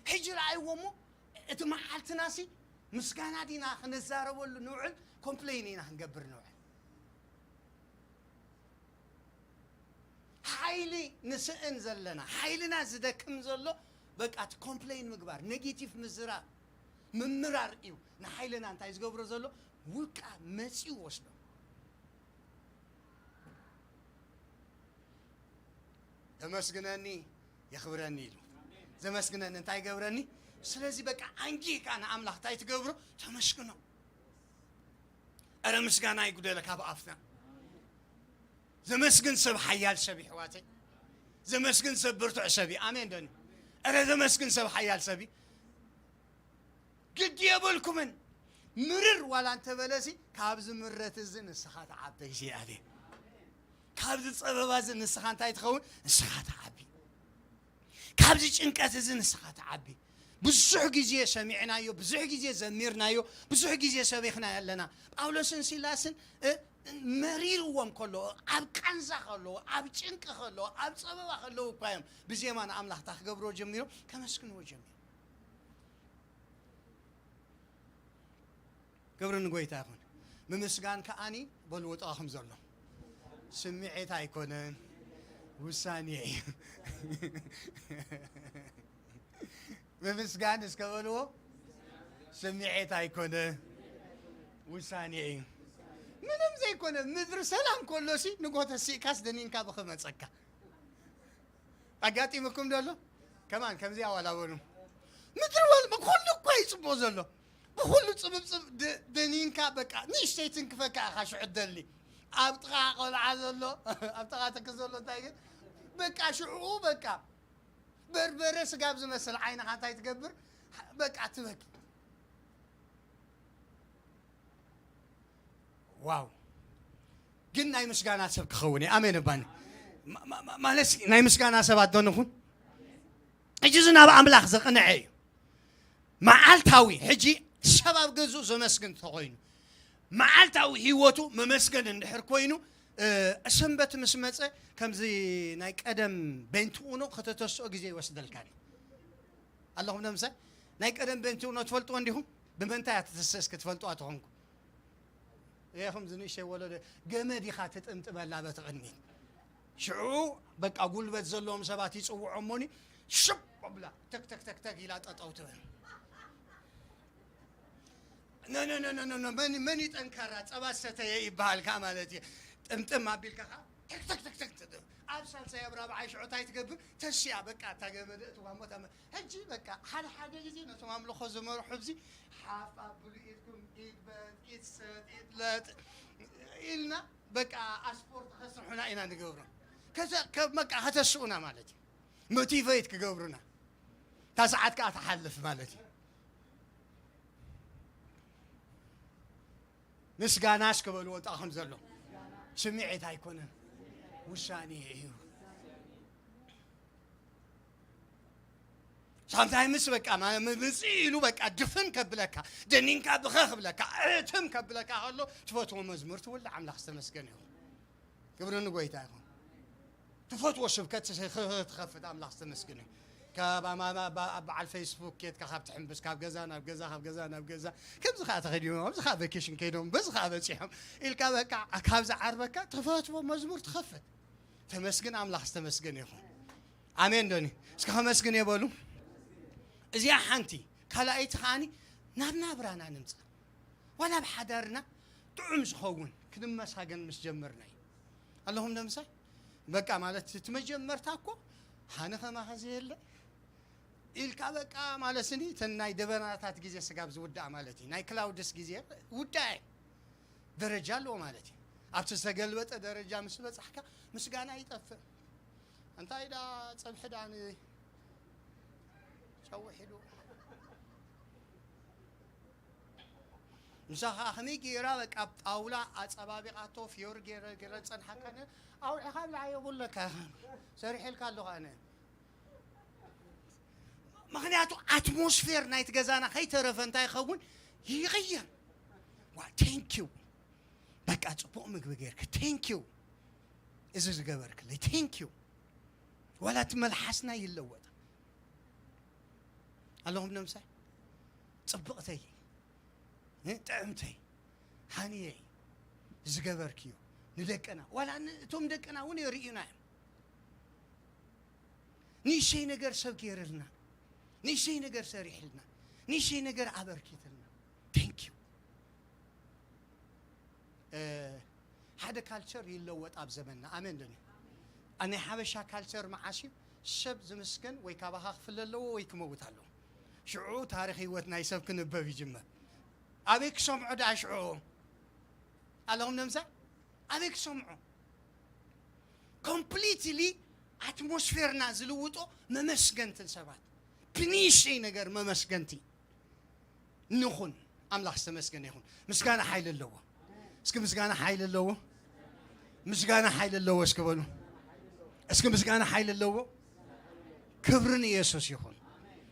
ሕጂ ረኣይዎ እሞ፣ እቲ መዓልትናሲ ምስጋና ዲና ክንዛረበሉ ንውዕል፣ ኮምፕሌን ኢና ክንገብር ንውዕል። ሓይሊ ንስእን ዘለና፣ ሓይልና ዝደክም ዘሎ፣ በቃ እቲ ኮምፕሌን ምግባር፣ ኔጌቲቭ ምዝራብ፣ ምምራር እዩ ንሓይልና እንታይ ዝገብሮ ዘሎ? ውቃ መጺኡ ወስዶ። ዘመስግነኒ የኽብረኒ ኢሉ። ዘመስግነኒ እንታይ ይገብረኒ? ስለዚ በቃ ኣንጊካ ንኣምላኽ እንታይ ትገብሮ? ተመስግኖ። እረ ምስጋና ይጉደለ ካብ ኣፍና። ዘመስግን ሰብ ሓያል ሰብ ይሕዋተይ። ዘመስግን ሰብ ብርቱዕ ሰብ እዩ። ኣሜን ዶኒ። እረ ዘመስግን ሰብ ሓያል ሰብ እዩ። ግዲ የብልኩምን። ምርር ዋላ እንተበለሲ፣ ካብዚ ምረት እዚ ንስኻ ትዓበይ ሲ ኣለ። ካብዚ ጸበባ እዚ ንስኻ እንታይ ትኸውን? ንስኻ ትዓቢ። ካብዚ ጭንቀት እዚ ንስኻ ትዓቢ። ብዙሕ ግዜ ሰሚዕናዮ፣ ብዙሕ ግዜ ዘሚርናዮ፣ ብዙሕ ግዜ ሰቢኽናዮ ኣለና። ጳውሎስን ሲላስን፣ እ፣ መሪርዎም ከሎ፣ ኣብ ቃንዛ ከለዉ፣ ኣብ ጭንቂ ከለዉ፣ ኣብ ጸበባ ከለዉ እኳ እዮም ብዜማ ንኣምላኽ እንታይ ክገብርዎ ጀሚሮም? ከመስግንዎ ጀሚሮም። ክብሪ ንጎይታ ይኹን። ምምስጋን ከኣኒ በልዎ ጥቓኹም ዘሎ። ስምዒት ኣይኮነን፣ ውሳኔ እዩ። ምምስጋን እስከ በልዎ። ስምዒት ኣይኮነ፣ ውሳኔ እዩ። ምንም ዘይኮነ ምድሪ ሰላም ከሎሲ ንጎ ተሲእካስ ደኒንካ ብኸመፀካ። ኣጋጢሙኩም ዶ ኣሎ? ከማን ከምዚኣ ዋላ በሉ። ምድሪ ወል-፣ ብኹሉ እኮ እዩ ጽቡቕ ዘሎ። ብኹሉ ጽብብጽብ ደ-፣ ደኒንካ በቃ ንእሽተይ ትንክፈካ ኢኻ ሽዑ ትደሊ። ኣብ ጥቓ ቆልዓ ዘሎ፣ ኣብ ጥቓ ትክ ዘሎ እንታይ ግን በቃ ሽዑ በቃ በርበረ ስጋብ ዝመስል ዓይንኻ እንታይ ትገብር? በቃ ትበኪ። ዋው! ግን ናይ ምስጋና ሰብ ክኸውን እየ። ኣሜን እባኒ። ማ-፣ ማ-፣ ማ-፣ ማለት ናይ ምስጋና ሰባት ዶ ንኹን? ሕጂ እዚ ናብ ኣምላኽ ዘቕንዐ እዩ። መዓልታዊ፣ ሕጂ ሰብ ኣብ ገዝኡ ዘመስግን ተኾይኑ፣ መዓልታዊ ህይወቱ መመስገን እንድሕር ኮይኑ፣ እ፣ ሰንበት ምስ መጸ፣ ከምዚ ናይ ቀደም ቤንትኡኖ ከተተስኦ ግዜ ይወስደልካ ድዩ? ኣለኹም ዶ ምሳይ? ናይ ቀደም ቤንትኡኖ ትፈልጥዎ እንዲኹም? ብመንታይ እያ ትትስእ እስኪ ትፈልጥዋ ተኾንኩም? ኢኹም ዝንእሸይ ወለዶ፣ ገመድ ኢኻ ትጥምጥመላ በቲ ቅድሚት። ሽዑ በቃ ጉልበት ዘለዎም ሰባት ይጽውዖ እሞኒ፣ ሽብ ኣብላ፣ ተክ፣ ተክ፣ ተክ፣ ተክ ኢላ ጠጠው ትብል። ኖ፣ ኖ፣ ኖ፣ ኖ፣ ኖ፣ ኖ፣ መን፣ መን እዩ ጠንካራ? ጸባ ሰተየ ይበሃል ከኣ ማለት እዩ። ጥምጥም ኣቢልካ ከኣ ተክ፣ ተክ፣ ተክ፣ ተክ፣ ተክ። ኣብ ሳልሳይ፣ ኣብ ራብዓይ ሽዑ እንታይ ትገብር? ተስያ፣ በቃ፣ እታ ገመድ እትዋ እሞ እታ መ-፣ ሕጂ በቃ፣ ሓደ ሓደ ግዜ ነቶም ኣምልኾ ዝመርሑ ኣብዚ ሓፍ ኣብሉ ኢድኩም፣ ኢድ በጥ፣ ኢድ ሰጥ፣ ኢድ ለጥ ኢልና፣ በቃ፣ ኣስፖርት ከስርሑና ኢና ንገብሮም። ከተ-፣ ከ-፣ በቃ፣ ከተስኡና ማለት እዩ። ሞቲቬት ክገብሩና። እታ ሰዓት ከኣ ትሓልፍ ማለት እዩ። ምስጋናስ ክበልዎ እንታይ ከም ዘሎ ስምዒት ኣይኮነን፣ ውሳኔ እዩ። ሳምታይምስ በቃ ማ-፣ ምምጽእ ኢሉ በቃ ድፍን ከብለካ፣ ደኒንካ ብኸ ክብለካ፣ እትም ከብለካ ከሎ ትፈትዎ መዝሙር ትውልዕ። ኣምላኽ ዝተመስገነ ይኹን። ክብሪ ንጎይታ ይኹን። ትፈትዎ ስብከት ትኸፍት ኣምላኽ ዝተመስገነ። ካብ ኣማማ ባ-፣ ኣብ በዓል ፌስቡክ ኬድካ ካብ ትሕምብስ፣ ካብ ገዛ ናብ ገዛ፣ ካብ ገዛ ናብ ገዛ። ከምዚ ኸኣ ተኸዲኖም፣ ኣብዚ ኸኣ ቬኬሽን ከይዶም፣ በዚ ኸኣ በጺሖም ኢልካ በቃ ካብ ዝዓርበካ ትፈትዎ መዝሙር ትኸፍት። ተመስግን ኣምላኽ ዝተመስገነ ይኹን። ኣሜን ዶኒ። እስኪ ከመስግን የበሉ። እዚኣ ሓንቲ፣ ካልኣይቲ ከኣኒ ናብ ናብራና ንምጻእ። ዋላ ኣብ ሓዳርና ጥዑም ዝኸውን ክንመሳገን ምስ ጀመርና እዩ። ኣለኹም ዶ ምሳይ? በቃ ማለት እቲ መጀመርታ እኮ ሃነ ኸማኻ ዘየለ ኢልካ በቃ ማለት ስኒ እተን ናይ ደበናታት ግዜ ስጋብ ዝውዳእ ማለት እዩ። ናይ ክላውድስ ግዜ ውዳኤ ደረጃ ኣለዎ ማለት እዩ። ኣብቲ ዝተገልበጠ ደረጃ ምስ በጻሕካ ምስጋና ይጠፍእ። እንታይ ዳ ጸብሒ ዳ ን-፣ ጨውሒ ዶ? ንሳ ኸዓ ከመይ ገይራ በቃ ኣብ ጣውላ ኣጸባቢቓቶ ፍዮሪ ገይረ፣ ገይረ ዝጸንሓካ ነ-፣ ኣውዒኻ ብላዕ የብለካ ኢኻ። ሰሪሐልካ ኣለኹ ኣነ። ምኽንያቱ ኣትሞስፌር ናይቲ ገዛና ከይተረፈ እንታይ ይኸውን? ይቕየር። ዋ፣ ቴንክ ዩ። በቃ ጽቡቕ ምግቢ ገይርክ፣ ቴንክ ዩ። እዚ ዝገበርክለይ፣ ቴንክ ዩ። ዋላ እቲ መልሓስና ይለወጥ። ኣለኹም ነምሳይ ጽብቕተይ፣ እ፣ ጥዕምተይ፣ ሃንየይ ዝገበርክዮ ንደቅና፣ ዋላ ን-፣ እቶም ደቅና እውን የርእዩና እዮም። ንእሽተይ ነገር ሰብ ገይርልና፣ ንእሽተይ ነገር ሰሪሕልና፣ ንእሽተይ ነገር ኣበርኪትልና። Thank you። እ፣ ሓደ ካልቸር ይለወጥ ኣብ ዘመንና። ኣሜን ዶ? ናይ ሓበሻ ካልቸር መዓስ እዩ? ሰብ ዝምስገን ወይ ካባኻ ክፍለ ኣለዎ ወይ ክመውት ኣለዎ። ሽዑ ታሪኽ ህይወት ናይ ሰብ ክንበብ ይጅመር። ኣበይ ክሰምዖ ደኣ ሽዑ? ኣለኹም ነምሳ? ኣበይ ክሰምዖ? ኮምፕሊትሊ ኣትሞስፌርና ዝልውጦ መመስገንትን ሰባት። ብንእሽተይ ነገር መመስገንቲ ንኹን። ኣምላኽ ዝተመስገነ ይኹን። ምስጋና ሓይሊ ኣለዎ። እስኪ ምስጋና ሓይሊ ኣለዎ። ምስጋና ሓይሊ ኣለዎ እስኪ በሉ። እስኪ ምስጋና ሓይሊ ኣለዎ። ክብሪ ንኢየሱስ ይኹን።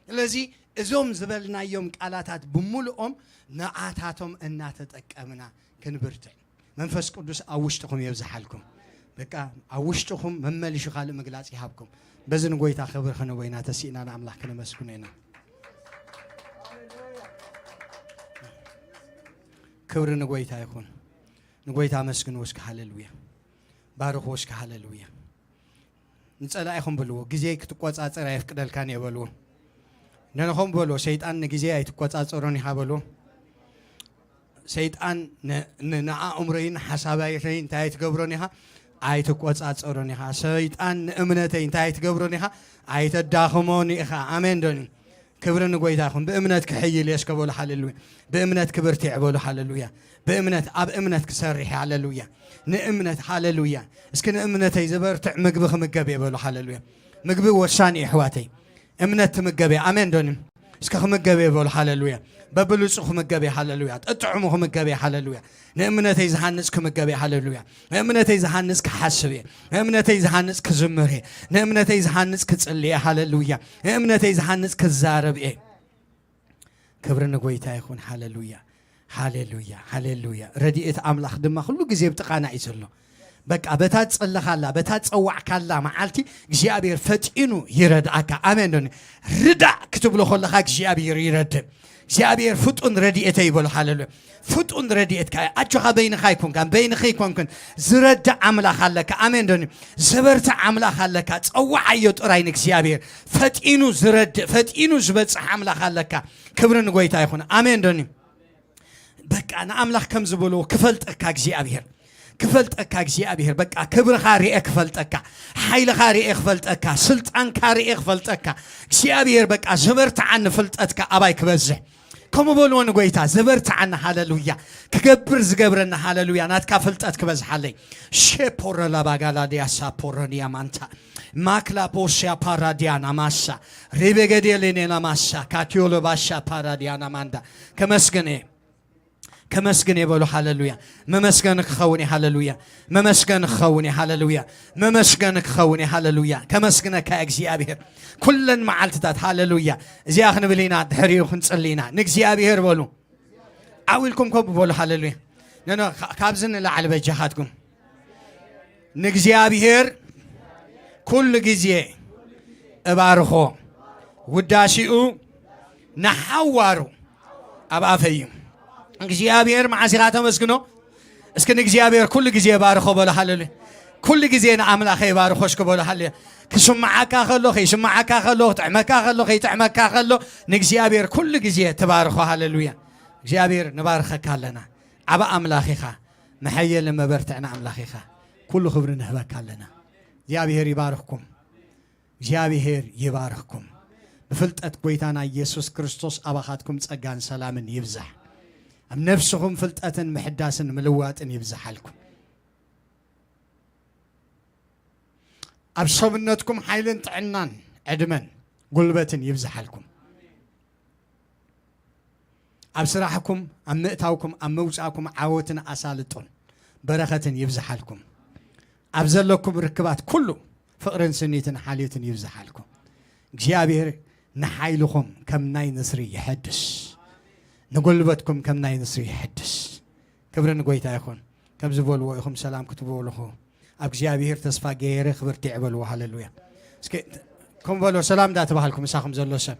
ስለዚ እዞም ዝበልናዮም ቃላታት ብምሉኦም ንዓታቶም እናተጠቀምና ክንብርትዕ መንፈስ ቅዱስ ኣብ ውሽጥኹም የብዝሓልኩም። በቃ ኣብ ውሽጥኹም መመሊሹ ካልእ ምግላጽ ይሃብኩም። በዚ ንጎይታ ክብሪ ክንቦ ኢና ተሲእና ንኣምላኽ ክነመስግኖ ኢና። ክብሪ ንጎይታ ይኹን። ንጎይታ ኣመስግንዎ እስኪ ሃሌሉያ። ባርኽዎ እስኪ ሃሌሉያ። ንጸላኢኹም በልዎ፣ ግዜ ክትቆጻጸር ኣየፍቅደልካን እየ በልዎ። ነንኹም በልዎ፣ ሰይጣን ንግዜ ኣይትቆጻጸሮን ኢኻ በልዎ። ሰይጣን ን-፣ ን-፣ ንኣእምሮይን ሓሳባይተይ እንታይ ኣይትገብሮን ኢኻ? ኣይትቆጻጸሮን ኢኻ። ሰይጣን ንእምነተይ እንታይ ኣይትገብሮን ኢኻ? ኣይተዳኽሞን ኢኻ። ኣሜን ዶኒ? ክብሪ ንጎይታ ይኹን። ብእምነት ክሕይል እየ እስከ በሉ ሃሌሉያ። ብእምነት ክብርትዕ በሉ ሃሌሉያ። ብእምነት፣ ኣብ እምነት ክሰርሕ እየ ሃሌሉያ። ንእምነት ሃሌሉያ። እስኪ ንእምነተይ ዝበርትዕ ምግቢ ክምገብ እየ በሉ ሃሌሉያ። ምግቢ ወሳኒ እዩ ኣሕዋተይ። እምነት ትምገብ እያ። ኣሜን ዶኒ? እስከ ክምገብ እየ በሉ ሃሌሉያ። በብልጹ ክምገብ እየ ሃሌሉያ። ጥጥዕሙ ክምገብ እየ ሃሌሉያ። ንእምነተይ ዝሃንጽ ክምገብ እየ ሃሌሉያ። ንእምነተይ ዝሃንጽ ክሓስብ እየ። ንእምነተይ ዝሃንጽ ክዝምር እየ። ንእምነተይ ዝሃንጽ ክጽሊ እየ ሃሌሉያ። ንእምነተይ ዝሃንጽ ክዛረብ እየ። ክብሪ ንጎይታ ይኹን። ሃሌሉያ፣ ሃሌሉያ፣ ሃሌሉያ። ረድኤት ኣምላኽ ድማ ኩሉ ግዜ ኣብ ጥቓና እዩ ዘሎ። በቃ በታ ትጸለኻላ፣ በታ ትጸዋዕካላ መዓልቲ እግዚኣብሔር ፈጢኑ ይረድኣካ። ኣሜን ዶ? ርዳእ ክትብሎ ከለኻ እግዚኣብሔር ይረድእ። እግዚኣብሔር ፍጡን ረድኤተይ ይበሎ። ሃሌሉያ። ፍጡን ረድኤትካ እዩ። ኣጆኻ በይንኻ ኣይኮንካን፣ በይንኺ ኣይኮንክን። ዝረድእ ኣምላኽ ኣለካ። ኣሜን ዶ? ዘበርትዕ ኣምላኽ ኣለካ። ጸዋዓዮ ጥራይ ንእግዚኣብሔር። ፈጢኑ ዝረድእ፣ ፈጢኑ ዝበጽሕ ኣምላኽ ኣለካ። ክብሪ ንጎይታ ይኹን። ኣሜን ዶ? በቃ ንኣምላኽ ከም ዝበልዎ ክፈልጠካ እግዚኣብሔር፣ ክፈልጠካ እግዚኣብሔር። በቃ ክብርኻ ርኤ ክፈልጠካ፣ ሓይልኻ ርኤ ክፈልጠካ፣ ስልጣንካ ርኤ ክፈልጠካ። እግዚኣብሔር በቃ ዝበርትዓኒ ፍልጠትካ ኣባይ ክበዝሕ። ከምኡ በልዎ ንጎይታ፣ ዝበርትዓኒ፣ ሃሌሉያ፣ ክገብር ዝገብረኒ፣ ሃሌሉያ፣ ናትካ ፍልጠት ክበዝሓለይ። ሼፖረ ላባጋላ ዲያሳ ፖረኒያ ማንታ ማክላ ፖሽያ ፓራዲያና ማሳ ሪቤገዴሌኔና ማሳ ካቲዮሎ ባሻ ፓራዲያና ማንዳ። ከመስግን እየ፣ ከመስግን እየ በሉ። ሃሌሉያ። መመስገን ክኸውን እየ። ሃሌሉያ። መመስገን ክኸውን እየ። ሃሌሉያ። መመስገን ክኸውን እየ። ሃሌሉያ። ከመስግነካ እየ እግዚኣብሔር ኩለን መዓልትታት። ሃሌሉያ። እዚኣ ክንብል ኢና፣ ድሕሪኡ ክንጽሊ ኢና። ንእግዚኣብሔር በሉ። ዓው ኢልኩም ኮብ በሉ። ሃሌሉያ። ኖ፣ ኖ፣ ካ-፣ ካብዚ ንላዕሊ በጃኻትኩም። ንእግዚኣብሔር ኩሉ ግዜ እባርኾ፣ ውዳሴኡ ንሓዋሩ ኣብ ኣፈይ እዩ። እግዚኣብሔር መዓስ ኢኻ ተመስግኖ? እስኪ ንእግዚኣብሔር ኩሉ ግዜ እባርኾ በሎ። ሃሌሉያ። ኩሉ ግዜ ንኣምላኸ እባርኾ እስኪ በሎ። ሃሌሉያ። ክስምዓካ ከሎ፣ ከይስምዓካ ከሎ፣ ክጥዕመካ ከሎ፣ ከይጥዕመካ ከሎ፣ ንእግዚኣብሔር ኩሉ ግዜ ትባርኾ። ሃሌሉያ። እግዚኣብሔር ንባርኸካ ኣለና። ዓቢ ኣምላኽ ኢኻ። መሐየልን መበርትዕን ኣምላኽ ኢኻ። ኩሉ ክብሪ ንህበካ ኣለና። እግዚኣብሔር ይባርኽኩም። እግዚኣብሔር ይባርኽኩም። ብፍልጠት ጎይታና ኢየሱስ ክርስቶስ ኣባኻትኩም ጸጋን ሰላምን ይብዛሕ። ኣብ ነፍስኹም ፍልጠትን ምሕዳስን ምልዋጥን ይብዝሓልኩም። ኣብ ሰብነትኩም ሓይልን ጥዕናን ዕድመን ጉልበትን ይብዝሓልኩም። ኣብ ስራሕኩም፣ ኣብ ምእታውኩም፣ ኣብ ምውጻእኩም ዓወትን ኣሳልጦን በረኸትን ይብዝሓልኩም። ኣብ ዘለኩም ርክባት ኩሉ ፍቕርን ስኒትን ሓልዮትን ይብዝሓልኩም። እግዚኣብሔር ንሓይልኹም ከም ናይ ንስሪ ይሐድስ፣ ንጉልበትኩም ከም ናይ ንስሪ ይሐድስ። ክብሪ ንጎይታ ይኹን። ከምዚ በልዎ ኢኹም ሰላም ክትበልኹ፣ ኣብ እግዚኣብሔር ተስፋ ገይረ ክብርትዕ በልዎ። ሃሌሉያ። እስኪ ከም በሎ ሰላም እንዳተባሃልኩም ምሳኹም ዘሎ ሰብ